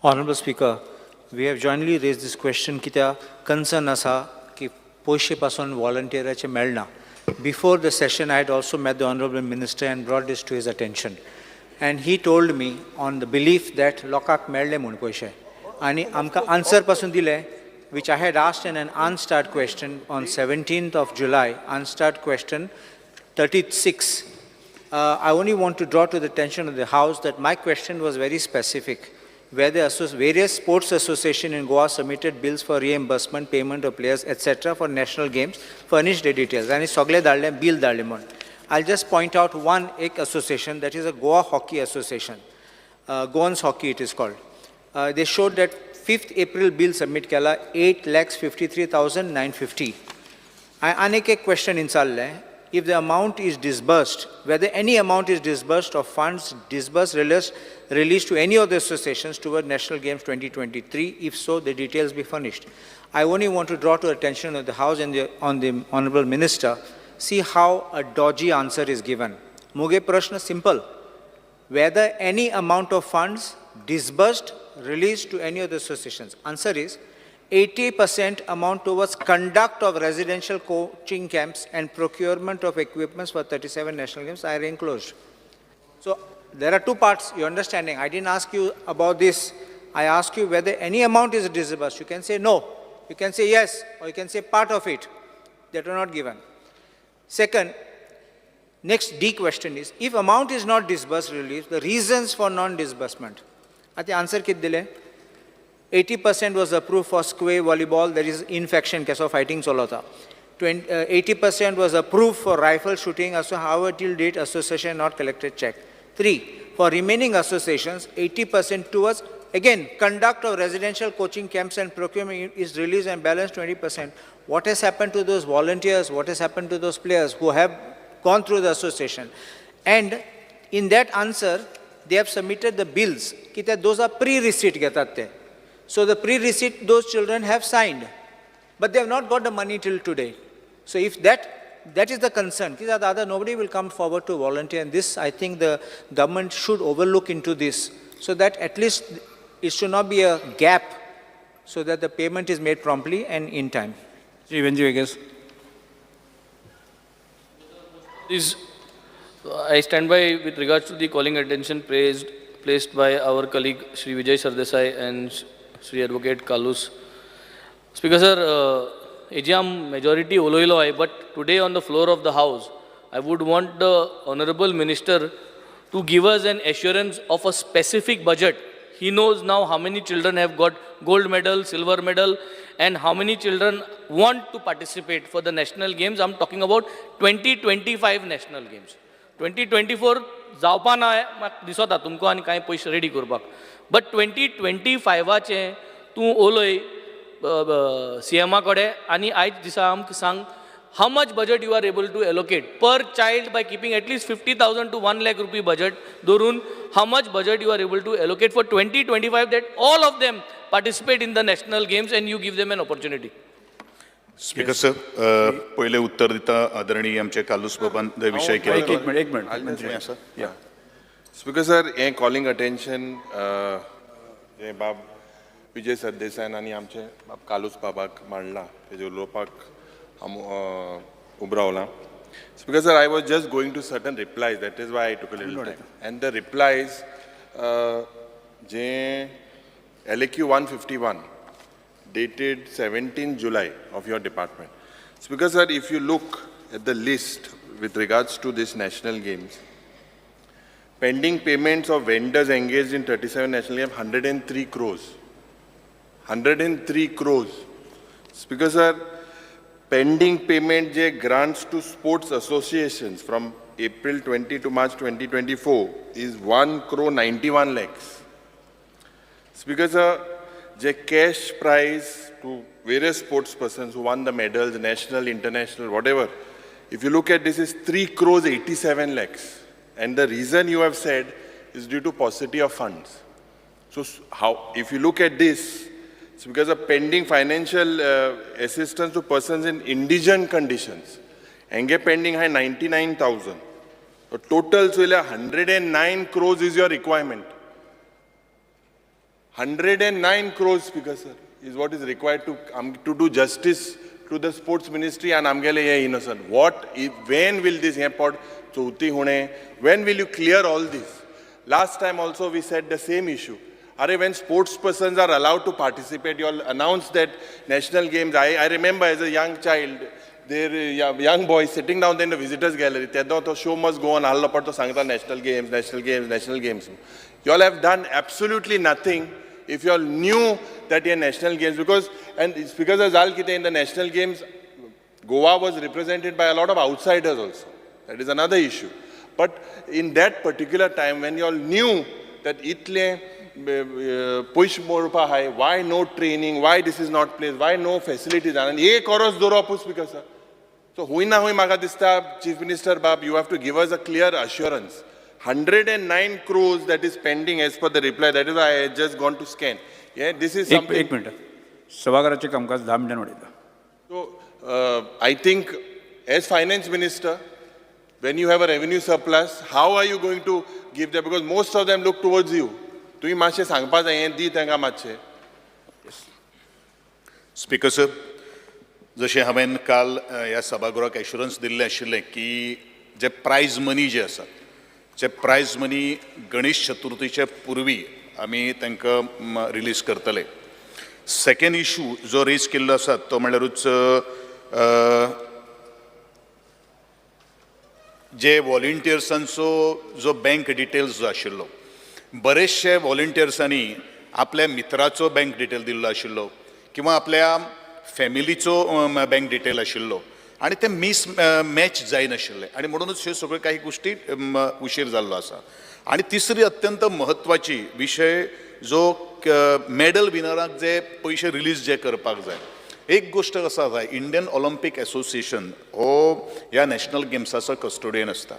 Honorable Speaker, we have jointly raised this question कित्याक concern आसा की पयशे पासून वॉलंटियराचे मेळना. Before the session, I had also met the Honorable Minister and brought this to his attention. And he told me on the belief that लोकांक मेळ्ळे म्हूण पयशे. आनी आमकां आन्सर पासून दिले, which I had asked in an unstarred question on 17th of July, unstarred question 36. I only want to draw to the attention of the House that my question was very specific. where the various sports association in Goa submitted bills for reimbursement, payment of players, etc. for national games, furnish the details. आनी सगळे धाडले, bill धाडले म्हूण. I'll just point out one एक association, that is a Goa Hockey Association. Goans Hockey it is called. They showed that 5th April bill submit केला 8,53,950. आनीक एक question विचारलें, if the amount is disbursed, whether any amount is disbursed of funds disbursed released to any of the associations toward National Games 2023, if so, the details be furnished. I only want to draw to attention of the House and on the Honorable Minister, see how a dodgy answer is given. मुगे प्रश्न simple, whether any amount of funds disbursed, released to any of the associations. Answer is 80% amount towards conduct of residential coaching camps and procurement of equipments for 37 national games are enclosed. So there are two parts, you understanding. I didn't ask you about this. I asked you whether any amount is disbursed. You can say no, you can say yes, or you can say part of it. That were not given. Second, next D question is, if amount is not disbursed, released, the reasons for non-disbursement. आतां answer कितें दिलें? 80% was approved for square volleyball, there is infection case of fighting चलता. 80% was approved for rifle shooting, also however till date association not collected check. 3, for remaining associations, 80% towards, again, conduct of residential coaching camps and procurement is released and balance 20%. What has happened to those volunteers? What has happened to those players who have gone through the association? And in that answer, they have submitted the bills. कित्याक those are pre-receipt घेतात ते. So the pre-receipt those children have signed, but they have not got the money till today. So if that is the concern, कित्याक other nobody will come forward to volunteer, and this I think the government should overlook into this, so that at least it should not be a gap, so that the payment is made promptly and in time. Shri Venzy Viegas. This, I stand by with regards to the calling attention placed by our colleague Shri Vijay Sardesai and Shri Advocate Kalus. Speaker sir, AGM majority uloilo hai, but today on the floor of the House, I would want the Honorable Minister to give us an assurance of a specific budget. He knows now how many children have got gold medal, silver medal, and how many children want to participate for the national games. I'm talking about 2025 national games. 2024 जावपा ना म्हाका दिसता तुमकां आनी कांय पयशे ready करपाक, but 2025 तूं उलय सी एमा कडेन आनी आयज दिसा आमकां सांग how much budget you are able to allocate per child by keeping at least 50,000 to 1 lakh rupee budget धरून, how much budget you are able to allocate for 2025 that all of them participate in the national games and you give them an opportunity. Speaker sir, पयलें उत्तर दिता आदरणीय आमचे कालूस बाबान विशय केला. एक मिनिट, एक minute. स्पीकर सर, हें कॉलिंग अटेन्शन जें बाब विजय सरदेसायान आनी आमचे बाब कालूस बाबाक मांडला तेजेर उलोवपाक हांव उबो रावलां. Speaker sir, I was just going to certain replies, that is why I took a little time. And the replies J LAQ 151 dated 17 July of your department. Speaker sir, if you look at the list with regards to this national games, pending payments of vendors engaged in 37 national games, 103 crores. 103 crores. Speaker sir, pending payment J grants to sports associations from April 20 to March 2024 is 1 crore 91 lakhs. Speaker sir, J cash prize to various sports persons who won the medals, national, international, whatever, if you look at this is 3 crores 87 lakhs. And the reason you have said is due to paucity of funds. So how, if you look at this, it's because of pending financial assistance to persons in indigent conditions. Enge pending hai 99,000. So total 109 crores is your requirement. 109 crores, Speaker sir, is what is required to do justice to the sports ministry and amgele ye innocent. What, if, when will this airport chauthi hone? When will you clear all this? Last time also we said the same issue. Arey, when sports persons are allowed to participate, you all announced that national games. I remember as a young child, their young boys sitting down in the visitors gallery. तेदो तो show must go on आहलो, पण तो सांगता national games, national games, national games. You all have done absolutely nothing. If you all knew that हे national games, because and because जाल कितें, in the national games Goa was represented by a lot of outsiders also. That is another issue. But in that particular time, when you all knew that इतले पयशे मोडपा आहाय, why no training, why this is not place, why no facilities? आनी एक वरस दवरपूच speaker sir. So हुंय ना हुंय म्हाका दिसता, चीफ मिनिस्टर बाब, you have to give us a clear assurance. 109 crores that is pending as per the reply, that is I just gone to scan. This is एक एक minute. सभाघराचे कामकाज 10 मिनटां वाडयता. So, I think as finance minister, when you have a revenue surplus, how are you going to give them? Because most of them look towards you. तुमी मातशें सांगपा जाय, हें दी तांकां मातशें. स्पीकर सर, जशें हांवें काल ह्या सभागृहाक एश्युरन्स दिल्लें आशिल्लें की जे प्रायज मनी जे आसात, जे प्रायज मनी गणेश चतुर्थीच्या पुर्वी आमी तांकां रिलीज करतले. सेकंड इशू जो रेज केल्लो आसा तो म्हणल्यारूच जे वॉलंटियर्सांचो जो बँक डिटेल्स जो आशिल्लो, बरेचशे वॉलंटियर्सांनी आपल्या मित्राचो बँक डिटेल दिल्लो आशिल्लो किंवा आपल्या फॅमिलीचो बँक डिटेल आशिल्लो आनी ते मीस मॅच जायनाशिल्ले आनी म्हणूनच ह्यो सगळ्यो काही गोश्टी उशीर जाल्लो आसा. आनी तिसरी अत्यंत म्हत्वाची विशय जो मॅडल विनराक जे पयशे रिलीज जे करपाक जाय. एक गोश्ट आसा जाय, इंडियन ऑलिम्पीक एसोसिएशन हो ह्या नॅशनल गेम्साचो कस्टोडियन आसता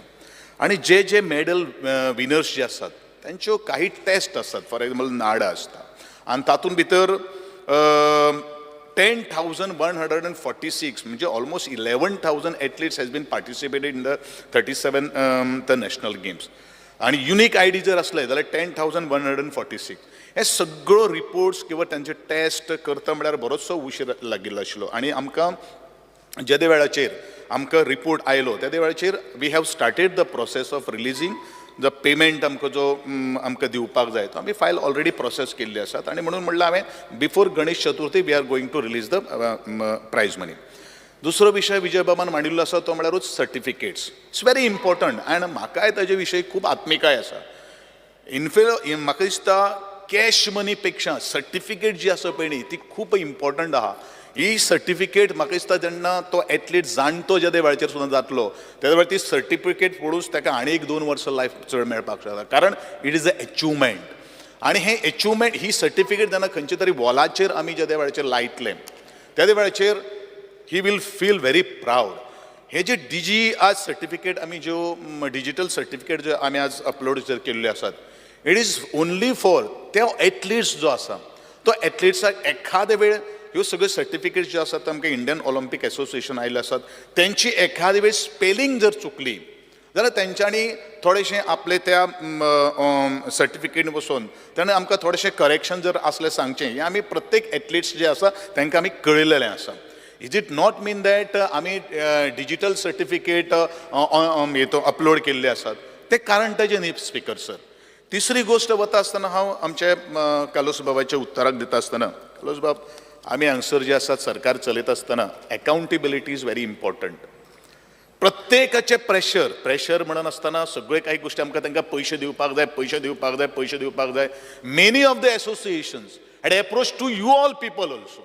आनी जे जे मॅडल विनर्स जे आसात तेंच्यो काही टेस्ट आसतात. फॉर एग्जाम्पल, नाडा आसता आनी तातूंत भितर 10,146, म्हणजे almost 11,000 athletes has been participated in the 37 the national games आनी युनीक I D जर आसले जाल्यार 10,146. हे सगळो रिपोर्ट्स किंवा तांचे टेस्ट करता म्हळ्यार बरोचसो उशीर लागिल्लो आशिल्लो आनी आमकां जेदे वेळाचेर आमकां रिपोर्ट आयलो तेदे वेळाचेर we have started the process of releasing the payment. आमकां जो आमकां दिवपाक जाय तो आमी फायल ऑलरेडी प्रोसेस केल्ली आसात आनी म्हणून म्हणलें हांवें, before Ganesh Chaturthi we are going to release the prize money. दुसरो विशय विजय बाबान मांडिल्लो आसा तो म्हळ्यारूच certificates. It's very important आनी म्हाकाय ताजे विशयी खूब आत्मिकाय आसा. इनफे म्हाका दिसता कॅश मनी पेक्षा सर्टिफिकेट जी आसा पळय न्ही, ती खूब इम्पॉर्टंट आहा. ही सर्टिफिकेट म्हाका दिसता जेन्ना तो एथलीट जाणटो जेदे वेळाचेर सुद्दां जातलो तेदे वेळार ती सर्टिफिकेट पळोवन ताका आनी एक 2 वर्सां लायफ चड मेळपाक शकता, कारण it is a achievement. आनी हें एचिवमेंट, ही सर्टिफिकेट जेन्ना खंयच्या तरी वॉलाचेर आमी जेदे वेळाचेर लायतले तेदे वेळाचेर he will feel very proud. हे जे डिजी आज सर्टिफिकेट आमी ज्यो डिजिटल सर्टिफिकेट ज्यो आमी आज अपलोड जर केल्ल्यो आसात, it is only for ते एथलिट्स जो आसा तो एथलिट्साक एखादे वेळ ह्यो सगळ्यो सर्टिफिकेट्स ज्यो आसात आमकां इंडियन ऑलिम्पीक एसोसिएशन आयिल्ले आसात, तेंची एखादे वेळ स्पेलिंग जर चुकली जाल्यार तेंच्यांनी थोडेशें आपले त्या सर्टिफिकेट बसोवन ताणें आमकां थोडेशें करेक्शन जर आसलें सांगचें. हें आमी प्रत्येक एथलिट्स जे आसा तांकां आमी कळयलेलें आसा. Is it not mean that आमी डिजिटल सर्टिफिकेट अपलोड केल्ले आसात तें कारण तेजें न्ही स्पीकर सर. तिसरी गोश्ट वता आसतना हांव आमचे कार्लोस बाबाच्या उत्तराक दिता आसतना, कार्लोस बाब, आमी हांगसर जे आसात सरकार चलयता आसतना accountability is very important. प्रत्येकाचें प्रेशर, प्रेशर म्हणून आसतना सगळे काही गोश्टी आमकां तांकां पयशे दिवपाक जाय, पयशे दिवपाक जाय, पयशे दिवपाक जाय. Many of the associations had approach to you all people also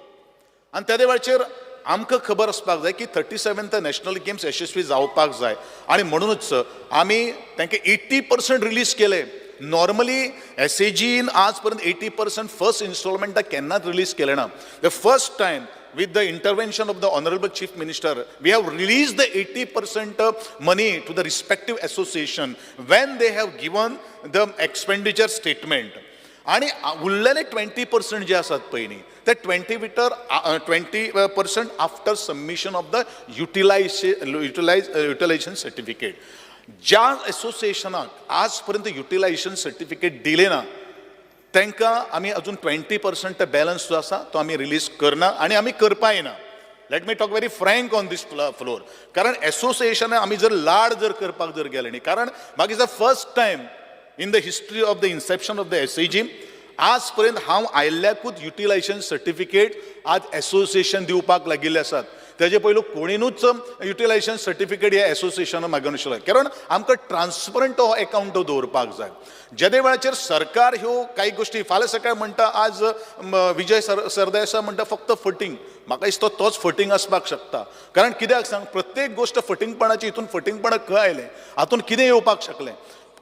आनी तेदे वेळाचेर आमकां खबर आसपाक जाय की 37th national games यशस्वी जावपाक जाय आनी म्हणूनच आमी तांकां 80% रिलीज केले. नॉर्मली एसएजीन आज पर्यंत 80% फर्स्ट इन्स्टॉलमेंटाक केन्नाच रिलीज केलें ना. The first time, with the intervention of the Honorable Chief Minister, we have released the 80% money to the respective association when they have given the expenditure statement. आणि उरलेले 20% जे आसात पळय न्ही, ते ट्वेंटी भितर 20% after submission of the utilization certificate. ज्या एसोसिएशनाक आज पर्यंत युटिलायझेशन सर्टिफिकेट दिलें ना तांकां आमी अजून 20% बॅलन्स जो आसा तो आमी रिलीज करना आनी आमी करपाय ना. Let me talk very frank on this floor, कारण एसोसिएशनान आमी जर लाड जर करपाक जर गेले न्ही, कारण मागीर first time in the history of the inception of the SAG, आज पर्यंत हांव आयिल्ल्याकूच युटिलायझेशन सर्टिफिकेट आज एसोसिएशन दिवपाक लागिल्ले आसात. तेजे पयलू कोणीनूच युटिलायझेशन सर्टिफिकेट ह्या एसोसिएशनान मागून नाशिल्लें, कारण आमकां ट्रान्सपरंट हो एकावंट दवरपाक जाय. जेदे वेळाचेर सरकार ह्यो कांय गोश्टी फाल्यां सकाळी म्हणटा, आज विजय सरदेसाय म्हणटा फक्त फटींग, म्हाका दिसता तोच फटींग आसपाक शकता. कारण कित्याक सांग, प्रत्येक गोश्ट फटींगपणाची, हितून फटींगपणा खंय आयलें, हातून कितें येवपाक शकलें.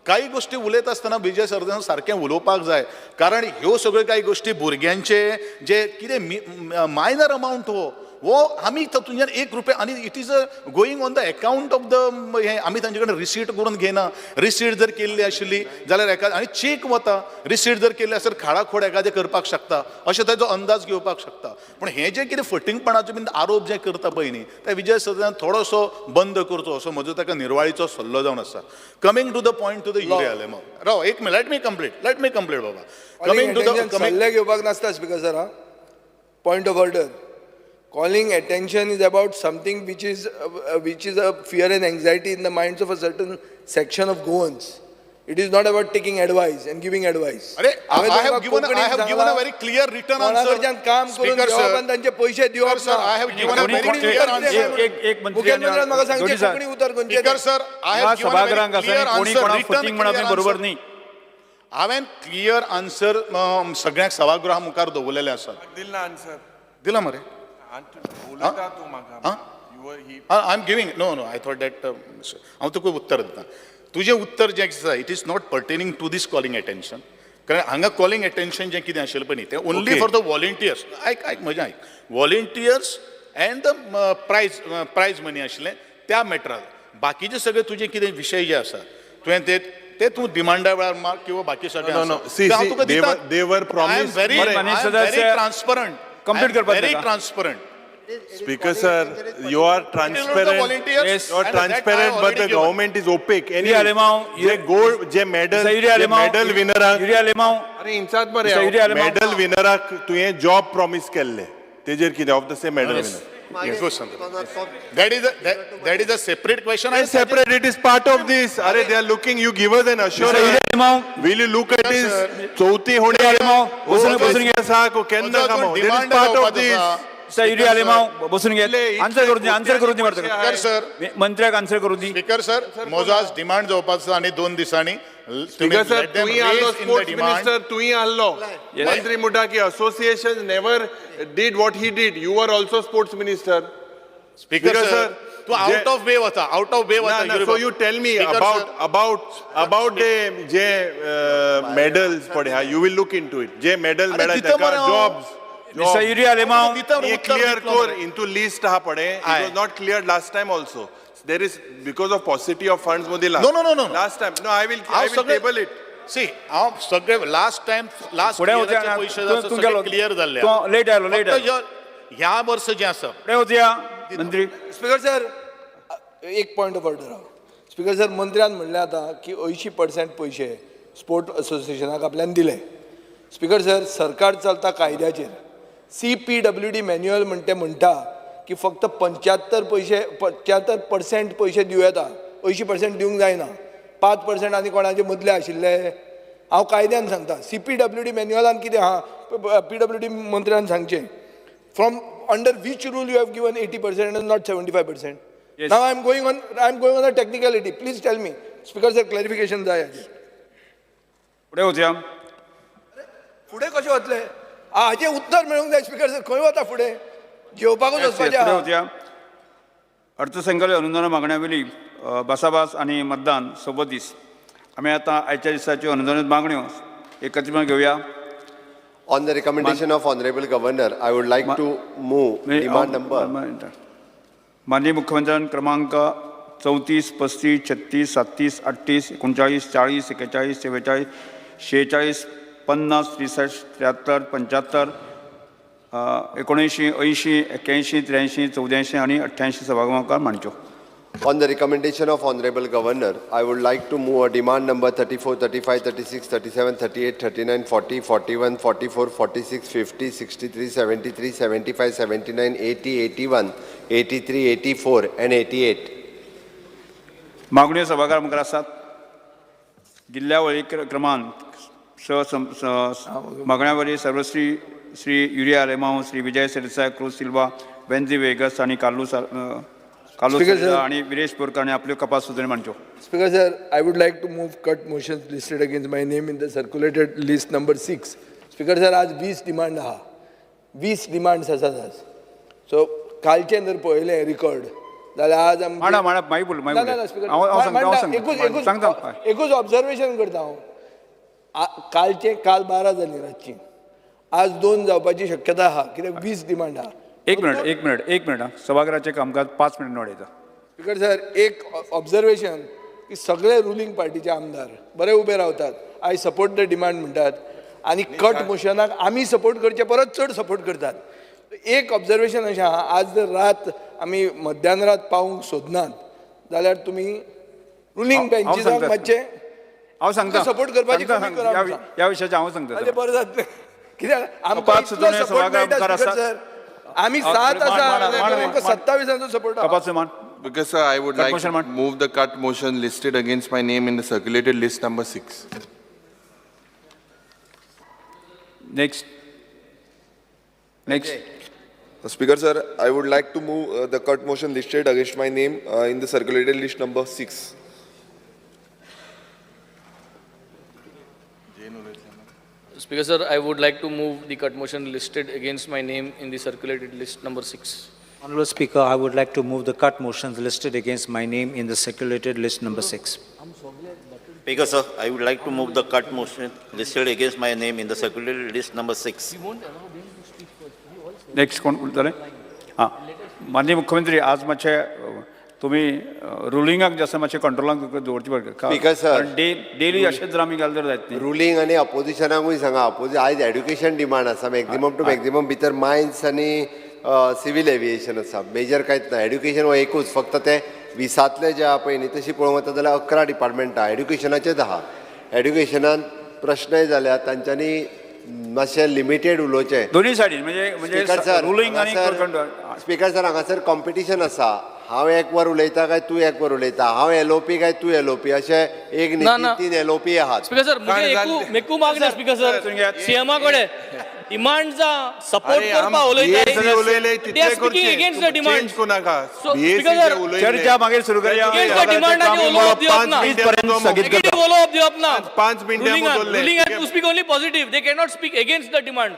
काही गोश्टी उलयता आसतना विजय सरदेसाय सारकें उलोवपाक जाय, कारण ह्यो सगळ्यो काही गोश्टी भुरग्यांचे जे कितें मायनर अमावंट हो आमी तातूंतल्यान 1 रुपया, आनी it is a going on the account of the हें, आमी तांचे कडेन रिसीट करून घेयना. रिसीट जर केल्ली आशिल्ली जाल्यार एका आनी चेक वता, रिसीट जर केल्ली आसल्यार खाडाखोड एखादें करपाक शकता, अशें ताजो अंदाज घेवपाक शकता. पूण हें जें कितें फटींगपणाचो बीन आरोप जे करता पळय न्ही, ते विजय सरदेसायान थोडोसो बंद करचो असो म्हजो ताका निर्वाळीचो सल्लो जावन आसा. Coming to the point to the Yuri Alemao, राव एक minute, let me complete, let me complete Baba. Coming to the सल्ले घेवपाक नासता speaker sir. Point of order. Calling attention is about something which is a fear and anxiety in the minds of a certain section of Goans. It is not about taking advice and giving advice. अरे, I have given a very clear written answer. काम करून घेवप आनी तांचे पयशे दिवप ना. I have given a very clear answer. मुख्यमंत्र्यान म्हाका सांगचें कोंकणी उतर खंयचें. Speaker sir, I have given a very clear answer, written clear बरोबर न्ही. हांवें क्लियर आन्सर सगळ्यांक सभागृहा मुखार दवरलेलें आसा. दिला आन्सर, दिला मरे. I am giving, no no, I thought that हांव तुका उत्तर दिता. तुजें उत्तर जें आसा it is not pertaining to this calling attention, कारण हांगा कॉलिंग एटेन्शन जें कितें आशिल्लें पळय न्ही तें ओन्ली फॉर the volunteers. आयक आयक म्हजें आयक, volunteers and the prize money आशिल्लें त्या मॅटराक. बाकीचे सगळे तुजें कितें विशय जे आसा तुवें ते तूं डिमांडा वेळार मार किंवा बाकी सगळें. I am very transparent, complete करपाक very transparent. Speaker sir, you are transparent. Yes. You are transparent, but the government is opaque. Anyway, J gold, J medal, J medal winner, अरे इंचात बरे, medal winner तुवें job promise केल्ले, तेजेर कितें of the same medal winner. That is a separate question. It's separate. It is part of this. Are they are looking? You give us an assurance. Will you look at this? चौथी होणे. That is part of this. Sir, Yuri Alemao बसून घे. Answer करून दी, answer करून दी speaker sir, मंत्र्याक answer करून दी. Speaker sir, म्हजो आज डिमांड जावपाचो आनी 2 दिसांनी. स्पीकर सर, तुवें आहलो स्पोर्ट्स मिनिस्टर, तुवें आहलो मंत्री म्हणटा की association never did what he did. You are also sports minister. Speaker sir, तूं आउट ऑफ वे वता, आउट ऑफ वे वता. So you tell me about the J medals पळय, you will look into it. J medal मेळ्ळा ताका jobs. Mr. Yuri Alemao, clear core into list ha pade. It was not cleared last time also. There is because of paucity of funds modila. No no no no. Last time no, I will table it. See, हांव सगळे last time last इयराचे पयशे सगळे clear जाल्ले. Late आयलो, late आयलो. ह्या वर्स जें आसा फुडें वचया मंत्री. स्पीकर सर, एक पॉयंट ऑफ ऑर्डर आहा. स्पीकर सर, मंत्र्यान म्हणलें आतां की 80% पयशे स्पोर्ट असोसिएशनाक आपल्यान दिले. स्पीकर सर, सरकार चलता कायद्याचेर. CPWD manual म्हणटे म्हणटा की फक्त 75% पयशे दिवं येता, 80% दिवंक जायना. 5% आनी कोणाचे मदले आशिल्ले. हांव कायद्यान सांगता. CPWD मॅन्युअलान कितें आहा, PWD मंत्र्यान सांगचें. From under which rule you have given 80% and not 75%? Now I am going on a technicality. Please tell me speaker sir, clarification जाय हाजेर. फुडें वचया. फुडें कशें वतले हाजें उत्तर मेळूंक जाय स्पीकर सर. खंय वता फुडें? जेवपाकूच वचपाचें. फुडें वचया. अर्थसंकल्प अनुदान मागण्या वयली भासाभास आनी मतदान सोबत दीस. आमी आतां आयच्या दिसाच्यो अनुदान मागण्यो एकत्रीत घेवया. On the recommendation of Honorable Governor, I would like to move demand number. माननीय मुख्यमंत्र्यान क्रमांक 34, 35, 36, 37, 38, 39, 40, 41, 44, 46, 50, 63, 73, 75, 79, 80, 81, 83, 84 आनी 88 सभागृहाक मांडच्यो. On the recommendation of Honorable Governor, I would like to move a demand number 34, 35, 36, 37, 38, 39, 40, 41, 44, 46, 50, 63, 73, 75, 79, 80, 81, 83, 84 and 88. मागण्यो सभाघरा मुखार आसात. जिल्ल्या वळी क्रमांक मागण्या वरी सर्वश्री श्री युरी आलेमाव, श्री विजय सरदेसाय, क्रूज सिल्वा, वेन्झी वेगस आनी कार्लूस कार्लूस Speaker sir. आनी विरेश बोरकार हांणी आपल्यो कपात सुचोवण्यो मांडच्यो. Speaker sir, I would like to move cut motions listed against my name in the circulated list number 6. Speaker sir, आज 20 डिमांड आहा, 20 डिमांड्स आसात आज. सो कालचें जर पळयलें रिकॉर्ड जाल्यार आज आमची मांडा मांडा मागीर बोल ना, मागीर ना, ना, बोल. स्पीकर हांव हांव सांगता हांव एकूच सांगता एकूच सांगता. एकूच ऑब्जर्वेशन करता हांव. कालचें काल 12 जालीं रातची, आज 2 जावपाची शक्यता आहा कित्याक 20 डिमांड आहा. एक मिनिट एक मिनिट एक मिनिट. सभाघराचें कामकाज 5 मिनटां वाडयता. स्पीकर सर, एक ऑब्जर्वेशन की सगळे रुलींग पार्टीचे आमदार बरे उबे रावतात, I support the demand म्हणटात आनी कट मोशनाक आमी सपोर्ट करचे परत चड सपोर्ट करतात. एक ऑब्जर्वेशन अशें आहा, आज जर रात आमी मध्यान रात पावूंक सोदनात जाल्यार तुमी रुलींग बेंचिसाक मातशें हांव सांगता सपोर्ट करपाची सांगता, कमी करा ह्या आमकां. ह्या विशयाचेर हांव सांगता. ताचें बरें जातलें कित्याक आमकां कपात इतलो सुचोवण्यो सपोर्ट सभाघरा मेळटा मुखार स्पीकर आसा. सर, आमी 7 आसा, 27 सपोर्ट आहा. कपात मान. Because sir, I would Cut like motion, to man. move the cut motion listed against my name in the circulated list number 6. Next. Next. Speaker sir, I would like to move the cut motion listed against my name in the circulated list number 6. Speaker sir, I would like to move the cut motion listed against my name in the circulated list number 6. Honorable Speaker, I would like to move the cut motions listed against my name in the circulated list number 6. Speaker sir, I would like to move the cut motion listed against my name in the circulated list number 6. Next कोण उरतले? हां, माननीय मुख्यमंत्री, आज मातशें तुमी रुलिंगाक जास्त मातशें कंट्रोलाक दवरचे पडटा. Speaker sir. डेली अशेंच जर आमी घाल जर जायत न्ही. रुलींग आनी अपोजिशनाकूय सांगा. आयज एड्युकेशन डिमांड आसा, मॅक्झिमम टू मॅक्झिमम भितर मायन्स आनी सिवील एविएशन आसा, मेजर कांयच ना. एड्युकेशन हो एकूच, फक्त ते 20तले जे आहा पळय न्ही, तशी पळोवंक वता जाल्यार 11 डिपार्टमेंट आहा, एड्युकेशनाचेच आहा. एड्युकेशनान प्रश्नय जाल्या, तांच्यांनी मातशें लिमिटेड उलोवचें दोन्ही सायडीन, म्हणजे म्हणजे रुलींग आनी स्पीकर सर, हांगासर कॉम्पिटिशन आसा. हांव एक वर उलयता काय तूं एक वर उलयता, हांव एलओपी काय तूं एलओपी, अशें एक न्ही 3 एलओपी आहात. स्पीकर सर, मुगे मेकू मागणें स्पीकर सर, सीएमा कडेन डिमांडचा सपोर्ट करपा उलयता. They are speaking against the demand. Speaker sir, चर्चा मागीर सुरू करया. अगेन्स्ट the demand आनी उलोवप दिवप ना, नेगेटिव्ह उलोवप दिवप ना. 5 मिनटां ruling has to speak only positive, they cannot speak against the demand.